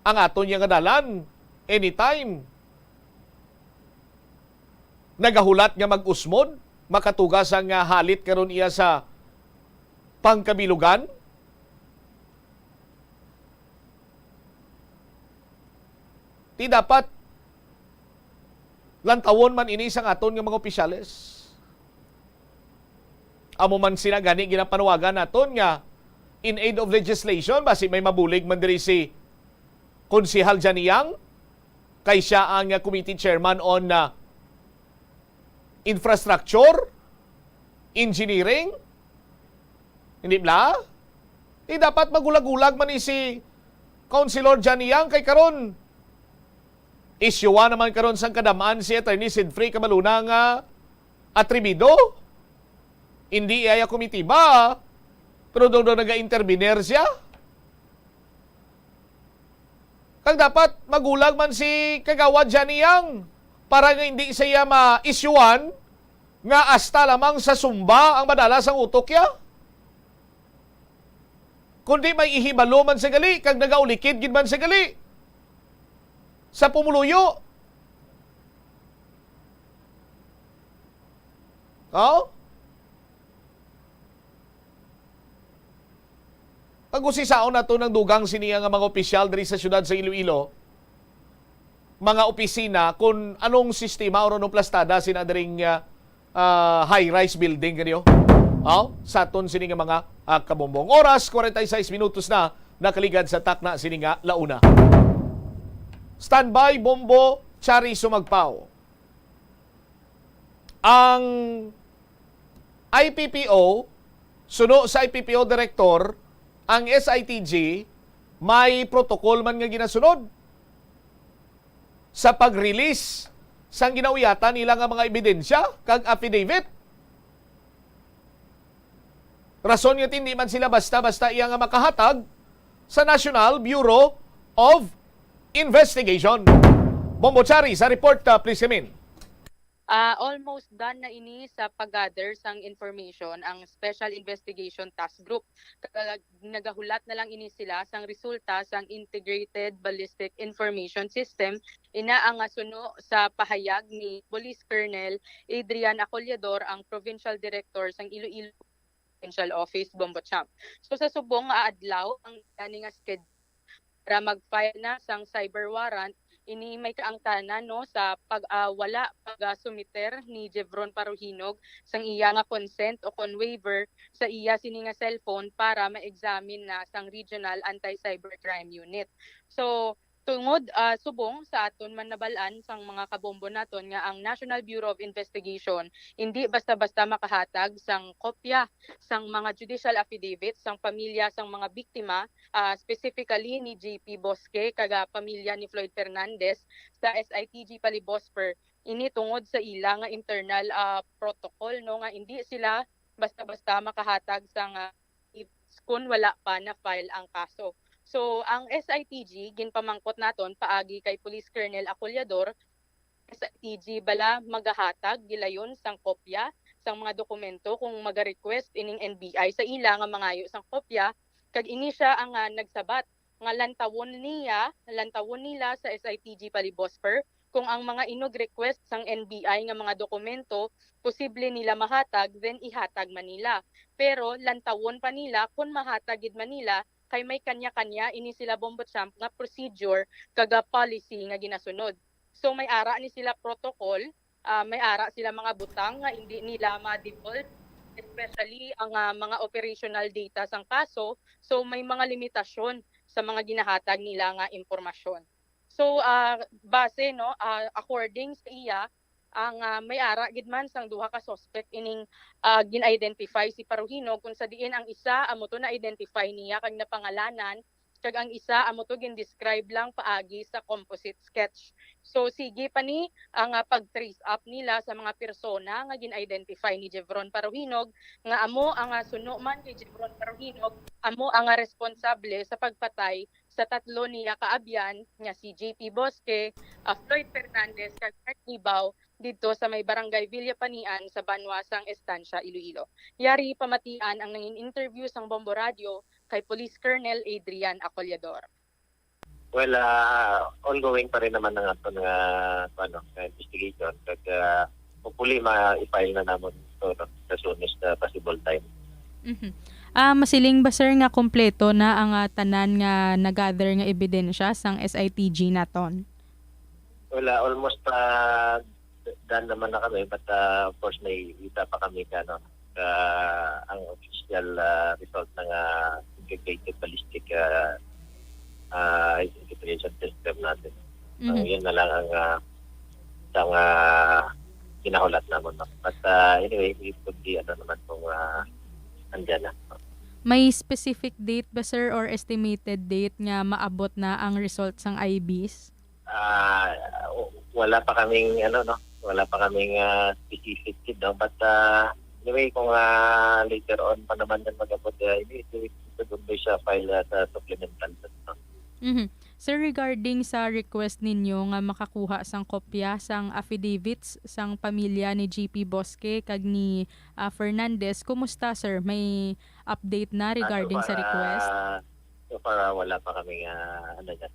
ang aton ya nga dalan, anytime nagahulat nga mag-usmod, makatuga sang, ah, halit karon iya sa pangkabilugan. Ti dapat lantawon man ini sang aton nga mga opisyales. Amo man sina gani ginapanawagan naton nga in aid of legislation, basi may mabulig man diri si Konsehal Janiang, kay siya ang, ah, committee chairman on, ah, infrastructure, engineering, hindi bala? Di dapat magulag-ulag man ni si Councilor Johnny Yang kay karon, isyuhan naman karon sang kadam-an si Attorney Sidfrey Cabaluna nga atrebido. Hindi iya komitiba, pero daw daw naga-intervener siya. Kag dapat magulag man si Kagawad Johnny Yang para nga hindi siya ma-isyuhan nga asta lamang sa sumba ang madala sang utok ya. Kundi may ihibalo man sa gali, kag nagaulikid gid man sa gali sa pumuluyo. Oh? Pag-usisaon nato ng dugang sini nga mga opisyal diri sa siyudad sa Iloilo, mga opisina, kung anong sistema o anong plastada sina diring, ah, ah, high-rise building kanyo. Oh, sa aton sini nga mga, ah, kabombong. Oras, kwarenta y seis minutos na nakaligad sa takna sini nga launa. Standby, Bombo, Chari Sumagpaw. Ang I P P O, suno sa I P P O Director, ang S I T G, may protocol man nga ginasunod sa pag-release sang ginauyatan nila nga mga ebidensya kag affidavit. Rason nga hindi man sila basta-basta iya nga makahatag sa National Bureau of Investigation. Bombo Chari sa report, uh, please come in. Ah, almost done na ini sa pag-gather sang information ang Special Investigation Task Group. Kag nagahulat na lang ini sila sang resulta sang Integrated Ballistic Information System, ina ang nga suno sa pahayag ni Police Colonel Adrian Acollador, ang Provincial Director sang Iloilo Provincial Office, Bombo Champ. So sa subong nga adlaw ang gani nga schedule para mag-file na sang cyber warrant, ini may kaangtanan, no, sa pag, ah, wala pag-sumiter ni Jevron Paruhinog sang iya nga consent o kon waiver sa iya sini nga cellphone para ma-examine na sang Regional Anti-Cybercrime Unit. So, tungod, ah, subong sa aton man nabal-an sang mga kabombo naton nga ang National Bureau of Investigation indi basta-basta makahatag sang kopya sang mga judicial affidavit sang pamilya sang mga biktima, ah, specifically ni J P Bosque kag, ah, pamilya ni Floyd Fernandez sa S I T G Palibosper. Ini tungod sa ila nga internal, ah, protocol, no, nga indi sila basta-basta makahatag sang, ah, affidavits kun wala pa na-file ang kaso. So, ang S I T G ginpamangkot naton paagi kay Police Colonel Acollador, S I T G bala magahatag gilayon sang kopya sang mga dokumento kung maga-request ining N B I sa ila nga mangayo sang kopya, kag ini sia ang, ah, nagsabat nga lantawon niya, lantawon nila sa S I T G Palibosper kung ang mga inug-request sang N B I nga mga dokumento posible nila mahatag, then ihatag man nila. Pero lantawon pa nila kung mahatag gid man nila, kay may kanya-kanya ini sila Bombo Champ nga procedure kag, ah, policy nga ginasunod. So may ara ni sila protocol, ah, may ara sila mga butang nga indi nila ma-divulge, especially ang, ah, mga operational data sang kaso. So may mga limitasyon sa mga ginahatag nila nga impormasyon. So, ah, base, no, ah, according sa iya, ang, ah, may ara gid man sang duha ka suspect ining, ah, gin-identify si Paruhinog, kung sa diin ang isa amo to na-identify niya kag napangalanan, kag ang isa amo to gin-describe lang paagi sa composite sketch. So sige pa ni ang, ah, pag-trace up nila sa mga persona nga gin-identify ni Jevron Paruhinog nga amo ang, ah, suno man kay Jevron Paruhinog, amo ang, ah, responsable sa pagpatay sa tatlo niya ka abyan nga si J P Bosque, ah, Floyd Fernandez kag Mark Libao didto sa may Barangay Villapanian sa banwa sang Estancia, Iloilo. Yari pamatian ang nangin-interview sang Bombo Radio kay Police Colonel Adrian Acollador. Well, ah, ongoing pa rin naman ang aton nga, ano, nga investigation. Kag, ah, hopefully, ma-file na namon to, no, sa soonest, ah, possible time. Mhm. Ah, masiling ba, sir, nga kompleto na ang, ah, tanan nga nagather nga ebidensya sang S I T G naton? Well, ah, almost, ah, done naman na kami, but, ah, of course, may isa pa kami ka, ano, ka, ang official, ah, result ng, ah, integrated ballistic, ah, ah, identification system natin. Ang Mhm. yun na lang ang, ah, isang, ah, ginahulat namon, no? But, ah, anyway, it could be, ano naman, kung, ah, andyan na. May specific date ba, sir, or estimated date nga maabot na ang result sang I Bs? Ah, w-, wala pa kaming, ano, no? Wala pa kaming, ah, specific, no? But, ah, anyway, kung, ah, later on pa naman yan mag-abot, ah, ini, ito, ito, ito siya file, ah, sa supplemental, no? Mhm. Sir, regarding sa request ninyo nga makakuha sang kopya sang affidavits sang pamilya ni G P Bosque kag ni, ah, Fernandez, kumusta, sir? May update na Ah, so regarding sa far, request? ah, so far, ah, wala pa kami, ah, ano dyan.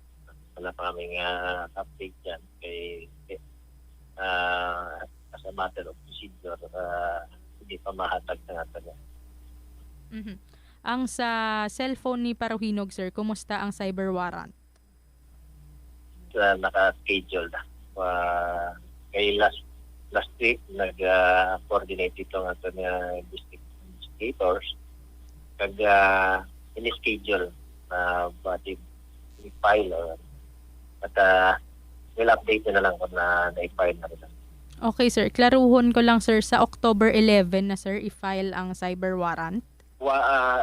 Wala pa kami, ah, update dyan. Kay, kay, ah, as a matter of procedure, ah, hindi pa mahatag sa ato niya. Mhm. Ang sa cellphone ni Paruhinog, sir, kumusta ang cyber warrant? Sa naka-schedule na. Ah, kay last, last week, nag, ah, coordinate ito nga ato nga district investigators. Kag, ah, ini-schedule na ba di, i-file or, at, ah, we'll update na lang kung na, na-file na rin. Okay, sir. Klaruhon ko lang, sir, sa October eleven na, sir, i-file ang cyber warrant? Wa-, ah,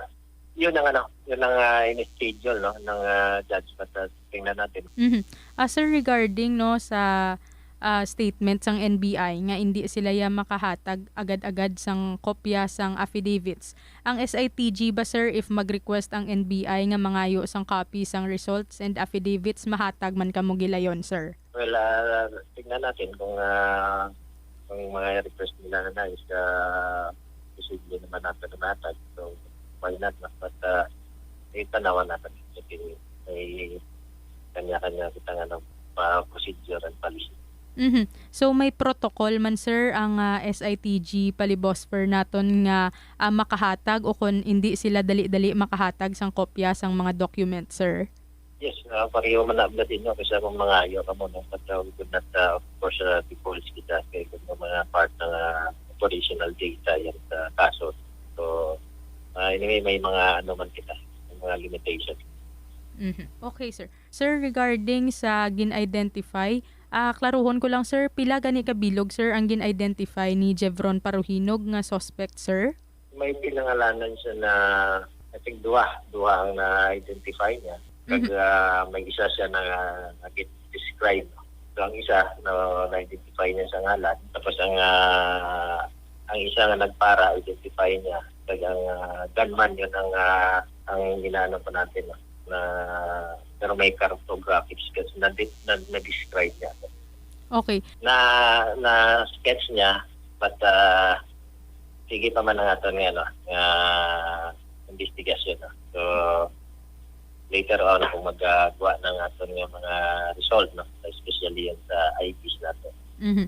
yun ang ano, yun ang, ah, in-schedule, no, ng, ah, judge, but, ah, tingnan natin. Mhm. Ah, sir, regarding, no, sa, ah, statement sang N B I nga indi sila ya makahatag agad-agad sang kopya sang affidavits, ang S I T G ba, sir, if mag-request ang N B I nga mangayo sang copy sang results and affidavits, mahatag man kamo gilayon, sir? Well, ah, tingnan natin kung, ah, kung mga request nila na nice, ah, posible naman natin na matag. So, why not, no? But, ah, itanawan natin. Kasi may kanya-kanya kita nga ng, ah, procedure and policy. Mhm. So, may protocol man, sir, ang, ah, S I T G Palibosfer naton nga, ah, makahatag o kung hindi sila dali-dali makahatag sang kopya sang mga document, sir? Yes, ah, pareho man na din, no, kasi kung mangayo ka mo, no, but, uh, we could not, uh, of course, uh, divulge kita kay kung may mga part ng, uh, operational data yan sa kaso. So, uh, anyway, may mga ano man kita, may mga limitation. Mhm. Okay, sir. Sir, regarding sa gin-identify, ah, klaruhon ko lang, sir, pila gani ka bilog, sir, ang gin-identify ni Jevron Paruhinog nga suspect, sir? May pinangalanan siya na, I think, duha, duha ang na-identify niya. Kag, Mhm. ah, may isa siya na nag-describe. So, ang isa na na-identify niya sa ngalan. Tapos ang, ah, ang isa nga nagpara, identify niya. Kag ang, ah, gunman, yun ang, ah, ang inaano pa natin, no, na, pero may cartographics kasi na, na, na-describe niya. Okay. Na, na-sketch niya, but, ah, sige pa man ang aton nga, ano, nga investigasyon, no? So, later on, kung magagawa ng aton nga mga result, no? Especially yung sa I Ps natin. Mhm.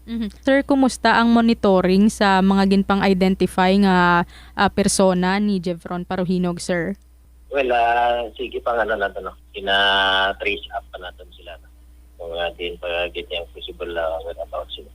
Mhm. Sir, kumusta ang monitoring sa mga ginpang-identify nga, ah, persona ni Jevron Paruhinog, sir? Well, ah, sige pa nga na nato, no? Gina-trace up pa natin sila, no? Kung, ah, din pa gid yung possible, ah, whereabouts sila.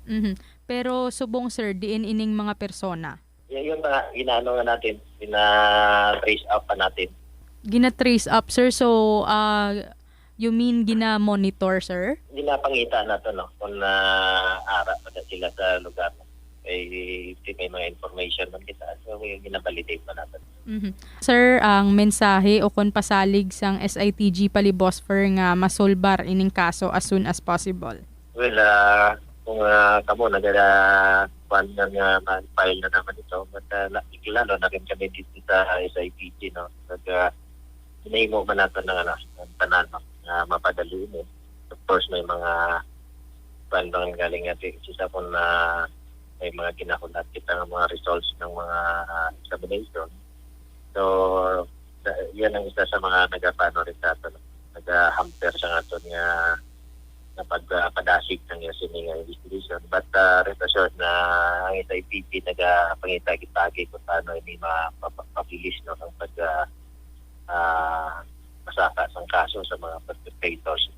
Mhm. Pero subong, sir, diin ining mga persona? Y-, yun pa nga, inaano nga natin, gina-trace up pa natin. Gina-trace up, sir. So, ah, you mean gina-monitor, sir? Ginapangita nato, no? Kung, ah, ara pa na sila sa lugar. Eh, di may mga information man kita. So, may gina-validate pa natin. Mhm. Sir, ang mensahe o kon pasalig sang S I T G Palibosfer nga masulbar ining kaso as soon as possible? Well, ah, kung, ah, kamo nagara-, kuwan na nga, ma-file na naman ito, but, ah, la-, lalo na rin kami dito sa S I T G, no? Nag, ah, hinahimo man nato ng, ano, ng tanan, no, nga mapadali ini. Of course, may mga kuwan bang galing nga di, isa po na may mga kinakulat kita nga mga results ng mga, ah, examination. So, da-, yan ang isa sa mga nagapano rin sa ato, no? Nagahamper sa aton nga na pag, ah, padasig ng sini nga investigation. But, ah, rest assured na ang S I T G nagapangita gid paagi kung paano ini ma-, ma-, mabilis, no, ang pag, ah, ah, masaka sang kaso sa mga perpetrators.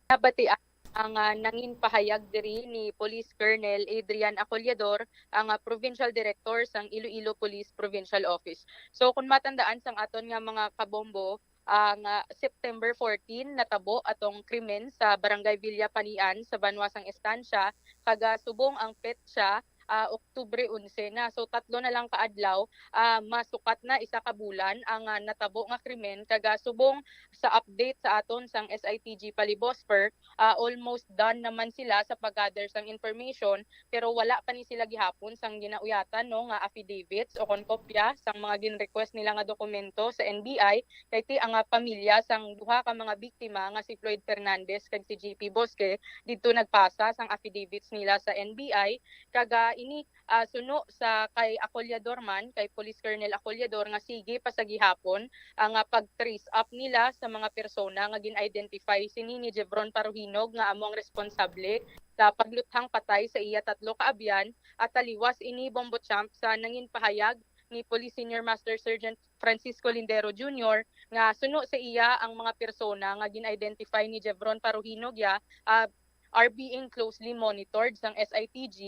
Nabatian ang, ah, nangin pahayag diri ni Police Colonel Adrian Acollador, ang, ah, Provincial Director sang Iloilo Police Provincial Office. So, kung matandaan sang aton nga mga kabombo, Ang, ah, September fourteen, natabo atong krimen sa Barangay Villa Panian sa banwa sang Estancia, kag, ah, subong ang petsa, ah, Oktubre onse na. So, tatlo na lang ka adlaw, ah, masukat na isa ka bulan ang, ah, natabo nga krimen, kag, ah, subong sa update sa aton sang S I T G Palibosper, ah, almost done naman sila sa pag-gather sang information, pero wala pa ni sila gihapon sang ginauyatan, no, nga affidavits o kon kopya sang mga gin-request nila nga dokumento sa N B I, kay ti ang, ah, pamilya sang duha ka mga biktima nga si Floyd Fernandez kag si J P Bosque didto nagpasa sang affidavits nila sa N B I, kag, ah, ini, ah, suno sa kay Acollador man, kay Police Colonel Acollador, nga sige pa sa gihapon ang, ah, pag-trace up nila sa mga persona nga gin-identify sini ni Jevron Paruhinog nga amo ang responsable sa pagluthang patay sa iya tatlo ka abyan, at taliwas ini, Bombo Champ, sa nangin pahayag ni Police Senior Master Sergeant Francisco Lindero Junior nga suno sa iya ang mga persona nga gin-identify ni Jevron Paruhinog ya, ah, are being closely monitored sang S I T G.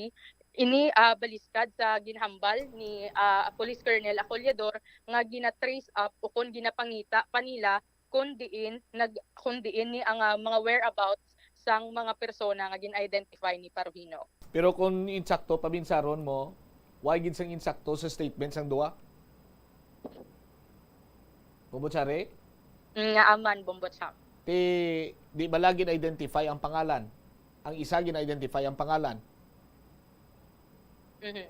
Ini, ah, baliskad sa ginhambal ni, ah, Police Colonel Acollador nga gina-trace up o kon ginapangita pa nila kung diin nag-, kung diin ni ang, ah, mga whereabouts sang mga persona nga gin-identify ni Paruhino. Pero kung insakto, pabinsaron mo, why gid sang insakto sa statement sang duha? Bombo Chari? Mm, nga aman, Bombo Cham. Ti, di bala gin-identify ang pangalan? Ang isa gin-identify ang pangalan. Mhm.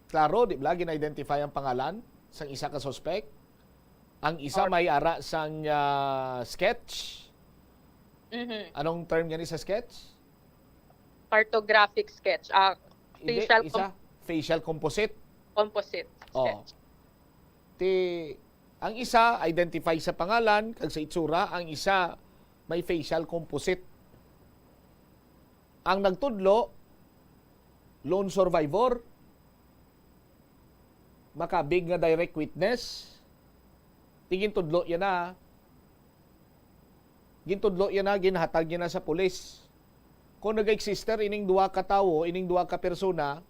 Klaro, di bala gin-identify ang pangalan sang isa ka suspect? Ang isa Or may ara sang, ah, sketch. Mhm. Anong term gani sa sketch? Cartographic sketch. Ah, Hindi, facial isa, com- facial composite. Composite Oh. sketch. Ti, ang isa identify sa pangalan kag sa itsura, ang isa may facial composite. Ang nagtudlo, lone survivor, makabig nga direct witness, ti gintudlo yan na. Gintudlo yan na, ginhatag yan na sa pulis. Kung nag-existe ining duha ka tawo, ining duha ka persona,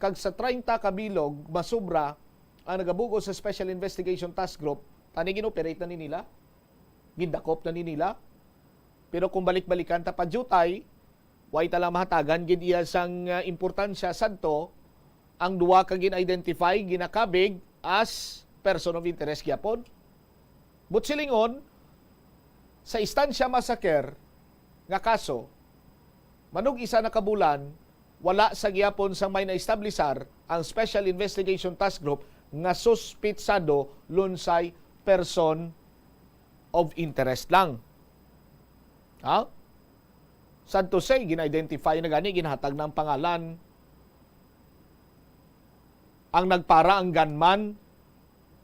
kag sa treinta ka bilog, masubra ang nagabugo sa Special Investigation Task Group, tani gin-operate na ni nila, gindakop na ni nila. Pero kung balik-balikan ta pa diutay, way ta lang mahatagan gid iya sang, ah, importansya sadto ang duha ka gin-identify, ginakabig as person of interest gyapon. But silingon, sa Estancia Massacre nga kaso, manug isa na ka bulan, wala sa gihapon sang may naestablisar ang Special Investigation Task Group nga suspitsado lunsay person of interest lang. Ha? Sad to say, gin-identify na gani, ginhatag na ang pangalan. Ang nagpara, ang gunman,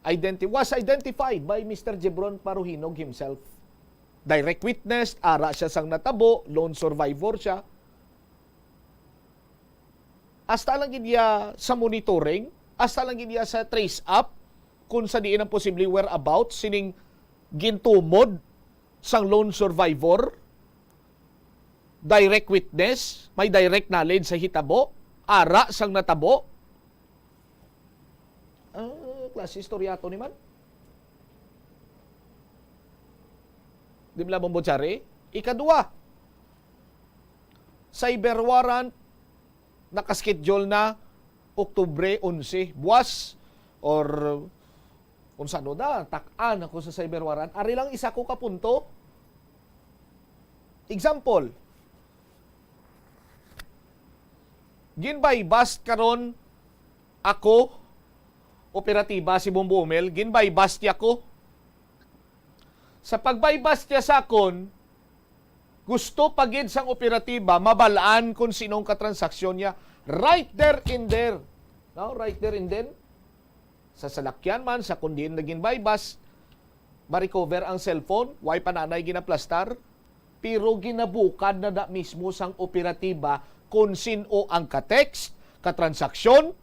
identi-, was identified by Mister Jebron Paruhinog himself. Direct witness, ara siya sang natabo, lone survivor siya. Hasta lang gid iya sa monitoring, hasta lang gid iya sa trace up kung sa diin ang posible whereabouts sining gintumod sang lone survivor, direct witness, may direct knowledge sa hitabo, ara sang natabo. Ah, klase istorya to ni man. Di ba, Bombo Chari? Ikadua, cyber warrant, nakaschedule na Oktubre onse, buwas, or kung sano da, tak-an ako sa cyber warrant. Ari lang isa ko ka punto. Example, gin-buy-bust karon ako, operatiba si Bombo Umel, gin-buy-bust niya ko. Sa pag-buy-bust niya sa akon, gusto pa gid sang operatiba mabal-an kung sinong katransaksyon niya. Right there in there. No? Right there and then. Sa salakyan man, sa kung diin naging buy-bust, ma-recover ang cellphone, way pa nanay ginaplastar, pero ginabukad na da mismo sang operatiba kung sin-o ang ka-text, katransaksyon,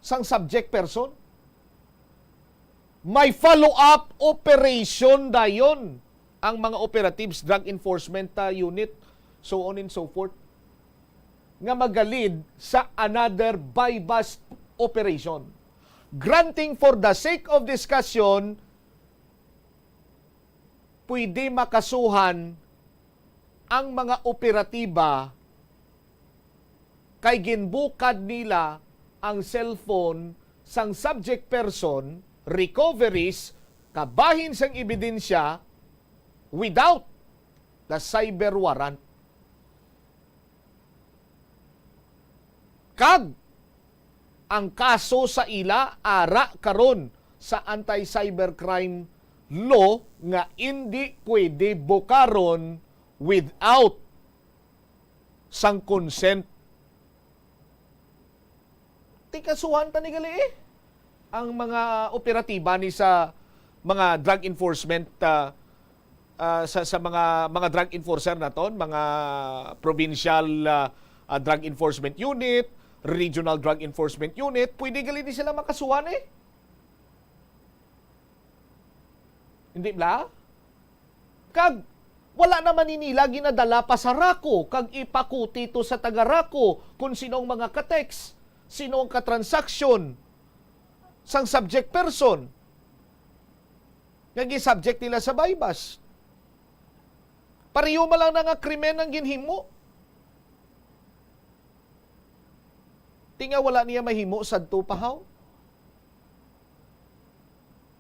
sang subject person. May follow-up operation dayon ang mga operatives, drug enforcement, ah, unit, so on and so forth, nga magalid sa another buy-bust operation. Granting for the sake of discussion, pwede makasuhan ang mga operatiba kay ginbukad nila ang cellphone sang subject person, recoveries, kabahin sang ebidensya without the cyber warrant. Kag ang kaso sa ila ara karon sa anti-cybercrime law nga indi pwede bukaron without sang consent. Ti kasuhan ta ni gali, eh. Ang mga operatiba ni sa mga drug enforcement, ah, ah, sa, sa mga, mga drug enforcer naton, mga provincial, ah, ah, drug enforcement unit, regional drug enforcement unit, pwede gali ni sila makasuhan, eh. Hindi bala? Kag wala naman ni nila ginadala pa sa RACU kag ipakuti to sa taga-RACU kung sino ang mga ka-text, sino ang ka-transaction sang subject person nga gi-subject nila sa buy-bust. Pareho man lang na nga krimen ang ginhimo. Ti nga wala niya mahimo sadto pa, haw?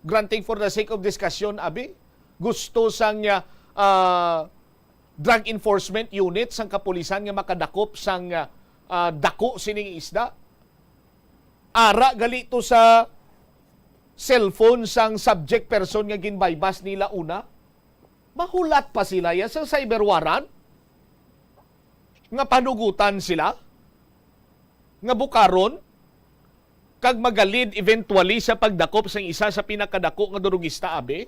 Granting for the sake of discussion, abi, gusto sang, ah, ah, drug enforcement unit sang kapulisan nga makadakop sang, ah, ah, dako sining isda. Ara gali to sa cellphone sang subject person nga gin-buy-bust nila una. Mahulat pa sila ya sa cyber warrant nga panugutan sila nga bukaron kag magalid eventually sa pagdakop sang isa sa pinakadako nga durugista, abi?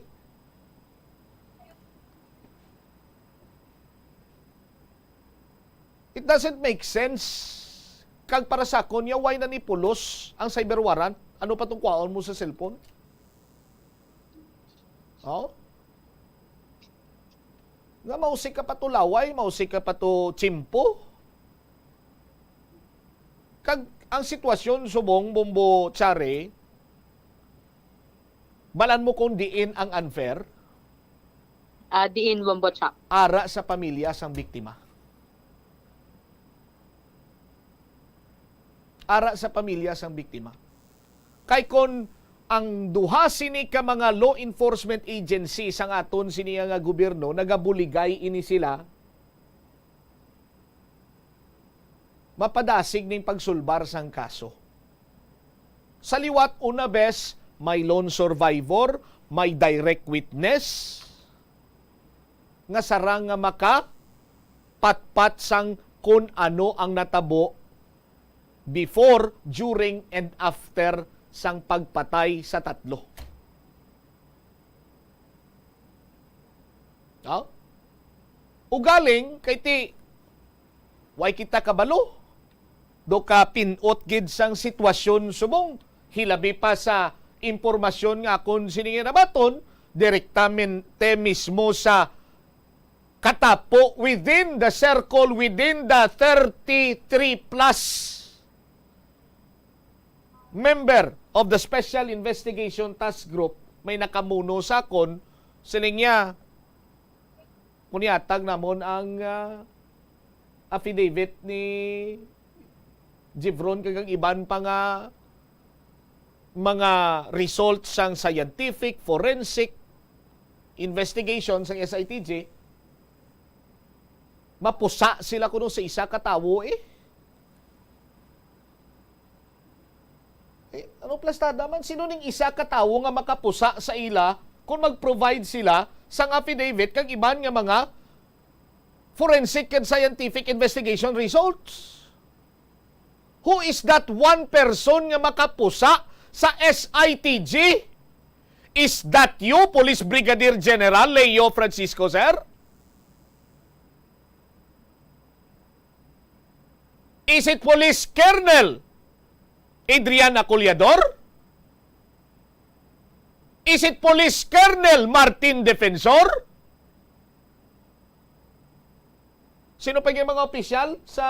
It doesn't make sense. Kag para sa akon, ya, why na ni pulos ang cyber warrant? Ano pa tong kwaon mo sa cellphone? Oh? Nga mausik ka pa to laway, mausik ka pa to tsimpo. Kag ang sitwasyon subong, Bombo, Chari, balan mo kung diin ang unfair? Ah, diin, Bombo Chap? Ara sa pamilya sang biktima. Ara sa pamilya sang biktima. Kay kon ang duha sini ka mga law enforcement agency sang aton sini nga gobyerno, nagabuligay ini sila, mapadasig ning pagsulbar sang kaso. Sa liwat, una bes, may lone survivor, may direct witness nga sarang nga makapatpat sang kun ano ang natabo before, during, and after sang pagpatay sa tatlo. No? Ugaling, kay ti, way kita kabalo. Do ka pin-ot gid sang sitwasyon subong, hilabi pa sa impormasyon nga akon sini nga nabaton, direktamente mismo sa katapo, within the circle, within the thirty-three plus member of the Special Investigation Task Group, may nakamuno sa akon, siling niya, "Kunyatag namon ang, ah, affidavit ni Jevron kag ang iban pa nga mga results sang scientific, forensic investigation sang S I T G, mapusa sila kuno sa isa ka tawo, eh." Eh, ano plastada man? Sino ning isa ka tawo nga makapusa sa ila kung mag-provide sila sang affidavit kag iban nga mga forensic and scientific investigation results? Who is that one person nga makapusa sa S I T G? Is that you, Police Brigadier General Leo Francisco, sir? Is it Police Colonel Adrian Acollador? Is it Police Colonel Martin Defensor? Sino pa yung mga opisyal sa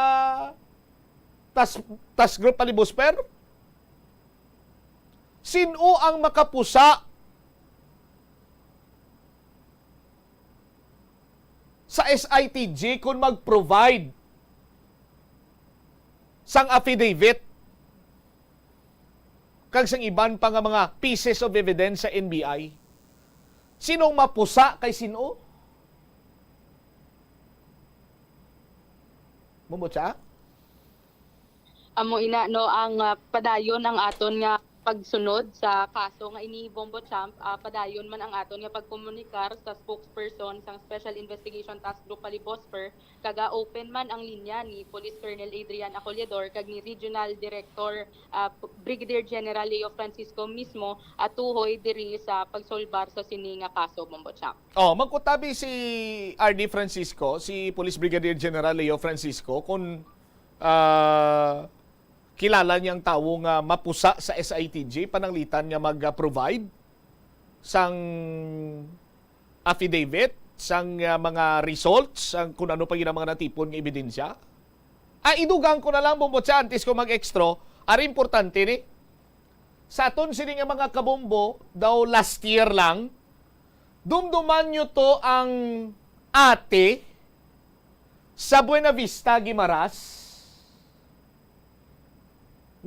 task, task group pa ni Busper? Sin-o ang makapusa sa S I T G kon mag-provide sang affidavit kag sang iban pa nga mga pieces of evidence sa N B I? Sinong mapusa kay sin-o? Mumutsa? Amo ina, no, ang, ah, padayon ang aton nga pagsunod sa kaso nga ini, Bombo Champ. Ah, padayon man ang aton nga pagkomunikar sa spokesperson sang Special Investigation Task Group Palibosper, kag, ah, open man ang linya ni Police Colonel Adrian Acollador kag ni Regional Director, ah, P-, Brigadier General Leo Francisco mismo, ah, tuhoy diri sa pagsolbar sa sini nga kaso, Bombo Champ. Oh, magkutabi si R D Francisco, si Police Brigadier General Leo Francisco, kung, ah, kilala niya ang tawo nga mapusa sa S I T G, pananglitan nga mag-provide sang affidavit, sang, ah, mga results, ang kung ano pa yun ang mga natipon nga ebidensya. Ah, idugang ko na lang, Bombo Cha, antes ko mag-extra, ari importante ni. Sa aton sini nga mga kabombo, daw last year lang, dumduman nyo to ang ate sa Buena Vista, Guimaras,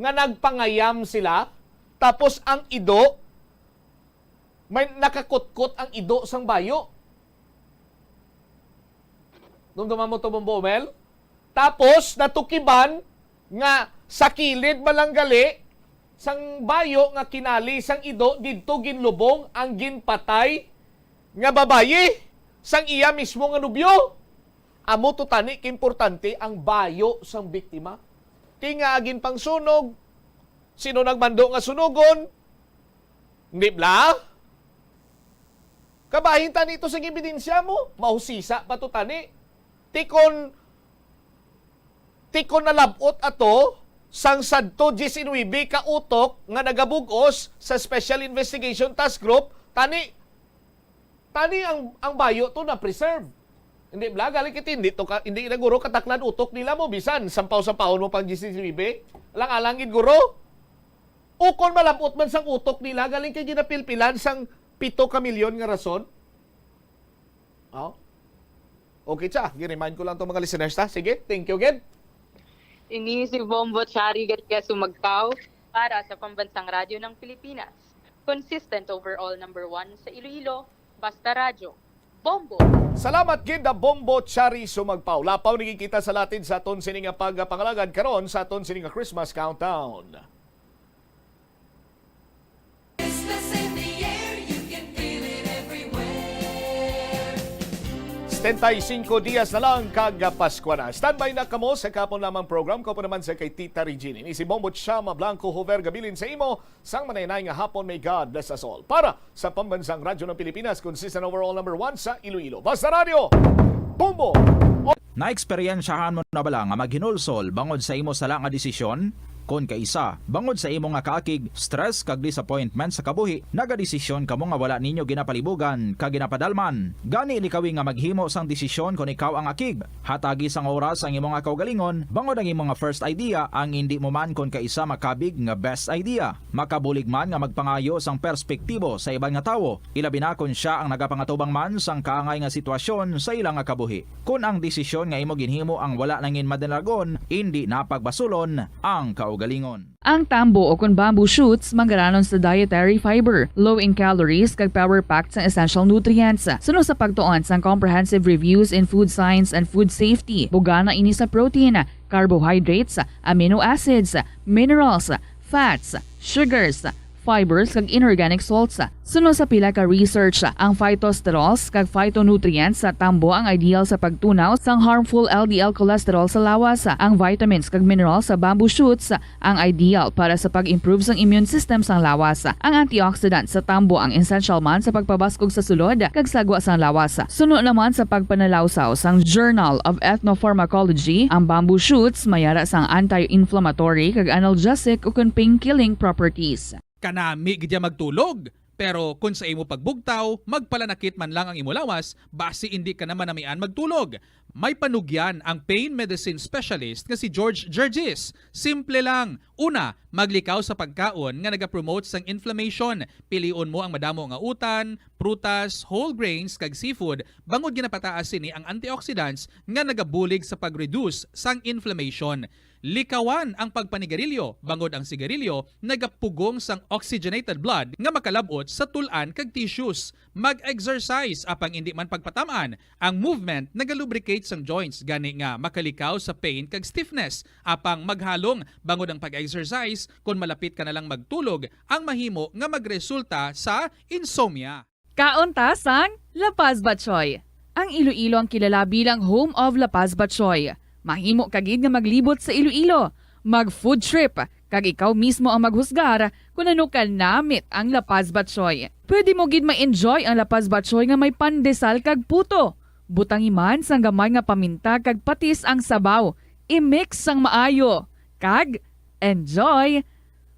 nga nagpangayam sila, tapos ang ido, may nakakutkot ang ido sang bayo. Dumduman mo to, Bombo Mel? Tapos natukiban nga sa kilid man lang gali sang bayo nga kinali sang ido, didto ginlubong ang ginpatay nga babayi sang iya mismo nga nobyo. Amo to tani kaimportante ang bayo sang biktima. Kay nga agin pang sunog, sino nagmando nga sunugon? Di bla? Kabahin tani ito sa ebidensya mo, mahusisa pa to tani. Tikon, tikon nalab-ot ato sang sadto diecinuebe ka utok nga nagabug-os sa Special Investigation Task Group, tani, tani ang, ang bayo to na-preserve. Hindi bla, galing kiti, hindi to ka, hindi na guro kataklan utok nila mo, bisan sampaw-sampawon mo pang diecinuebe. Alang-alang gid guro. Ukon malab-ot man sang utok nila, galing kay ginapilpilan sang pito ka milyon nga rason. Oh. Okay, cha, gi-remind ko lang tong mga listeners, ta. Sige, thank you again. Ini si Bombo Chari Garcia Sumagpaw para sa Pambansang Radyo ng Pilipinas. Consistent overall number one sa Iloilo, Basta Radyo. Bombo! Salamat gid, da Bombo Chari Sumagpaw. Lapaw ni kita sa latid sa aton sini nga pagpangalagad karon sa aton sini nga Christmas countdown. Setenta y cinco dias na lang kag Pasko na. Standby na kamo sa kapon lamang program ko po naman sa kay Tita Regine. Ini si Bombo Chama Blanco Hover gabilin sa imo sang manay-nay nga hapon. May God bless us all. Para sa Pambansang Radyo ng Pilipinas, consistent overall number one sa Iloilo. Basta Radyo, Bombo! Naeksperyensyahan mo na bala nga maghinulsol bangod sa imo sala nga desisyon? Kon kaisa, bangod sa imo nga kaakig, stress kag disappointment sa kabuhi, nagadesisyon kamo nga wala ninyo ginapalibugan kag ginapadalman. Gani likawi nga maghimo sang desisyon kon ikaw ang akig. Hatagi sang oras ang imo nga kaugalingon bangod ang imo nga first idea ang indi mo man kon kaisa makabig nga best idea. Makabulig man nga magpangayo sang perspektibo sa iban nga tawo, ilabi na kon sia ang nagapangatubang man sang kaangay nga sitwasyon sa ila nga kabuhi. Kon ang desisyon nga imo ginhimo ang wala nangin madalagon, indi na pagbasulon ang kaugalingon. Ang tambo o kon bamboo shoots manggaranon sa dietary fiber, low in calories kag power-packed sang essential nutrients. Suno sa pagtuon sang Comprehensive Reviews in Food Science and Food Safety, bugana ini sa protein, carbohydrates, amino acids, minerals, fats, sugars, fibers kag inorganic salts. Suno sa pila ka research, ang phytosterols kag phytonutrients sa tambo ang ideal sa pagtunaw sang harmful L D L cholesterol sa lawas. Ang vitamins kag minerals sa bamboo shoots ang ideal para sa pag-improve sang immune system sang lawas. Ang antioxidant sa tambo ang essential man sa pagpabaskog sa sulod kag sagwa sang lawas. Suno naman sa pagpanalawsaw sang Journal of Ethnopharmacology, ang bamboo shoots may ara sang anti-inflammatory kag analgesic ukon pain-killing properties. Kanami gid ya magtulog. Pero kon sa imo pagbugtaw, magpalanakit man lang ang imo lawas, basi indi ka na manamian magtulog. May panugyan ang pain medicine specialist nga si George Gergis. Simple lang. Una, maglikaw sa pagkaon nga nagapromote sang inflammation. Pilion mo ang madamo nga utan, prutas, whole grains, kag seafood, bangod ginapataas sini ang antioxidants nga nagabulig sa pag-reduce sang inflammation. Likawan ang pagpanigarilyo, bangod ang sigarilyo nagapugong sang oxygenated blood nga makalab-ot sa tul-an kag tissues. Mag-exercise, apang indi man pagpatam-an. Ang movement nagalubricate sang joints, gani nga makalikaw sa pain kag stiffness. Apang maghalong, bangod ang pag-exercise, kon malapit ka na lang magtulog, ang mahimo nga magresulta sa insomnia. Kaon ta sang La Paz Batchoy. Ang Iloilo ang kilala bilang home of La Paz Batchoy. Mahimo ka gid nga maglibot sa Iloilo, mag-food trip, kag ikaw mismo ang maghusgar kon ano ka namit ang La Paz Batchoy. Pwede mo gid ma-enjoy ang La Paz Batchoy nga may pandesal kag puto. Butangi man sang gamay nga paminta kag patis ang sabaw. I-mix sang maayo, kag enjoy!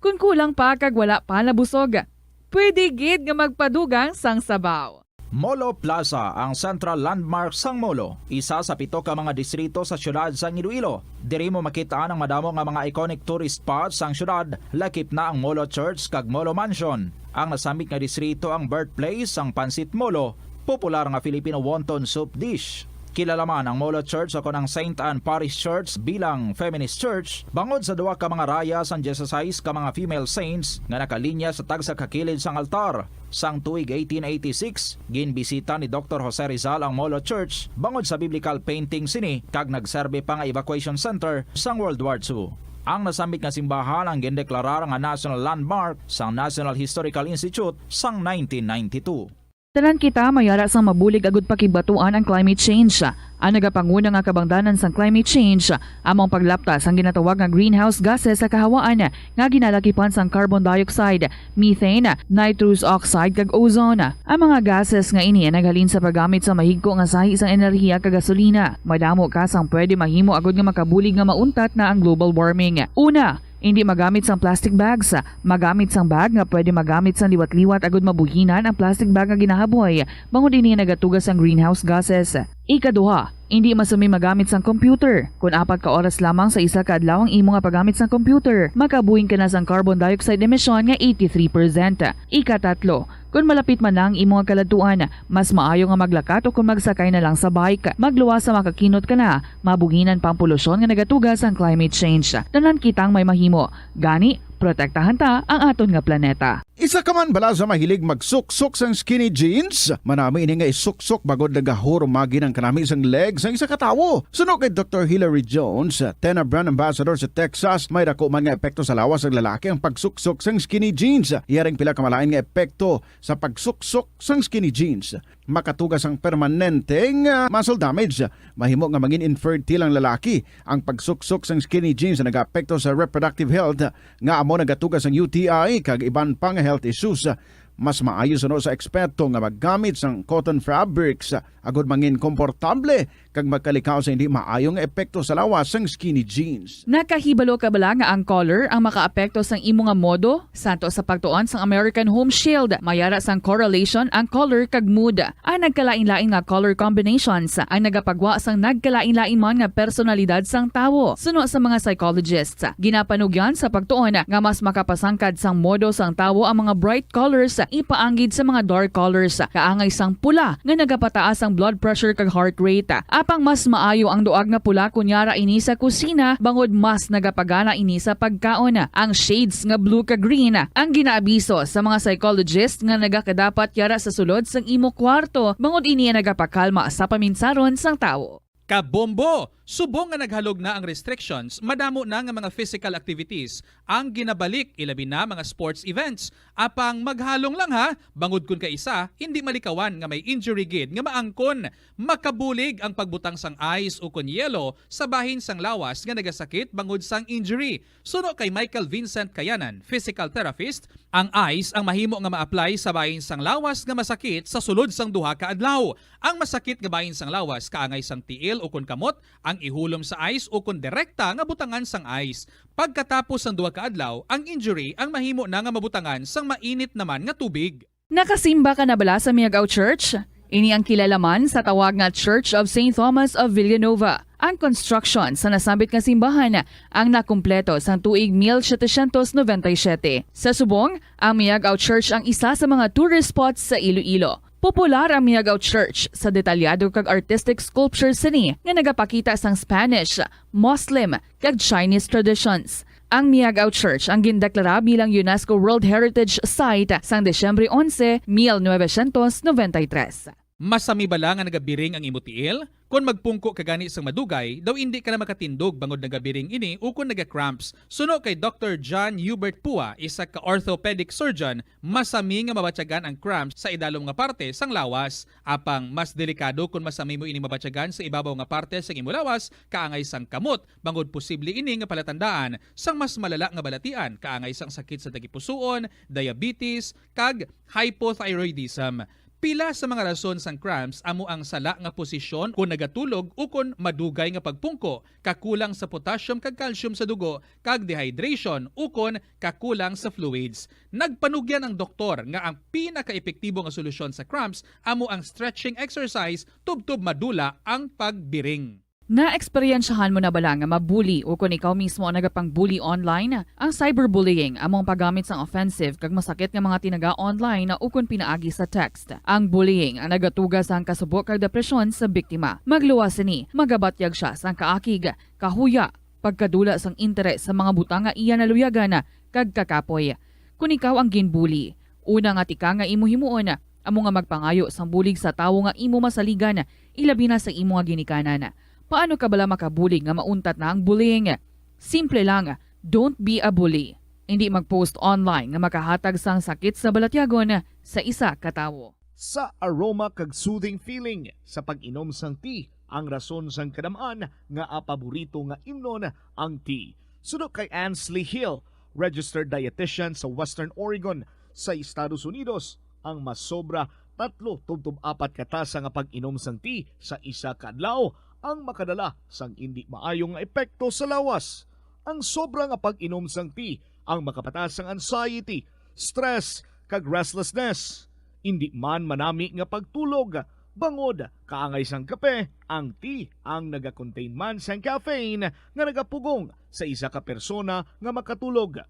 Kon kulang pa kag wala pa nabusog, pwede gid nga magpadugang sang sabaw. Molo Plaza, ang central landmark sang Molo, isa sa pito ka mga distrito sa siyudad sang Iloilo. Diri mo makit-an ang madamo nga mga iconic tourist spots sang siyudad, lakip na ang Molo Church kag Molo Mansion. Ang nasambit nga distrito ang birthplace sang Pancit Molo, popular nga Filipino wonton soup dish. Kilala man ang Molo Church o kon ang Saint Anne Parish Church bilang feminist church bangod sa duha ka mga raya sang dieciséis ka mga female saints nga nakalinya sa tagsa ka kilid sang altar. Sang tuig eighteen eighty-six, ginbisita ni Doktor Jose Rizal ang Molo Church bangod sa biblical painting sini kag nagserbi pa nga evacuation center sang World War Two. Ang nasambit nga simbahan ang gindeklarar nga National Landmark sang National Historical Institute sang nineteen ninety-two. Tanan kita may ara sang mabulig agud pakigbatuan ang climate change. Ang nagapanguna nga kabangdanan sang climate change amo ang paglapta sang ginatawag nga greenhouse gases sa kahawaan nga ginalakipan sang carbon dioxide, methane, nitrous oxide, kag ozone. Ang mga gases nga ini ang naghalin sa paggamit sa mahigko nga sahi sang enerhiya kag gasolina. Madamo ka sang pwede mahimo agud nga makabulig nga mauntat na ang global warming. Una, indi magamit sang plastic bags. Magamit sang bag nga pwede magamit sang liwat-liwat agud mabuhinan ang plastic bag nga ginahaboy, bangod ini nagatuga sang greenhouse gases. Ikaduha, indi masumi magamit sang computer. Kon apat ka oras lamang sa isa ka adlaw ang imo nga paggamit sang computer, makabuhin ka na sang carbon dioxide emission nga eighty-three percent. Ikatatlo, kon malapit man na ang imo nga kaladtuan, mas maayo nga maglakat o kon magsakay na lang sa bike. Magluwas sa makakinot ka na, mabuhinan pa ang polusyon nga nagatuga sang climate change. Tanan kitang may mahimo. Gani, protektahan ta ang aton nga planeta. Isa ka man bala sa mahilig magsuksok sang skinny jeans? Manami ini nga isuksok bangod nagahurumagi ang kanami sang leg sang isa ka tawo. Suno kay Doktor Hilary Jones, Tena brand ambassador sa Texas, may dako man nga epekto sa lawas sang lalaki ang pagsuksok sang skinny jeans. Iya ring pila ka malain nga epekto sa pagsuksok sang skinny jeans. Makatuga sang permanente nga muscle damage. Mahimo nga mangin infertile ang lalaki. Ang pagsuksok sang skinny jeans nagaapekto sa reproductive health, nga amo nagatuga sang U T I kag iban pa nga health issues. Mas maayo suno sa eksperto nga maggamit sang cotton fabrics agud mangin komportable kag magkalikaw sa hindi maayo nga epekto sa lawas sang skinny jeans. Nakahibalo ka bala nga ang color ang makaapekto sang imo nga modo? Santo sa pagtuon sang American Home Shield, may ara sang correlation ang color kag mood. Ang nagkalain-lain nga color combinations ang nagapagwa sang nagkalain-lain man nga personalidad sang tawo. Suno sa mga psychologists, ginapanugyan sa pagtuon nga mas makapasangkad sang modo sang tawo ang mga bright colors ipaanggid sa mga dark colors, kaangay sang pula nga nagapataas ang blood pressure kag heart rate. Apang mas maayo ang duag nga pula kon yara ini sa kusina, bangod mas nagapagana ini sa pagkaon. Ang shades nga blue kag green ang ginaabiso sa mga psychologist nga nagakadapat yara sa sulod sang imo kwarto, bangod ini ang nagapakalma sa paminsaron sang tawo. Kabombo! Subong nga naghalog na ang restrictions, madamo na nga mga physical activities ang ginabalik, ilabi na mga sports events. Apang maghalong lang ha, bangod kun kaisa, hindi malikawan nga may injury gid nga maangkon. Makabulig ang pagbutang sang ice ukon yelo sa bahin sang lawas nga nagasakit bangod sang injury. Suno kay Michael Vincent Kayanan, physical therapist, ang ice ang mahimo nga ma-apply sa bahin sang lawas nga masakit sa sulod sang duha ka adlaw. Ang masakit nga bahin sang lawas kaangay sang tiil ukon kamot ang ihulom sa ice ukon direkta nga butangan sang ice. Pagkatapos sang duha ka adlaw, ang injury ang mahimo na nga mabutangan sang mainit naman nga tubig. Nakasimba ka na bala sa Miagao Church? Ini ang kilala man sa tawag nga Church of Saint Thomas of Villanova. Ang construction sa nasambit nga simbahan ang nakumpleto sang tuig mil setecientos noventa y siete. Sa subong, ang Miagao Church ang isa sa mga tourist spots sa Iloilo. Popular ang Miagao Church sa detalyado kag artistic sculpture sini nga nagapakita sang Spanish, Muslim, kag Chinese traditions. Ang Miagao Church ang gindeklara bilang UNESCO World Heritage Site sang Disyembre onse, mil novecientos noventa y tres. Masami bala nga nagabiring ang imo tiil? Kon magpungko ka gani sang madugay, daw indi ka na makatindog bangod nagabiring ini ukon naga-cramps. Suno kay Doctor John Hubert Pua, isa ka orthopedic surgeon, masami nga mabatyagan ang cramps sa idalom nga parte sang lawas. Apang mas delikado kon masami mo ini mabatyagan sa ibabaw nga parte sang imo lawas, kaangay sang kamot, bangod posible ini nga palatandaan sang mas malala nga balatian, kaangay sang sakit sa tagipusoon, diabetes, kag hypothyroidism. Pila sa mga rason sang cramps amo ang sala nga posisyon kon nagatulog ukon madugay nga pagpungko, kakulang sa potassium kag calcium sa dugo, kag dehydration ukon kakulang sa fluids. Nagpanugyan ang doktor nga ang pinakaepektibo nga solusyon sa cramps amo ang stretching exercise tubtob madula ang pagbiring. Naeksperyensyahan mo na bala nga mabuli ukon ikaw mismo ang nagapang-bully online? Ang cyberbullying amo ang paggamit sang offensive kag masakit nga mga tinaga online ukon pinaagi sa text. Ang bullying ang nagatuga sang kasubo kag depresyon sa biktima. Magluwas sini, magabatyag sia sang kaakig, kahuya, pagkadula sang interes sa mga butang nga iya naluyagan, kag kakapoy. Kon ikaw ang ginbuli, una nga tikang nga imo himuon amo nga magpangayo sang bulig sa tawo nga imo masaligan, ilabi na sa imo nga ginikanan. Paano ka bala makabulig nga mauntat na ang bullying? Simple lang, don't be a bully. Indi mag-post online nga makahatag sang sakit sa balatyagon sa isa ka tawo. Sa aroma kag soothing feeling sa pag-inom sang tea ang rason sang kadam-an nga paborito nga imnon ang tea. Suno kay Ansley Hill, registered dietitian sa Western Oregon sa Estados Unidos, ang masobra tatlo tubtob apat ka tasa nga pag-inom sang tea sa isa ka adlaw ang makadala sang indi maayo nga epekto sa lawas. Ang sobra nga pag-inom sang tea ang makapataas sang anxiety, stress, kag restlessness. Indi man manami nga pagtulog, bangod kaangay sang kape, ang tea ang nagakontain man sang caffeine nga nagapugong sa isa ka persona nga makatulog.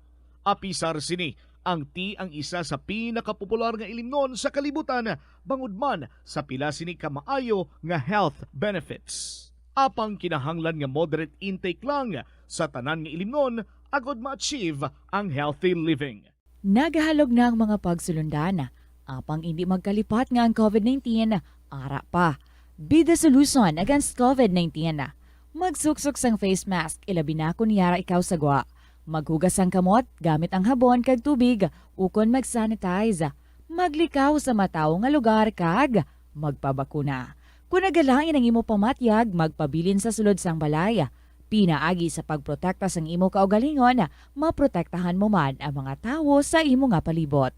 Apisar sini, ang tea ang isa sa pinakapopular nga ilimnon sa kalibutan, bangod man sa pila sini ka maayo nga health benefits. Apang kinahanglan nga moderate intake lang sa tanan nga ilimnon agod ma-achieve ang healthy living. Nagahalog na ang mga pagsulundan, apang indi magkalipat nga ang covid nineteen ara pa. Be the solution against covid nineteen. Magsuksok sang face mask, ilabi na kon yara ikaw sa gwa. Maghugas sang kamot gamit ang habon kag tubig, ukon mag-sanitize. Maglikaw sa matawo nga lugar kag magpabakuna. Kon nagalain ang imo pamatyag, magpabilin sa sulod sang balay. Pinaagi sa pagprotekta sang imo kaugalingon, maprotektahan mo man ang mga tawo sa imo nga palibot.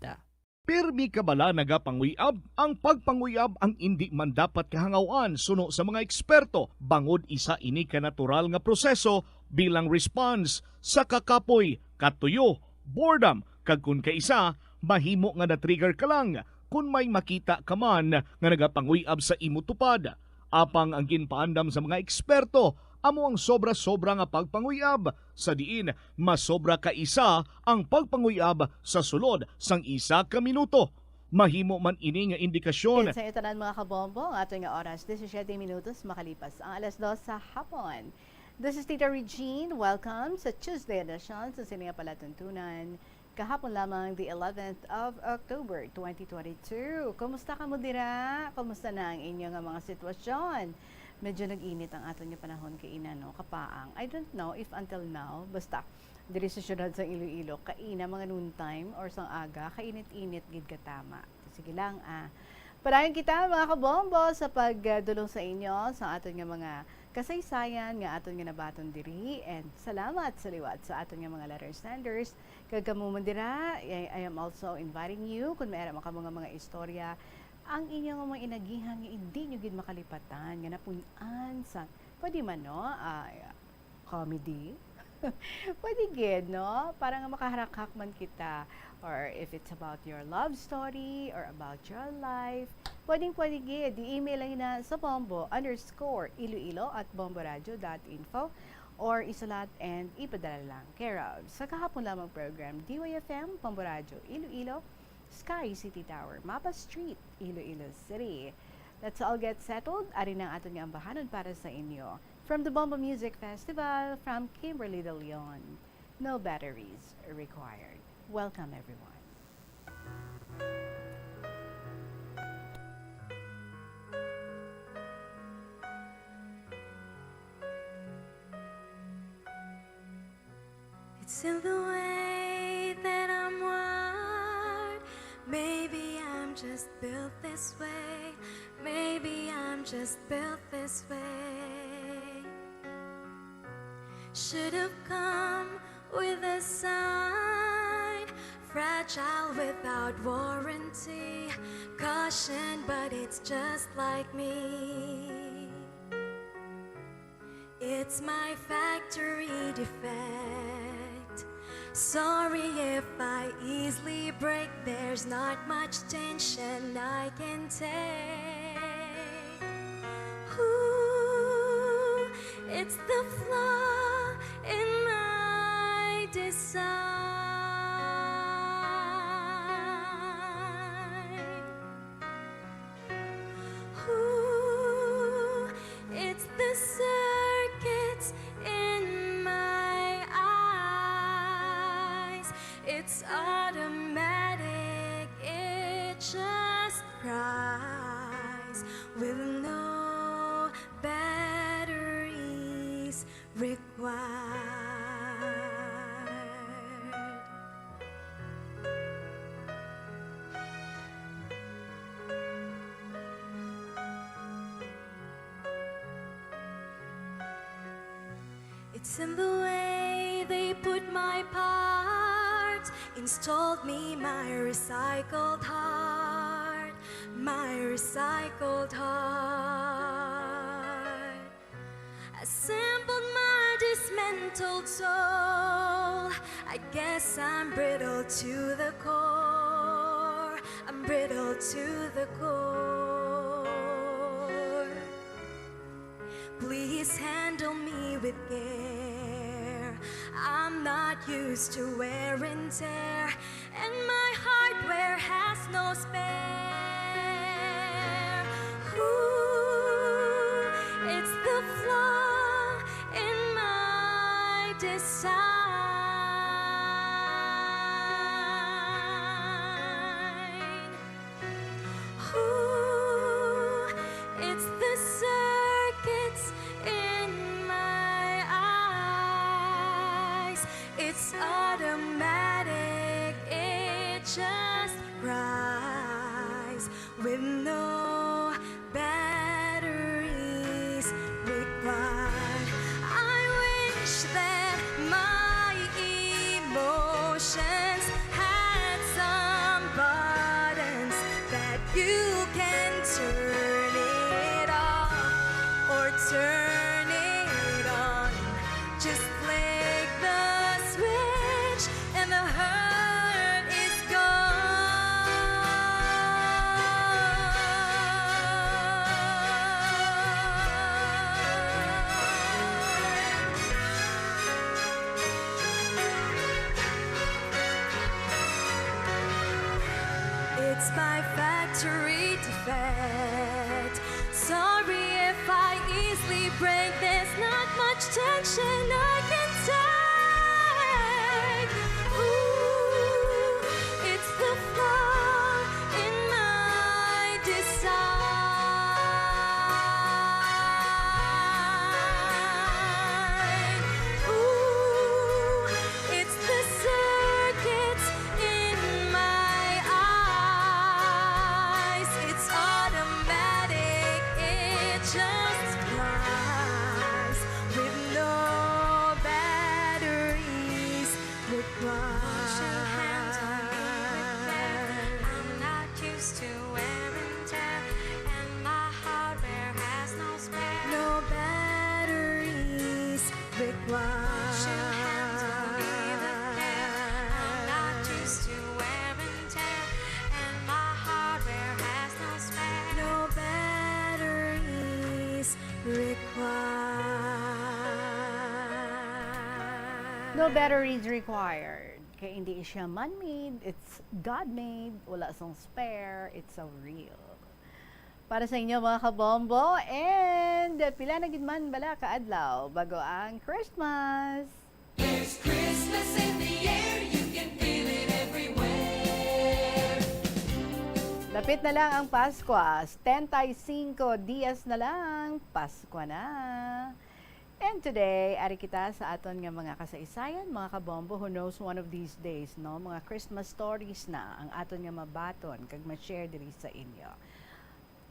Pirmi ka bala nagapanguyab? Ang pagpanguyab ang indi man dapat kahangaw-an suno sa mga eksperto, bangod isa ini ka natural nga proseso bilang response sa kakapoy, katuyo, boredom, kag kon kaisa, mahimo nga na-trigger ka lang kon may makita ka man nga nagapanguyab sa imo tupad. Apang ang ginpaandam sa mga eksperto amo ang sobra-sobra nga pagpanguyab, sa diin masobra ka isa ang pagpanguyab sa sulod sang isa ka minuto. Mahimo man ini nga indikasyon. Sa inyo tanan, mga kabombo, ang aton nga oras, disisiete minutos makalipas ang alas dos sa hapon. This is Tita Regine. Welcome sa Tuesday edition sa Sini nga Palatuntunan. Kahapon lamang, the eleventh of October, twenty twenty-two. Kumusta kamo dira? Kumusta na ang inyo nga mga sitwasyon? Medyo nag-init ang aton nga panahon kaina, no? Kapaang. I don't know if until now, basta diri sa siyudad sa Iloilo, kaina mga noontime or sang aga, kainit-init gid katama. Sige lang, ah. Padayon kita, mga kabombo, sa pagdulong sa inyo sa aton nga mga kasaysayan nga aton nga nabaton diri. And salamat sa liwat sa aton nga mga letter senders. Kag kamo man dira, I, I am also inviting you, kung may ara man kamo nga mga istorya, ang inyo nga mga inagihan nga indi nyo gid makalipatan, nga napun-an sa, pwede man, no? Ah, comedy, Pwede gid, no? Para nga makaharakhak man kita. Or if it's about your love story or about your life, pwedeng pwede gid. I-email lang na sa bombo underscore iloilo at bomboradio dot info or isulat and ipadala lang. Care of sa kahapon lamang program, D Y F M, Bombo Radio, Iloilo, Sky City Tower, Mapa Street, Iloilo City. Let's all get settled. Ari na ang aton nga ambahanon para sa inyo. From the Bombo Music Festival, from Kimberly De Leon, No Batteries Required. Welcome, everyone. It's in the way that I'm wired. Maybe I'm just built this way. Maybe I'm just built this way. Should have come with a sign. Fragile without warranty. Caution, but it's just like me. It's my factory defect. Sorry if I easily break. There's not much tension I can take. Ooh, it's the flaw in my design. Ooh, it's the circuits in my eyes. It's automatic, it just cries with no batteries required. It's in the way they put my parts, installed me my recycled heart, my recycled heart. Assembled my dismantled soul. I guess I'm brittle to the core. I'm brittle to the core. Please handle me with care. I'm not used to wear and tear, and my hardware has no spare. Ooh, it's the flaw in my design. Ooh, it's the circuits in my eyes. It's automatic, it just cries with no batteries required. I wish that my emotions had some buttons that you can turn it off or turn it on. Just flick the switch and the hurt is gone. It's my factory defect. Sorry if I easily break. There's not much tension I can take. Ooh, it's the flaw in my design. Ooh, it's the circuits in my eyes. It's automatic, it just cries with no No batteries required. Kay hindi siya man-made, it's God-made. Wala sang spare, it's so real. Para sa inyo, mga kabombo, and pila na gid man bala ka adlaw bago ang Christmas. There's Christmas in the air, you can feel it everywhere. Lapit na lang ang Paskwa, setenta y cinco dias na lang, Paskwa na. And today, ari kita sa aton nga mga kasaysayan, mga kabombo, who knows, one of these days, no? Mga Christmas stories na ang aton nga mabaton kag ma-share diri sa inyo.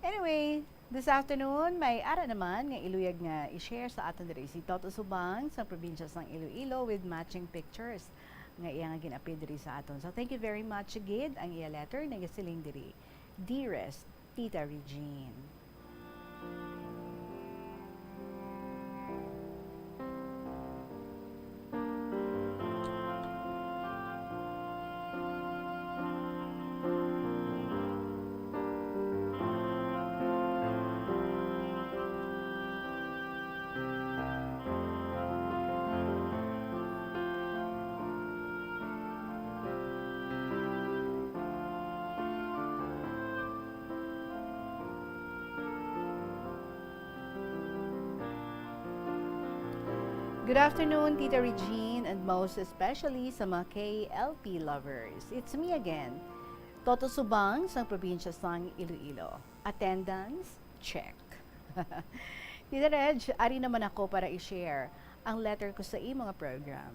Anyway, this afternoon, may ara naman nga iluyag nga i-share sa aton diri si Toto Subang sa probinsya sang Iloilo with matching pictures nga iya nga gin-appear diri sa aton. So, thank you very much gid. Ang iya letter nagasiling diri, "Dearest Tita Regine." Good afternoon, Tita Regine, and most especially sa mga K L P lovers. It's me again, Toto Subang, sang probinsya sang Iloilo. Attendance, check. Tita Reg, ari naman ako para i-share ang letter ko sa imo nga program.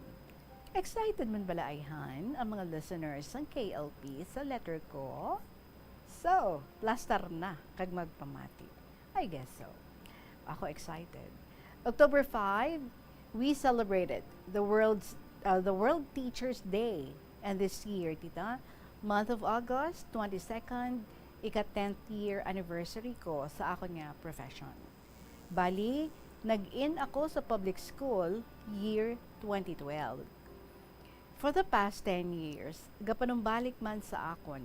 Excited man bala ayhan ang mga listeners sang K L P sa letter ko? So, plastar na kag magpamati. I guess so. Ako excited. October five, we celebrated the world's, uh, the World Teachers Day. And this year, tita, month of August, twenty-second, ika-tenth year anniversary ko sa akon nga profession. Bali, nag-in ako sa public school year twenty twelve. For the past ten years, gapanumbalik man sa akon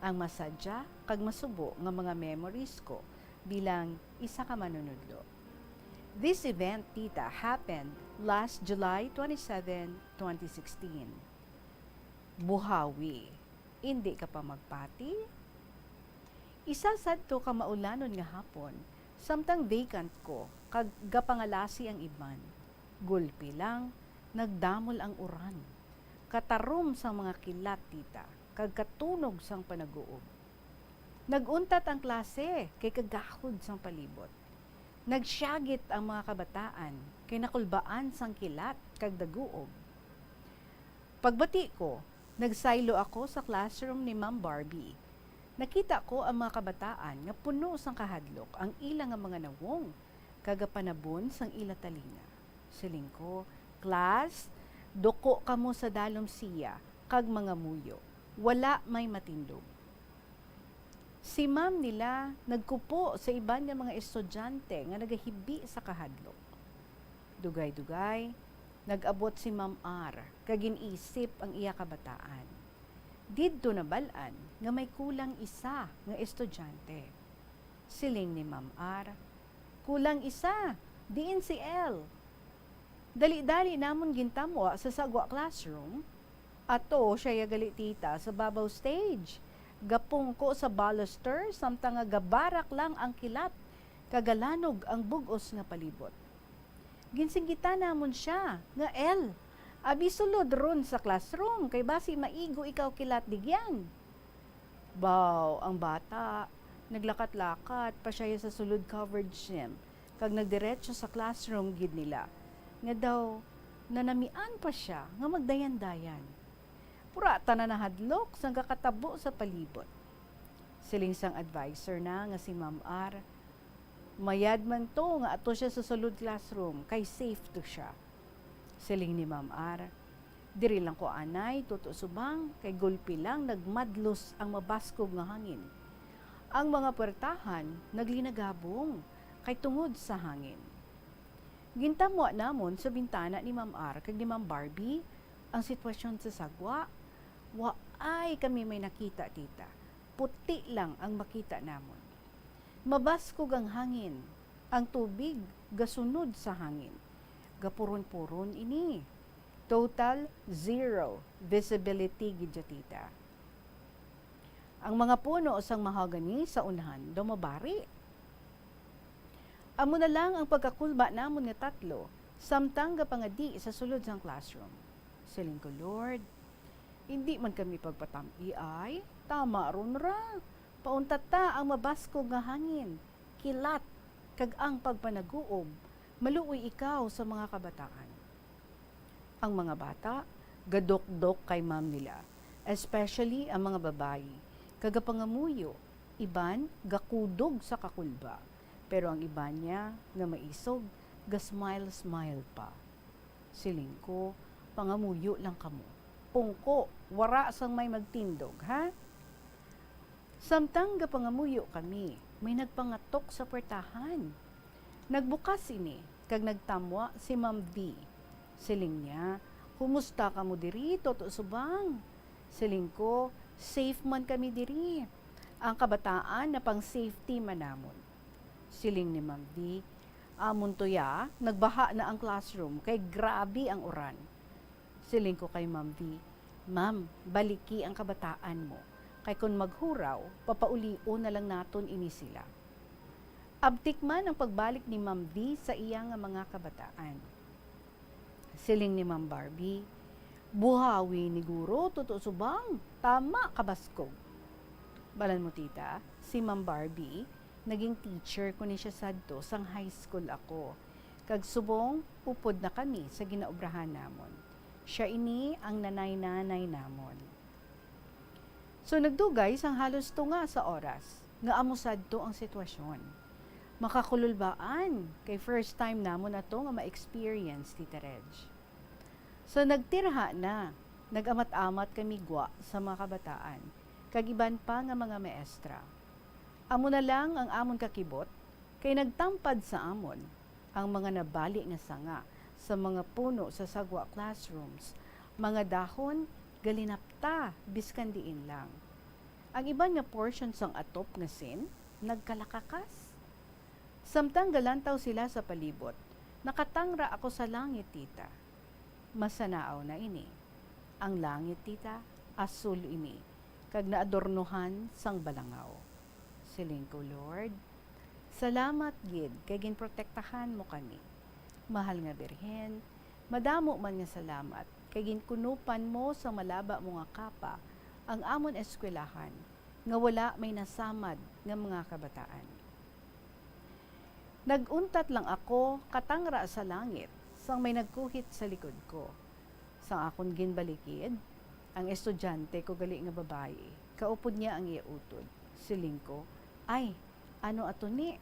ang masadya kag masubo nga mga memories ko bilang isa ka manunudlo. This event, tita, happened last July twenty-seven, twenty sixteen. Buhawi, indi ka pa magpati? Isa sadto ka maulanon nga hapon, samtang vacant ko kag gapangalasi ang iban, gulpi lang nagdamol ang uran, katarom sang mga kilat, tita, kag katunog sang panaguob. Nag-untat ang klase kay kagahod sang palibot. Nagsyagit ang mga kabataan kay nakulbaan sang kilat kag daguob. Pagbati ko, nagsaylo ako sa classroom ni Ma'am Barbie. Nakita ko ang mga kabataan nga puno sang kahadlok ang ila nga mga nawong, kag gapanabon sang ila talinga. Siling ko, "Class, duko kamo sa dalom siya, kag mangamuyo. Wala may matindog." Si ma'am nila nagkupo sa iban nga mga estudyante nga nagahibi sa kahadlok. Dugay-dugay, nag-abot si Ma'am R kag gin-isip ang iya kabataan. Didto nabal-an nga may kulang isa nga estudyante. Siling ni Ma'am R, "Kulang isa, diin si L?" Dali-dali namon gintamwa sa sagwa classroom. Ato siya ya gali, tita, sa babaw stage. Gapungko sa baluster, samtang nga gabarak lang ang kilat, kag galanog ang bug-os nga palibot. Ginsinggitan namon sia nga, "L, abi sulod ron sa classroom, kay basi maigo ikaw kilat digyan." Baw, ang bata, naglakat-lakat pa siya sa sulod covered gym, kag nagdiretso sa classroom gid nila, nga daw nanamian pa siya nga magdayan-dayan. Purata na nahadlok sang kakatabo sa palibot. Siling sang adviser na nga si Ma'am R, "Mayad man to nga ato siya sa sulod classroom, kay safe to siya." Siling ni Ma'am R, "Diri lang ko anay, Toto Subang, kay gulpi lang nagmadlos ang mabaskog nga hangin. Ang mga puwertahan naglinagabong kay tungod sa hangin." Gintamwa namon sa bintana ni Ma'am R kag ni Ma'am Barbie ang sitwasyon sa sagwa. Waay kami may nakita, tita. Puti lang ang makita namon. Mabaskog ang hangin. Ang tubig gasunod sa hangin. Gapuron-puron ini. Total zero visibility gid ya, tita. Ang mga puno sang mahogany sa unhan daw mabari. Amo na lang ang pagkakulba namon nga tatlo, samtang gapangadi sa sulod sang classroom. Siling ko, "Lord, indi man kami pagpatampi ay, tama ron ra. Paunta ta ang mabaskog nga hangin, kilat, kag ang pagpanaguob, maluoy ikaw sa mga kabataan." Ang mga bata, gadokdok kay ma'am nila, especially ang mga babayi, kag gapangamuyo, iban gakudog sa kakulba, pero ang iban niya nga maisog, ga-smile-smile pa. Siling ko, "Pangamuyo lang kamo. Pungko, wara sang may magtindog, ha?" Samtang gapangamuyo kami, may nagpangatok sa puwertahan. Nagbukas ini, kag nagtamwa si Ma'am V. Siling niya, "Kumusta kamo diri, Toto Subang?" Siling ko, "Safe man kami diri. Ang kabataan napang-safety man namon." Siling ni Ma'am V, "Amon to ya, nagbaha na ang classroom kay grabe ang uran." Siling ko kay Ma'am V, "Ma'am, baliki ang kabataan mo, kay kon maghuraw, papaulion na lang naton ini sila." Abtik man ang pagbalik ni Ma'am V sa iya nga mga kabataan. Siling ni Ma'am Barbie, "Buhawi ni guro, Toto Subang, tama kabaskog." Balan mo, tita, si Ma'am Barbie, naging teacher ko ni siya sadto sang high school ako. Kag subong, upod na kami sa ginaobrahan namon. Siya ini ang nanay-nanay namon. So, nagdugay sang halos tunga sa oras nga amo sadto ang sitwasyon. Makakululbaan, kay first time namon ato nga ma-experience, Tita Reg. So, nagtirha na, nag-amat-amat kami gwa sa mga kabataan, kag iban pa nga mga maestra. Amo na lang ang amon kakibot, kay nagtampad sa amon ang mga nabali nga sanga sa mga puno sa sagwa classrooms, mga dahon, galinapta, biskan diin lang. Ang iban nga portion sang atop nga sin nagkalakakas. Samtang galantaw sila sa palibot, nakatangra ako sa langit, tita. Masanaaw na ini. Ang langit, tita, asul ini, kag naadornohan sang balangaw. Siling ko, "Lord, salamat gid kay ginprotektahan mo kami. Mahal nga Birhen, madamo man nga salamat kay ginkunupan mo sang malaba mo nga kapa ang amon eskwelahan nga wala may nasamad nga mga kabataan." Nag-untat lang ako katangra sa langit sang may nagkuhit sa likod ko. Sang akon ginbalikid, ang estudyante ko gali nga babayi, kaupod niya ang iya utod. Siling ko, "Ay, ano ato ni?"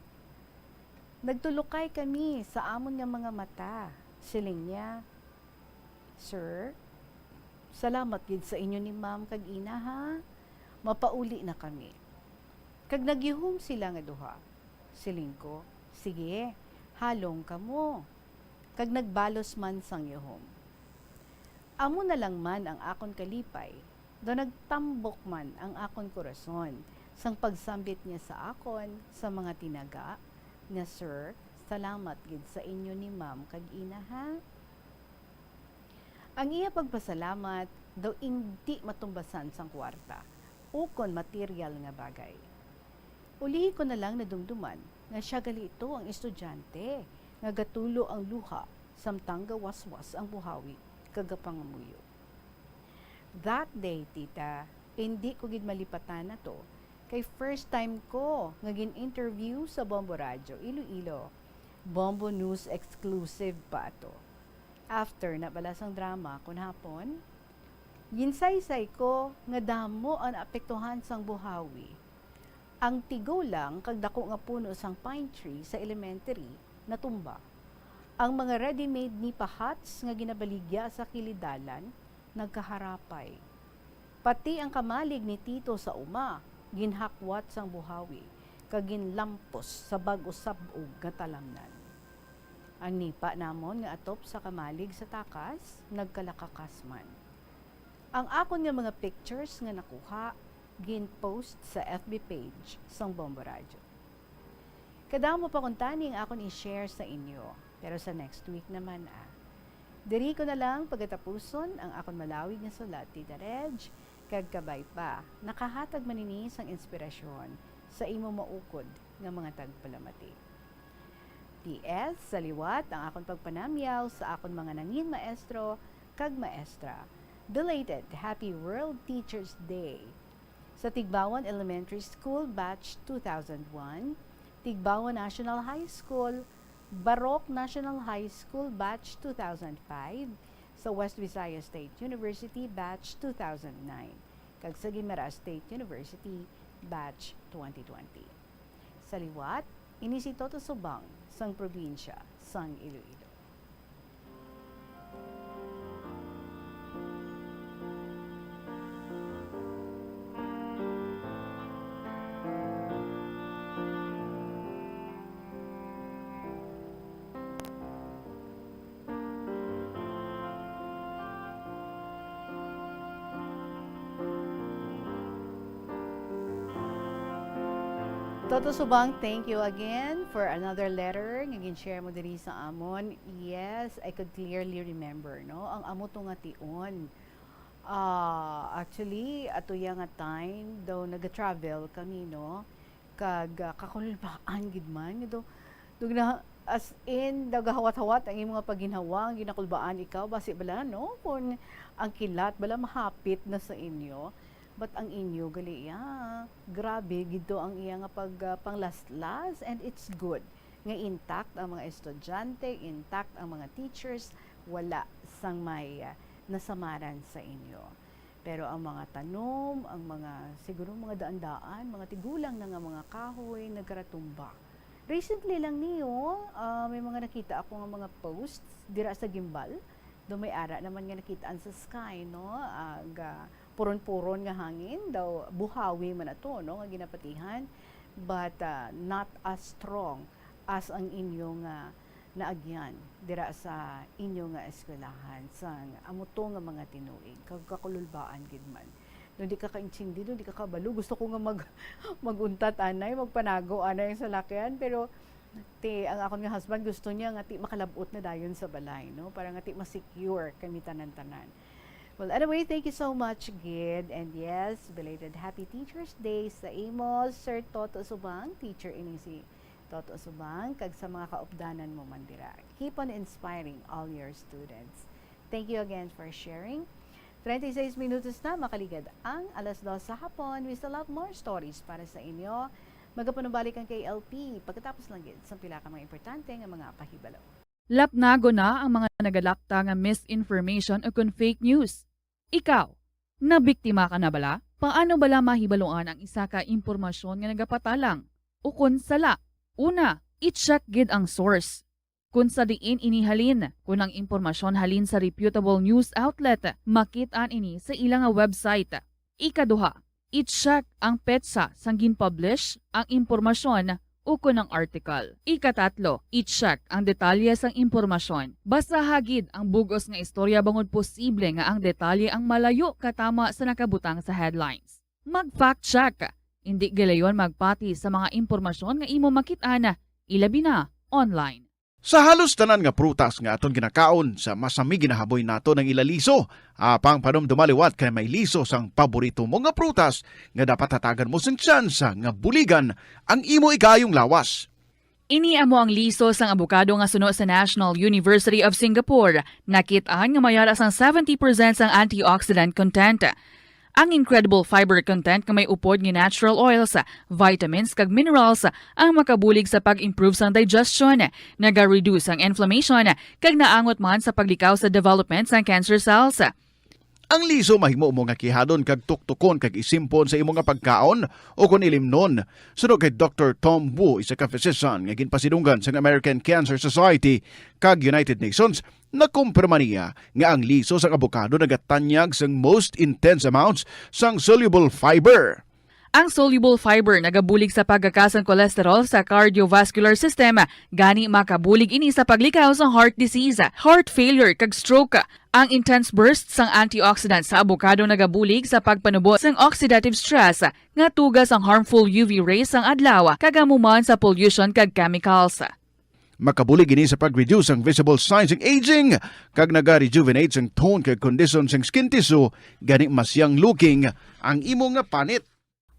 "Nagtulokay kami sa amon nga mga mata," siling niya. "Sir, salamat gid sa inyo ni ma'am kag ina, ha. Mapauli na kami." Kag nagyuhom sila nga duha. Siling ko, "Sige, halong kamo." Kag nagbalos man sang yuhom. Amo na lang man ang akon kalipay, daw nagtambok man ang akon korason sang pagsambit niya sa akon sa mga tinaga nga, "Sir, salamat gid sa inyo ni ma'am kag ina, ha." Ang iya pagpasalamat daw indi matumbasan sang kuwarta ukon material nga bagay. Ulihi ko na lang nadumduman nga sia gali ito ang estudyante nga gatulo ang luha samtang gawaswas ang buhawi kag gapangamuyo. That day, tita, indi ko gid malipatan ato, kay first time ko nga gin-interview sa Bombo Radyo Iloilo. Bombo News exclusive pa ato. After na bala sang drama kon hapon, ginsaysay ko nga damo ang naapektuhan sang buhawi. Ang tigulang kag dako nga puno sang pine tree sa elementary natumba. Ang mga ready-made nipa huts nga ginabaligya sa kilid dalan nagkaharapay. Pati ang kamalig ni Tito sa uma ginhakwat sang buhawi kag ginlampos sa bag-o sab-og nga talamnan. Ang nipa namon nga atop sa kamalig sa takas nagkalakakas man. Ang akon nga mga pictures nga nakuha gin-post sa F B page sang Bombo Radyo. Kadamo pa kuntani ang akon i-share sa inyo, pero sa next week naman, ah. Diri ko na lang pagatapuson ang akon malawig nga sulat, Tita Reg, kag kabay pa, nakahatag man ini sang inspirasyon sa imo maukod nga mga tagpalamati. P S, sa liwat, ang akon pagpanamyaw sa akon mga nangin maestro kag maestra. Belated Happy World Teachers Day sa Tigbawon Elementary School Batch two thousand one, Tigbawon National High School, Baroque National High School Batch two thousand five, sa West Visayas State University Batch two thousand nine, kag sa Guimaras State University Batch twenty twenty. Sa liwat, ini si Toto Subang sang probinsya sang Iloilo. Toto Subang, thank you again for another letter nga gin-share mo diri sa amon. Yes, I could clearly remember, no? Ang amo to nga tion. Ah, actually, ato ya nga time daw nag-travel kami, no? Kag, ah, kakulbaan gid man, nga daw, daw na, as in, daw gahawat-hawat ang imong mga pagginhawa, ang ginakulbaan ikaw, basi bala, no? Kung ang kilat bala mahapit na sa inyo, but ang inyo gali, ya, grabe gid to ang iya nga pag, ah, panglaslas, and it's good nga intact ang mga estudyante, intact ang mga teachers, wala sang may, ah, nasamaran sa inyo. Pero ang mga tanom, ang mga, siguro, mga daan-daan, mga tigulang na nga mga kahoy, nagkaratumba. Recently lang niyo, ah, may mga nakita ako nga mga posts dira sa Guimbal. Do may ara naman nga nakitaan sa sky, no? Ah, ga, puron-puron nga hangin, daw buhawi man ato, no, nga ginapatihan, but, ah, not as strong as ang inyo nga naagyan dira sa inyo nga eskwelahan sang amo to nga mga tinuig, kag kakululbaan gid man. No, di ka kaintindi, no, di ka kabalo. Gusto ko nga mag-, mag-untat anay, magpanago anay ang salakyan, pero ti, ang akon nga husband gusto niya nga ti makalab-ot na dayon sa balay, no, para nga ti ma-secure kami tanan-tanan. Well, anyway, thank you so much, gid. And yes, belated Happy Teacher's Day sa imo, Sir Toto Subang. Teacher ini si Toto Subang, kag sa mga kaupdanan mo man dira. Keep on inspiring all your students. Thank you again for sharing. Treinta y seis minutos na makaligad ang alas dos sa hapon. We still have more stories para sa inyo. Magapanumbalik ang K L P pagkatapos lang gid sa pila ka mga importante nga mga pahibalo. Lapnagon na ang mga nagalapta nga misinformation o kon fake news. Ikaw, nabiktima ka na bala? Paano bala mahibaluan ang isa ka impormasyon nga nagapatalang o kon sala? Una, i-check gid ang source. Kung sa diin ini halin, kung ang impormasyon halin sa reputable news outlet, makit-an ini sa ila nga website. Ikaduha, i-check ang petsa sang gin-publish ang impormasyon ukon ang article. Ikatatlo, i-check ang detalye sang impormasyon. Basaha gid ang bug-os nga istorya bangod posible nga ang detalye ang malayo katama sa nakabutang sa headlines. Mag-fact check. Indi gilayon magpati sa mga impormasyon nga imo makit-an, ilabi na online. Sa halos tanan nga prutas nga aton ginakaon, sa masami ginahaboy naton ang ila liso. Apang panumduma liwat kay may liso sang paborito mo nga prutas nga dapat hatagan mo sing tsansa nga buligan ang imo ikaayong lawas. Ini amo ang liso sang abokado nga suno sa National University of Singapore. Nakit-an nga may ara sang seventy percent sang antioxidant content. Ang incredible fiber content nga may upod nga natural oils, vitamins, kag minerals ang makabulig sa pag-improve sang digestion, naga-reduce ang inflammation, kag naangot man sa paglikaw sa development sang cancer cells. Ang liso mahimo mo nga kihadon kag tuktukon kag isimpon sa imo nga pagkaon o kon ilimnon. Suno kay Doktor Tom Wu, isa ka physician nga ginpasidunggan sang American Cancer Society kag United Nations, nakumpirma niya nga ang liso sang abokado nagatanyag sang most intense amounts sang soluble fiber. Ang soluble fiber nagabulig sa pagkakas sang cholesterol sa cardiovascular system, gani makabulig ini sa paglikaw sa heart disease, heart failure, kag stroke. Ang intense burst sang antioxidant sa avocado nagabulig sa pagpanubo sang oxidative stress nga tuga sang harmful U V rays sang adlaw kag amo man sa pollution kag chemicals. Makabulig ini sa pag-reduce sang visible signs sang aging kag naga-rejuvenate sang tone kag kondisyon sang skin tissue, gani mas young looking ang imo nga panit.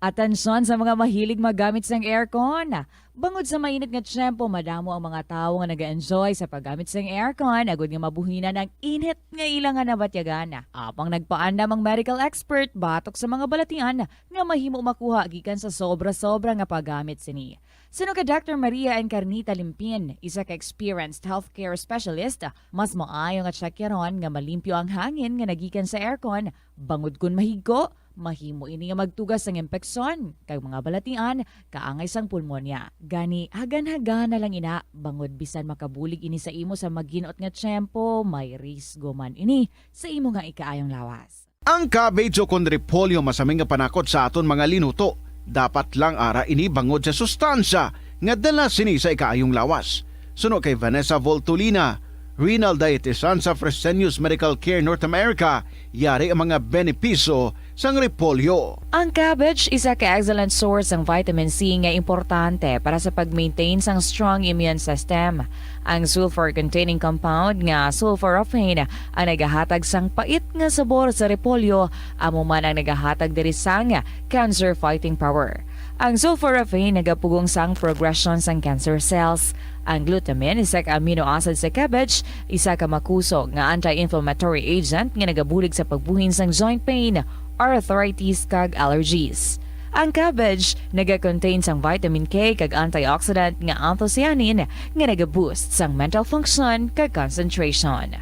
Atensyon sa mga mahilig maggamit sang aircon. Bangod sa mainit nga tiyempo, madamo ang mga tawo nga nag-enjoy sa paggamit sang aircon agod nga mabuhinan ang init nga ila nga nabatyagan. Apang nagpaandam ang medical expert batok sa mga balatian nga mahimo makuha gikan sa sobra-sobra nga paggamit sini. Suno kay Doctor Maria Encarnita Limpin, isa ka experienced healthcare specialist, mas maayo nga tsakyaron nga malimpyo ang hangin nga nagikan sa aircon, bangod kon mahigko, mahimo ini nga magtugas sang impeksyon kag mga balatian kaangay sang pulmonya. Gani, hagan-hagan na lang ina, bangod bisan makabulig ini sa imo sa maginot nga tiyempo, may risgo man ini sa imo nga ikaayong lawas. Ang cabbage o kon repolyo masami nga panakot sa aton mga linuto. Dapat lang ara ini bangod sa sustansya nga dala sini sa ikaayong lawas. Suno kay Vanessa Voltolina, renal dietitian sa Fresenius Medical Care North America, yari ang mga benepisyo sang repolyo. Ang cabbage isa ka excellent source sang vitamin C nga importante para sa pag-maintain sang strong immune system. Ang sulfur-containing compound nga sulforaphane ang nagahatag sang pait nga sabor sa repolyo, amo man ang nagahatag diri sang cancer fighting power. Ang sulforaphane nagapugong sang progression sang cancer cells. Ang glutamine, isa ka amino acid sa cabbage, isa ka makusog nga anti-inflammatory agent nga nagabulig sa pagbuhin sang joint pain, arthritis, kag allergies. Ang cabbage nagakontain sang vitamin K kag antioxidant nga anthocyanin nga nagaboost sang mental function kag concentration.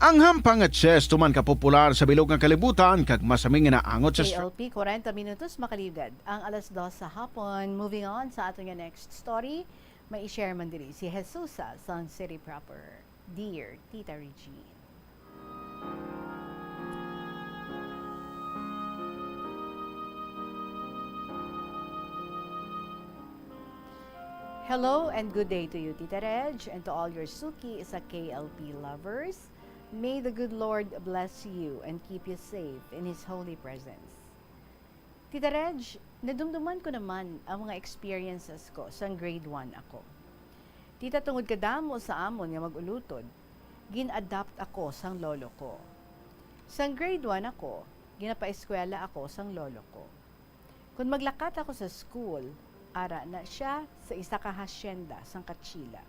Ang hampang nga chess tuman ka popular sa bilog nga kalibutan kag masami nga naangot sa K L P, kwarenta minutos makalugad ang alas dos sa hapon. Moving on sa aton nga next story, may i-share man diri si Jesusa sang City Proper. Dear Tita Regine. Hello and good day to you, Tita Reg, and to all your Suki sa K L P lovers. May the good Lord bless you and keep you safe in His holy presence. Tita Reg, nadumduman ko naman ang mga experiences ko sang grade one ako. Tita, tungod kadamo sa amon nga mag-ulutod, gin-adopt ako sang lolo ko. Sang grade one ako, ginapaeskwela ako sang lolo ko. Kon maglakat ako sa school, ara na sia sa isa ka hacienda sang Kachila.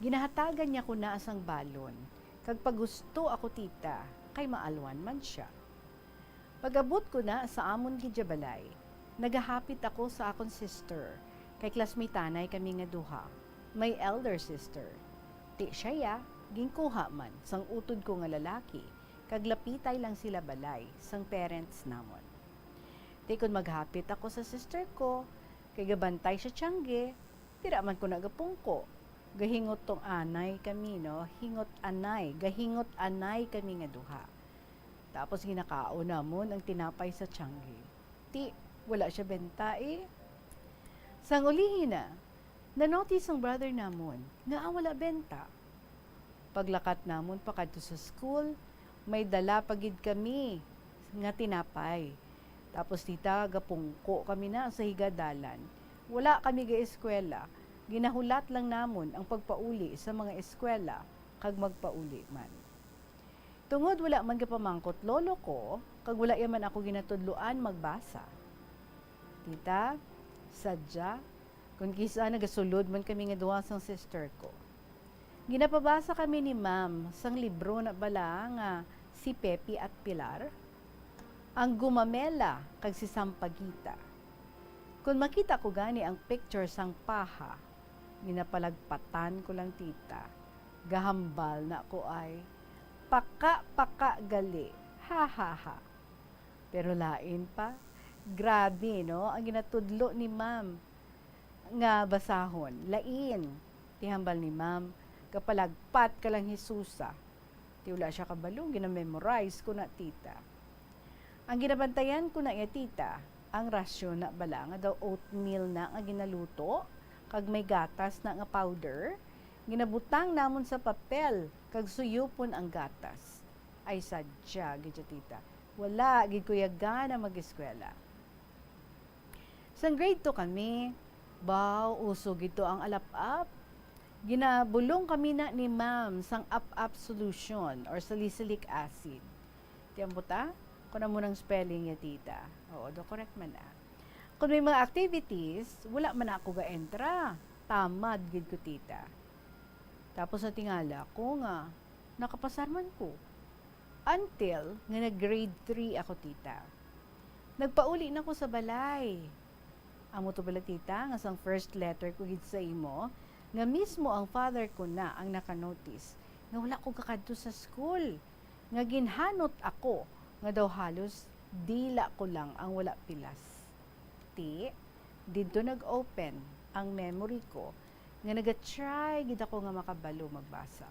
Ginahatagan niya ko na sang balon, kag pagusto ako, tita, kay maalwan man sia. Pag-abot ko na sa amon gid nga balay, nagahapit ako sa akon sister, kay classmateanay kami nga duha. May elder sister. Ti siya ya, ginkuha man sang utod ko nga lalaki, kag lapitay lang sila balay sang parents namon. Ti kon maghapit ako sa sister ko, kay gabantay siya tiyangge, dira man ko nagapungko. Gahingot-anay kami, no? Hingot-anay, gahingot-anay kami nga duha. Tapos ginakaon namon ang tinapay sa tiyangge. Ti, wala siya benta, eh. Sang ulihi na, na-notice sang brother namon nga wala benta. Paglakat namon pakadto sa school, may dala pa gid kami nga tinapay. Tapos, tita, gapungko kami na sa higadalan. Wala kami ga-eskwela. Ginahulat lang namon ang pagpauli sa mga eskwela kag magpauli man. Tungod wala man gapamangkot lolo ko, kag wala ya man ako ginatudloan magbasa. Tita, sadya, kon kis-a nagasulod man kami nga duha sang sister ko. Ginapabasa kami ni Ma'am sang libro na bala nga Si Pepe at Pilar, Ang Gumamela kag si Sampaguita. Kon makita ko gani ang picture sang paha, ginapalagpatan ko lang, tita. Gahambal na ko ay, "Paka-paka gali, ha, ha, ha." Pero lain pa, grabe, no, ang ginatudlo ni Ma'am nga basahon. Lain, ti hambal ni Ma'am, "Gapalagpat ka lang, Jesusa." Ti wala siya kabalo, gina-memorize ko na, tita. Ang ginabantayan ko na iya, tita, Ang rasyon na bala nga daw oatmeal na nga ginaluto, kag may gatas na nga powder, ginabutang namon sa papel, kag suyupon ang gatas. Ay, sadya gid ya, tita. Wala gid ko ya gana mag-eskwela. Sang grade two kami, baw, uso gid to ang alap-ap. Ginabulong kami na ni ma'am sang ap-ap solution or salicylic acid. Ti ambot, ah? Kon amo nang spelling ya, tita. Oo, do correct man, ah. Kon may mga activities, wala man ako ga-entra. Tamad gid ko, tita. Tapos natingala ko nga nakapasar man ko. Until nga nag-grade three ako, tita. Nagpauli na ko sa balay. Amo to bala, tita, nga sang first letter ko gid sa imo, nga mismo ang father ko na ang naka-notice nga wala ko kakadto sa school, nga ginhanot ako nga daw halos dila ko lang ang wala pilas. Ti, didto nag-open ang memory ko nga naga-try gid ako nga makabalo magbasa.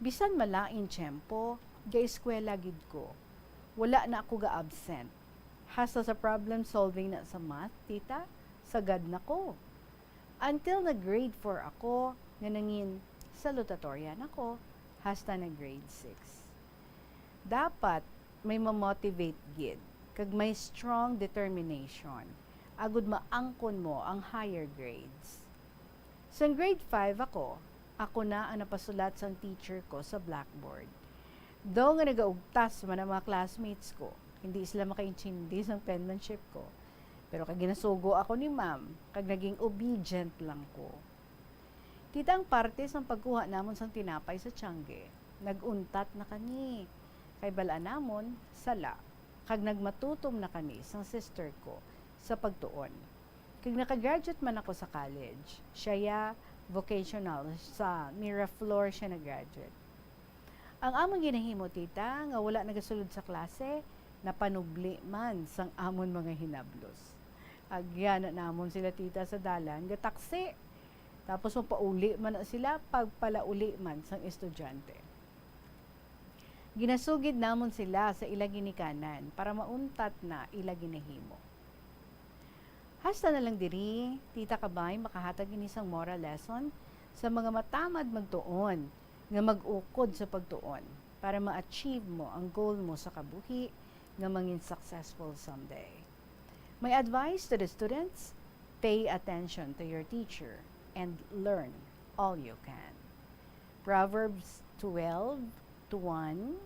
Bisan malain tiyempo, ga-eskwela gid ko. Wala na ako ga-absent. Hasta sa problem solving na sa math, tita, sagad na ko. Until nag-grade four ako, nga nangin salutatorian ako, hasta nag-grade six. Dapat may ma-motivate gid, kag may strong determination, agud maangkon mo ang higher grades. Sang grade five ako, ako na ang napasulat sang teacher ko sa blackboard. Daw nga nagaugtas man ang mga classmates ko, hindi sila makaintindi sang penmanship ko. Pero kag ginasugo ako ni ma'am, kag naging obedient lang ko. Tita, ang parte sang pagkuha namon sang tinapay sa tiangge, nag-untat na kami. Kay bal-an namon, sala, kag nagmatutom na kami sang sister ko sa pagtuon. Kag naka-graduate man ako sa college, siya ya vocational, sa Miraflores siya nag-graduate. Ang amon ginahimo, tita, nga wala nagasulod sa klase, napanubli man sang amon mga hinablos. Agyan na namon sila, tita, sa dalan, gataksi. Tapos mapauli man na sila, pagpalauli man sang estudyante. Ginasugid namon sila sa ila ginikanan para mauntat na ila ginahimo. Hasta na lang diri, tita, kabay makahatag ini sang moral lesson sa mga matamad magtuon nga mag-ukod sa pagtuon para ma-achieve mo ang goal mo sa kabuhi nga mangin successful someday. My advice to the students, pay attention to your teacher and learn all you can. Proverbs twelve to one,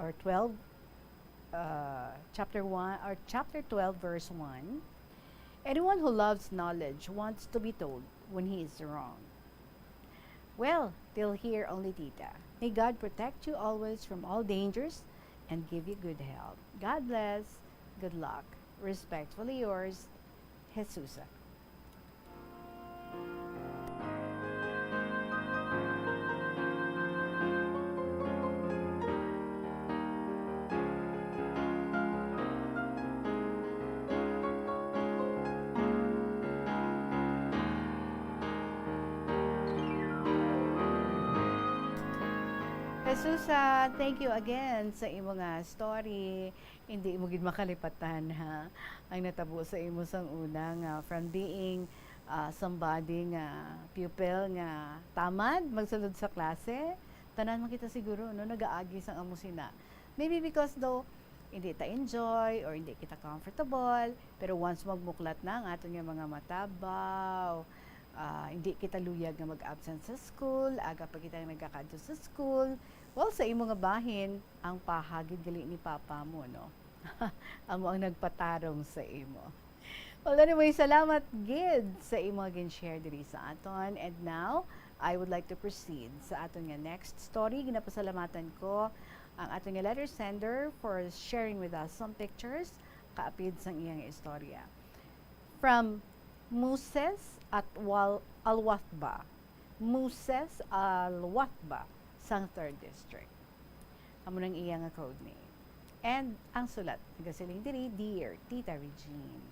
or twelve, uh, chapter one, or chapter twelve, verse one. Anyone who loves knowledge wants to be told when he is wrong. Well, till here only, tita. May God protect you always from all dangers and give you good health. God bless. Good luck. Respectfully yours, Jesusa. Jesusa, thank you again sa imo nga story. Hindi mo gid makalipatan, ha, ang natabo sa imo sang una nga from being, ah, somebody nga pupil nga tamad magsulod sa klase. Tanan man kita siguro, no, nagaagi sang amo sina. Maybe because daw hindi ta enjoy or hindi kita comfortable, pero once magmuklat na ang aton nga mga mata, baw, ah, hindi kita luyag nga mag-absent sa school, aga pa kita nagakadto sa school. Well, sa imo nga bahin, ang paha gid gali ni papa mo, no? Amo ang nagpatarong sa imo. Well, anyway, salamat gid sa imo nga gin-share diri sa aton. And now, I would like to procead sa aton nga next story. Ginapasalamatan ko ang aton nga letter sender for sharing with us some pictures kaapid sang iya nga istorya. From Moses Atwal-, Alwatba. Moses Alwatba sang Third District. Amo nang iya nga code name. And ang sulat, nagasiling diri, "Dear Tita Regine."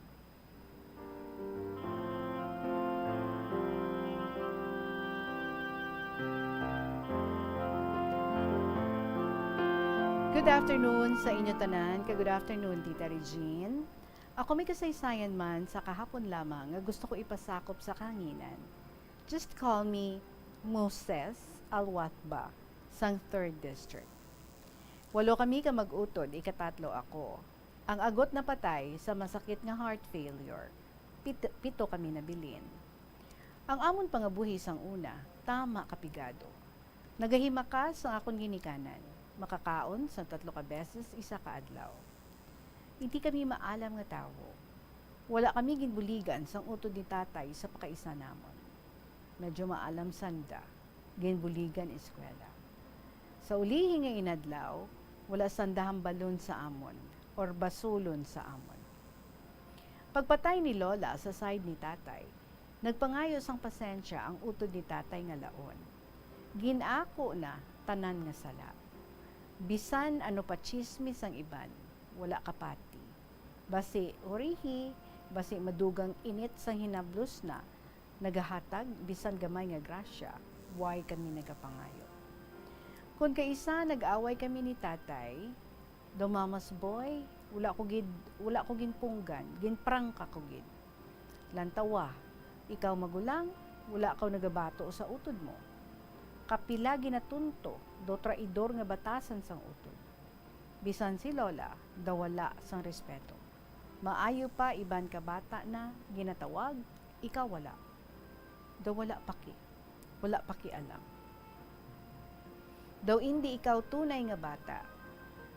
Good afternoon sa inyo tanan, kag good afternoon, Tita Regine. Ako may kasaysayan man sa kahapon lamang nga gusto ko ipasakop sa kahanginan. Just call me Moses Alwatba sang Third District. Walo kami ka mag-utod, ikatatlo ako. Ang agot napatay sa masakit nga heart failure. Pit-, pito kami nabilin. Ang amon pangabuhi sang una, tama kapigado. Nagahimakas ang akon ginikanan, makakaon sang tatlo ka beses isa ka adlaw. Hindi kami maalam nga tawo. Wala kami ginbuligan sang utod ni tatay sa pakaisa namon. Medyo maalam sanda, ginbuligan eskwela. Sa ulihi nga inadlaw, wala sanda hambalon sa amon or basulon sa amon. Pagpatay ni Lola sa side ni tatay, nagpangayo sang pasensya ang utod ni tatay nga laon. Gin-ako na tanan nga sala. Bisan ano pa tsismis ang iban, wala kapati. Basi urihi, basi madugang init sang hinablos na, nagahatag bisan gamay nga grasya, way kami nagapangayo. Kon kaisa nag-away kami ni tatay, "Daw, mama's boy, wala ko gid, wala ko ginpunggan, ginprangka ko gid." "Lantawa, ikaw magulang, wala kaw nagabato sa utod mo. Kapila ginatunto, daw traidor nga batasan sang utod." Bisan si Lola, daw wala sang respeto. Maayo pa, iban ka bata na ginatawag, ikaw wala. Daw wala paki, wala pakialam. Daw indi ikaw tunay nga bata.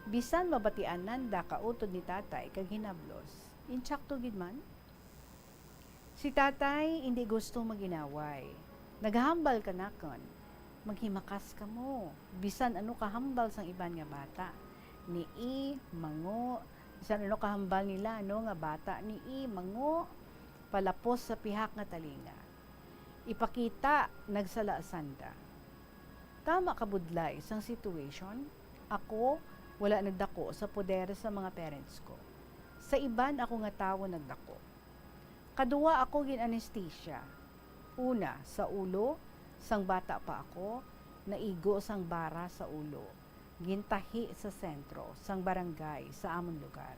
Bisan mabatianan da ka utod ni tatay kag hinablos, insakto gid man. Si tatay indi gusto mag-inaway. Nagahambal kanakon, "Maghimakas kamo. Bisan ano kahambal sang iban nga bata, ni i, mango, bisan ano kahambal nila, no, nga bata, ni i, mango, palapos sa pihak nga talinga." Ipakita, nagsala sanda. Tama kabudlay sang situation, ako wala nagdako sa poder sa mga parents ko. Sa iban ako nga tawo nagdako. Kaduwa ako gin-anesthesia. Una, sa ulo, sang bata pa ako, naigo sang bara sa ulo, gintahi sa sentro sang barangay sa amon lugar.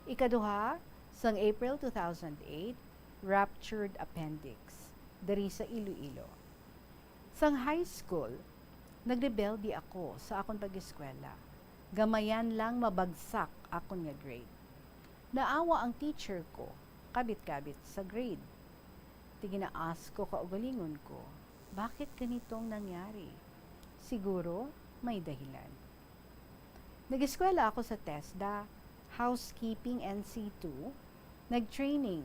Ikaduha, sang April two thousand eight, ruptured appendix, diri sa Iloilo. Sang high school, nagrebelde ako sa akon pag-eskwela. Gamayan lang mabagsak akon nga grade. Naawa ang teacher ko, kabit-kabit sa grade. Ti gina-ask ko kaugalingon ko, "Bakit ganito ang nangyari?" Siguro may dahilan. Nag-eskwela ako sa TESDA, Housekeeping N C two, nag-training.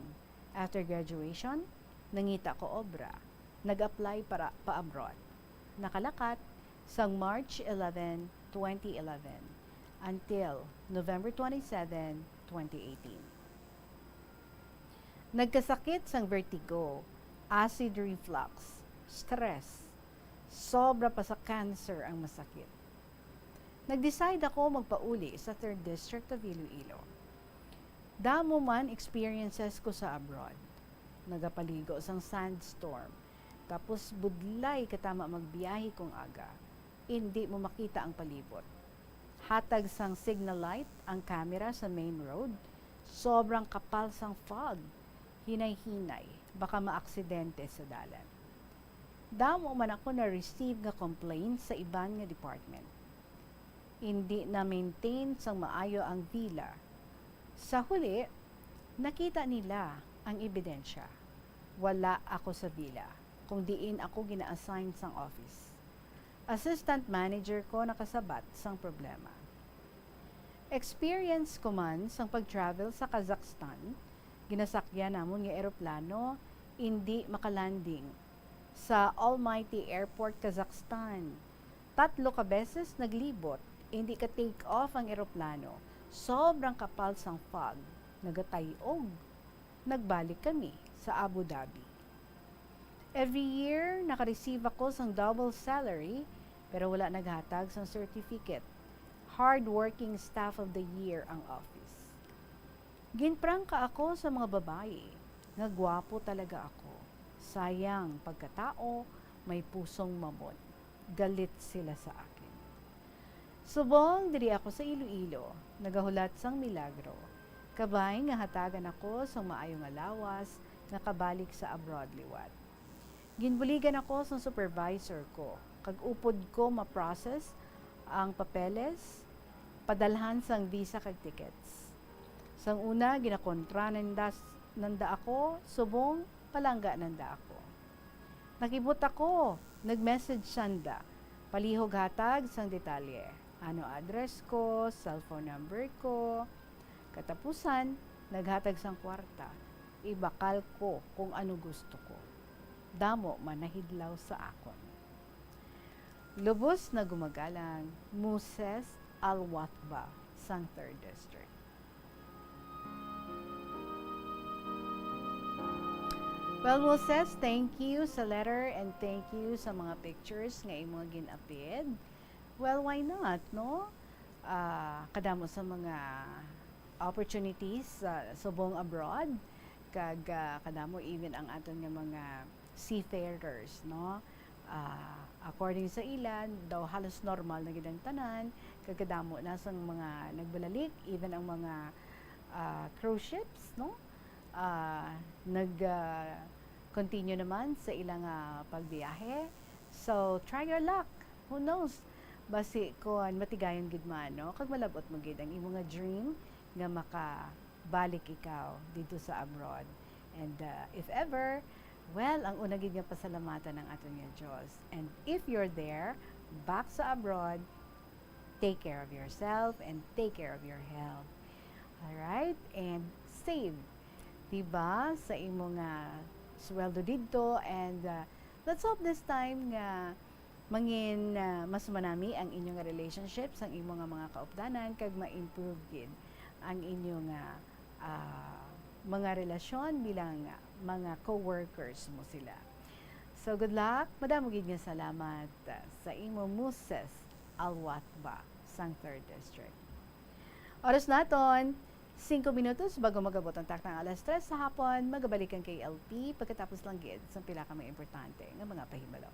After graduation, nangita ko obra. Nag-apply para pa-abroad. Nakalakat sang March eleven, twenty eleven, until November twenty-seven, twenty eighteen. Nagkasakit sang vertigo, acid reflux, stress. Sobra pa sa cancer ang masakit. Nag-decide ako magpauli sa Third District of Iloilo. Damo man experiences ko sa abroad. Nagapaligo sang sandstorm. Tapos budlay katama magbiyahe kung aga. Indi mo makita ang palibot. Hatag sang signal light ang camera sa main road. Sobrang kapal sang fog. Hinay-hinay, baka maaksidente sa dalan. Damo man ako na-receive nga complaint sa iban nga department. Indi na-maintain sang maayo ang villa. Sa huli, nakita nila ang ebidensya. Wala ako sa villa, kung diin ako gina-assign sang office. Assistant manager ko nakasabat sang problema. Experience ko man sang pag-travel sa Kazakhstan, ginasakyan namon nga eroplano, indi makalanding sa Almaty Airport, Kazakhstan. Tatlo ka beses naglibot, indi ka-take off ang eroplano. Sobrang kapal sang fog, nagatay-og. Nagbalik kami sa Abu Dhabi. Every year, naka-receive ako sang double salary, pero wala naghatag sang certificate. Hardworking Staff of the Year ang office. Ginprangka ako sa mga babayi nga gwapo talaga ako. Sayang, pagkatao, may pusong mamon. Galit sila sa akin. Subong diri ako sa Iloilo, nagahulat sang milagro, Kabay nga hatagan ako sang maayo nga lawas nga kabalik sa abroad liwat. Ginbuligan ako sang supervisor ko, kag upod ko ma-process ang papeles, padalhan sang visa kag tickets. Sang una, ginakontra nanda, nanda ako, subong palangga nanda ako. Nakibot ako, nag-message sanda, palihog hatag sang detalye, ano address ko, cellphone number ko. Katapusan, naghatag sang kwarta, ibakal ko kung ano gusto ko. Damo man nahidlaw sa akon. Lubos na gumagalang, Moses Alwatba sang Third District. Well, Moses, thank you sa letter and thank you sa mga pictures nga imo gin-appeared. Well, why not, no? Ah, kadamo sa mga opportunities sa subong abroad, kag, ah, kadamo even ang aton nga mga seafarers, no? Ah, according sa ila, daw halos normal na gid ang tanan, kag kadamo na sang mga nagbalalik, even ang mga, ah, cruise ships, no? Ah, nag, ah, continue naman sa ila nga pagbiyahe. So, try your luck. Who knows? Basi kon matigayon gid man, no? Kag malab-ot mo gid ang imo nga dream nga makabalik ikaw didto sa abroad. And, uh, if ever, well, ang una gid nga pasalamatan ang aton nga Dios. And if you're there, back sa abroad, take care of yourself and take care of your health. Alright? And save, diba, sa imo nga sweldo didto. And, uh, let's hope this time nga mangin, ah, mas manami ang inyo nga relationship sang imo nga mga kaupdanan kag ma-improve gid ang inyo nga, ah, mga relasyon bilang mga co-workers mo sila. So, good luck. Madamo gid nga salamat, ah, sa imo, Moses Alwatba sang Third District. Oras naton, singko minutos bago mag-abot ang taknang alas tres sa hapon. Magabalik ang K L P pagkatapos lang gid sang pila ka mga importante nga mga pahibalo.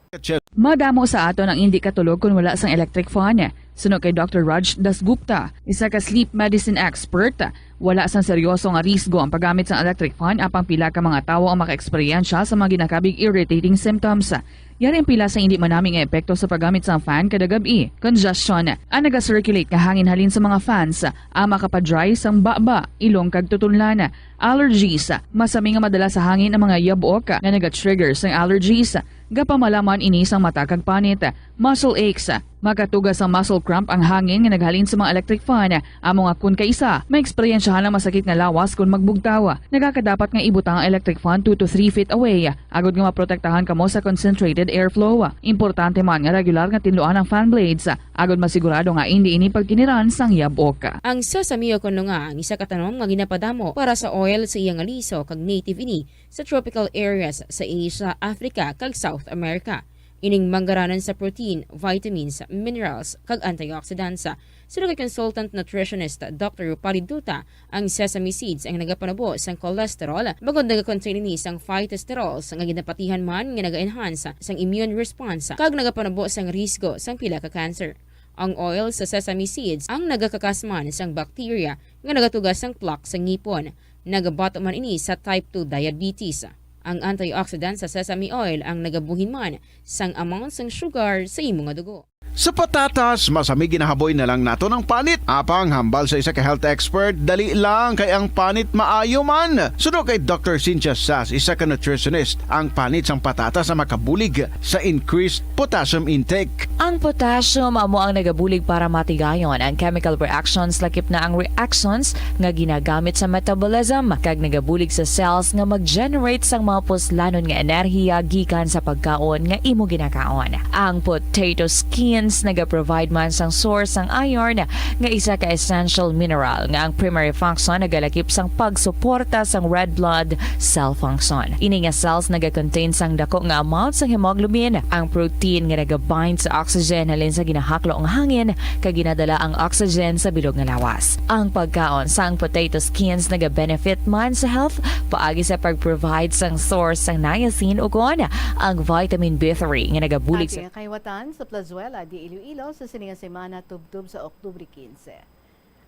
Madamo sa aton ang indi katulog kon wala sang electric fan. Suno kay Doctor Raj Dasgupta, isa ka sleep medicine expert, wala sang seryoso nga risgo ang paggamit sang electric fan, apang pila ka mga tawo ang makaeksperyensya sa mga ginakabig irritating symptoms. Yari ang pila sa indi manami nga epekto sa paggamit sang fan kada gab-i: congestion, ang naga-circulate nga hangin halin sa mga fans, ang makapa-dry sang baba, ilong kag tutunlan, allergies, masami nga madala sa hangin ang mga yabok nga naga-trigger sang allergies, gapamalaman ini sang mata kag panit, muscle aches, makatuga sang muscle cramp ang hangin nga naghalin sa mga electric fan, amo nga kon kaisa, maeksperiensyahan ang masakit nga lawas kon magbugtaw. Nagakadapat nga ibutang ang electric fan two to three feet away, agod nga maprotektahan kamo sa concentrated airflow. Importante man nga regular nga tinluan ang fan blades, agod masigurado nga indi ini pagkiniran sang yabok. Ang sesame o kuno nga ang isa ka tanom nga ginapadamo para sa oil sa iya nga liso, kag native ini sa tropical areas sa Asia, Africa, kag South America. Ining manggaranan sa protein, vitamins, minerals, kag antioxidants. Suno kay consultant nutritionist Doctor Rupali Duta, ang sesame seeds ang nagapanubo sang cholesterol, bangod nagakontain ini sang phytosterols nga ginapatihan man nga naga-enhance sang immune response kag nagapanubo sang risgo sang pila ka cancer. Ang oil sa sesame seeds ang nagakakas man sang bacteria nga nagatuga sang plaque sa ngipon. Nagabato man ini sa type two diabetes. Ang antioxidant sa sesame oil ang nagabuhin man sang amount sang sugar sa imo nga dugo. Sa patatas, masami ginahaboy na lang naton ang panit. Apang hambal sa isa ka health expert, dali lang kay ang panit maayo man. Suno kay Doctor Cynthia Sas, isa ka nutritionist, ang panit sang patatas ang makabulig sa increased potassium intake. Ang potassium amo ang nagabulig para matigayon ang chemical reactions, lakip na ang reactions nga ginagamit sa metabolism, kag nagabulig sa cells nga mag-generate sang mga puslanon nga enerhiya gikan sa pagkaon nga imo ginakaon. Ang potato skins nagaprovide man sang source sang iron, nga isa ka essential mineral nga ang primary function nagalakip sang pagsuporta sang red blood cell function. Ini nga cells nagakontain sang dako nga amount sang hemoglobin, ang protein nga nagabind sa oxygen halin sa ginahaklo nga hangin, kag ginadala ang oxygen sa bilog nga lawas. Ang pagkaon sang potato skins nagabenefit man sa health paagi sa pag-provide sang source sang niacin, ukon ang vitamin B three nga nagabulig sa Ating kahiwatan sa Plazuela de Iloilo sa sini nga semana tubtob sa Oktubre quince.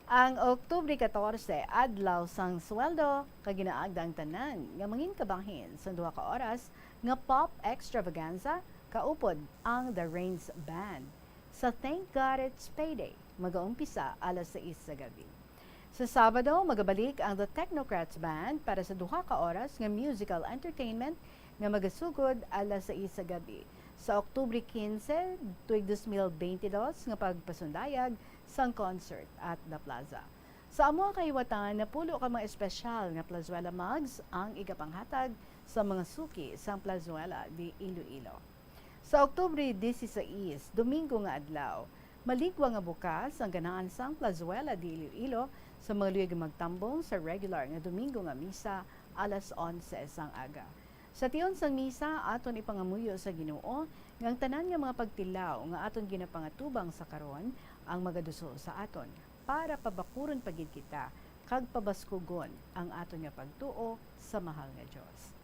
Ang Oktubre katorse, adlaw sang sweldo, kag ginaagda ang tanan nga mangin kabahin sa duha ka oras nga pop extravaganza, kaupod ang The Rains Band. Sa Thank God It's Payday, magaumpisa alas sais sa gabi. Sa Sabado, magabalik ang The Technocrats Band para sa duha ka oras nga musical entertainment nga magasugod alas sais sa gabi. Sa Oktubre quince, tuig dos mil bente dos nga pagpasundayag sang concert at The Plaza. Sa amo kahiwatan, napulo ka mga espesyal nga Plazuela mugs ang igapanghatag sa mga suki sang Plazuela de Iloilo. Sa Oktubre dieciséis, Domingo nga adlaw, maligwa nga bukas ang ganahan sang Plazuela de Iloilo sa mga luyag nga magtambong sa regular nga Domingo nga misa alas onse sang aga. Sa tion sang misa, aton ipangamuyo sa Ginoo nga ang tanan nga mga pagtilaw nga aton ginapangatubang sa karon ang magaduso sa aton para pabakuron pa gid kita kag pabaskugon ang aton nga pagtuo sa mahal nga Dios.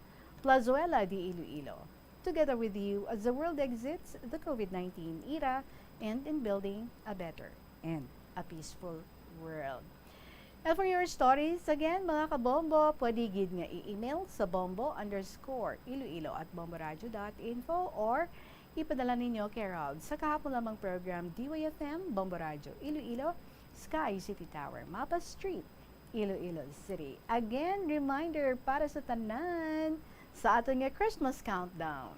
Plazuela de Iloilo, together with you as the world exits the covid nineteen era and in building a better and a peaceful world. And for your stories, again, mga kabombo, pwede gid nga i-email sa bombo underscore iloilo at bomboradio dot info or ipadala ninyo care of sa kahapon lamang program D Y F M, Bombo Radio Iloilo, Sky City Tower, Mapa Street, Iloilo City. Again, reminder para sa tanan sa aton nga Christmas countdown.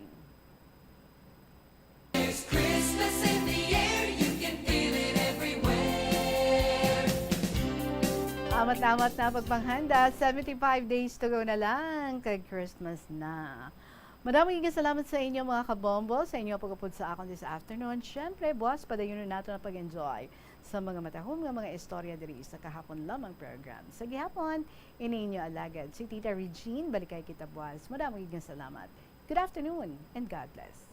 There's Christmas in the air, you can feel it everywhere. Amat-amat na pagpanghanda, seventy-five days to go na lang kag Christmas na. Madamo nga salamat sa inyo, mga kabombo, sa inyo pag-upod sa akon this afternoon. Siyempre, buwas, padayunon nato ang pag-enjoy sa mga matahom nga mga istorya diri sa kahapon lamang program. Sa gihapon, ini inyo alagad, si Tita Regine. Balikay kita buwas. Madamo nga salamat. Good afternoon and God bless.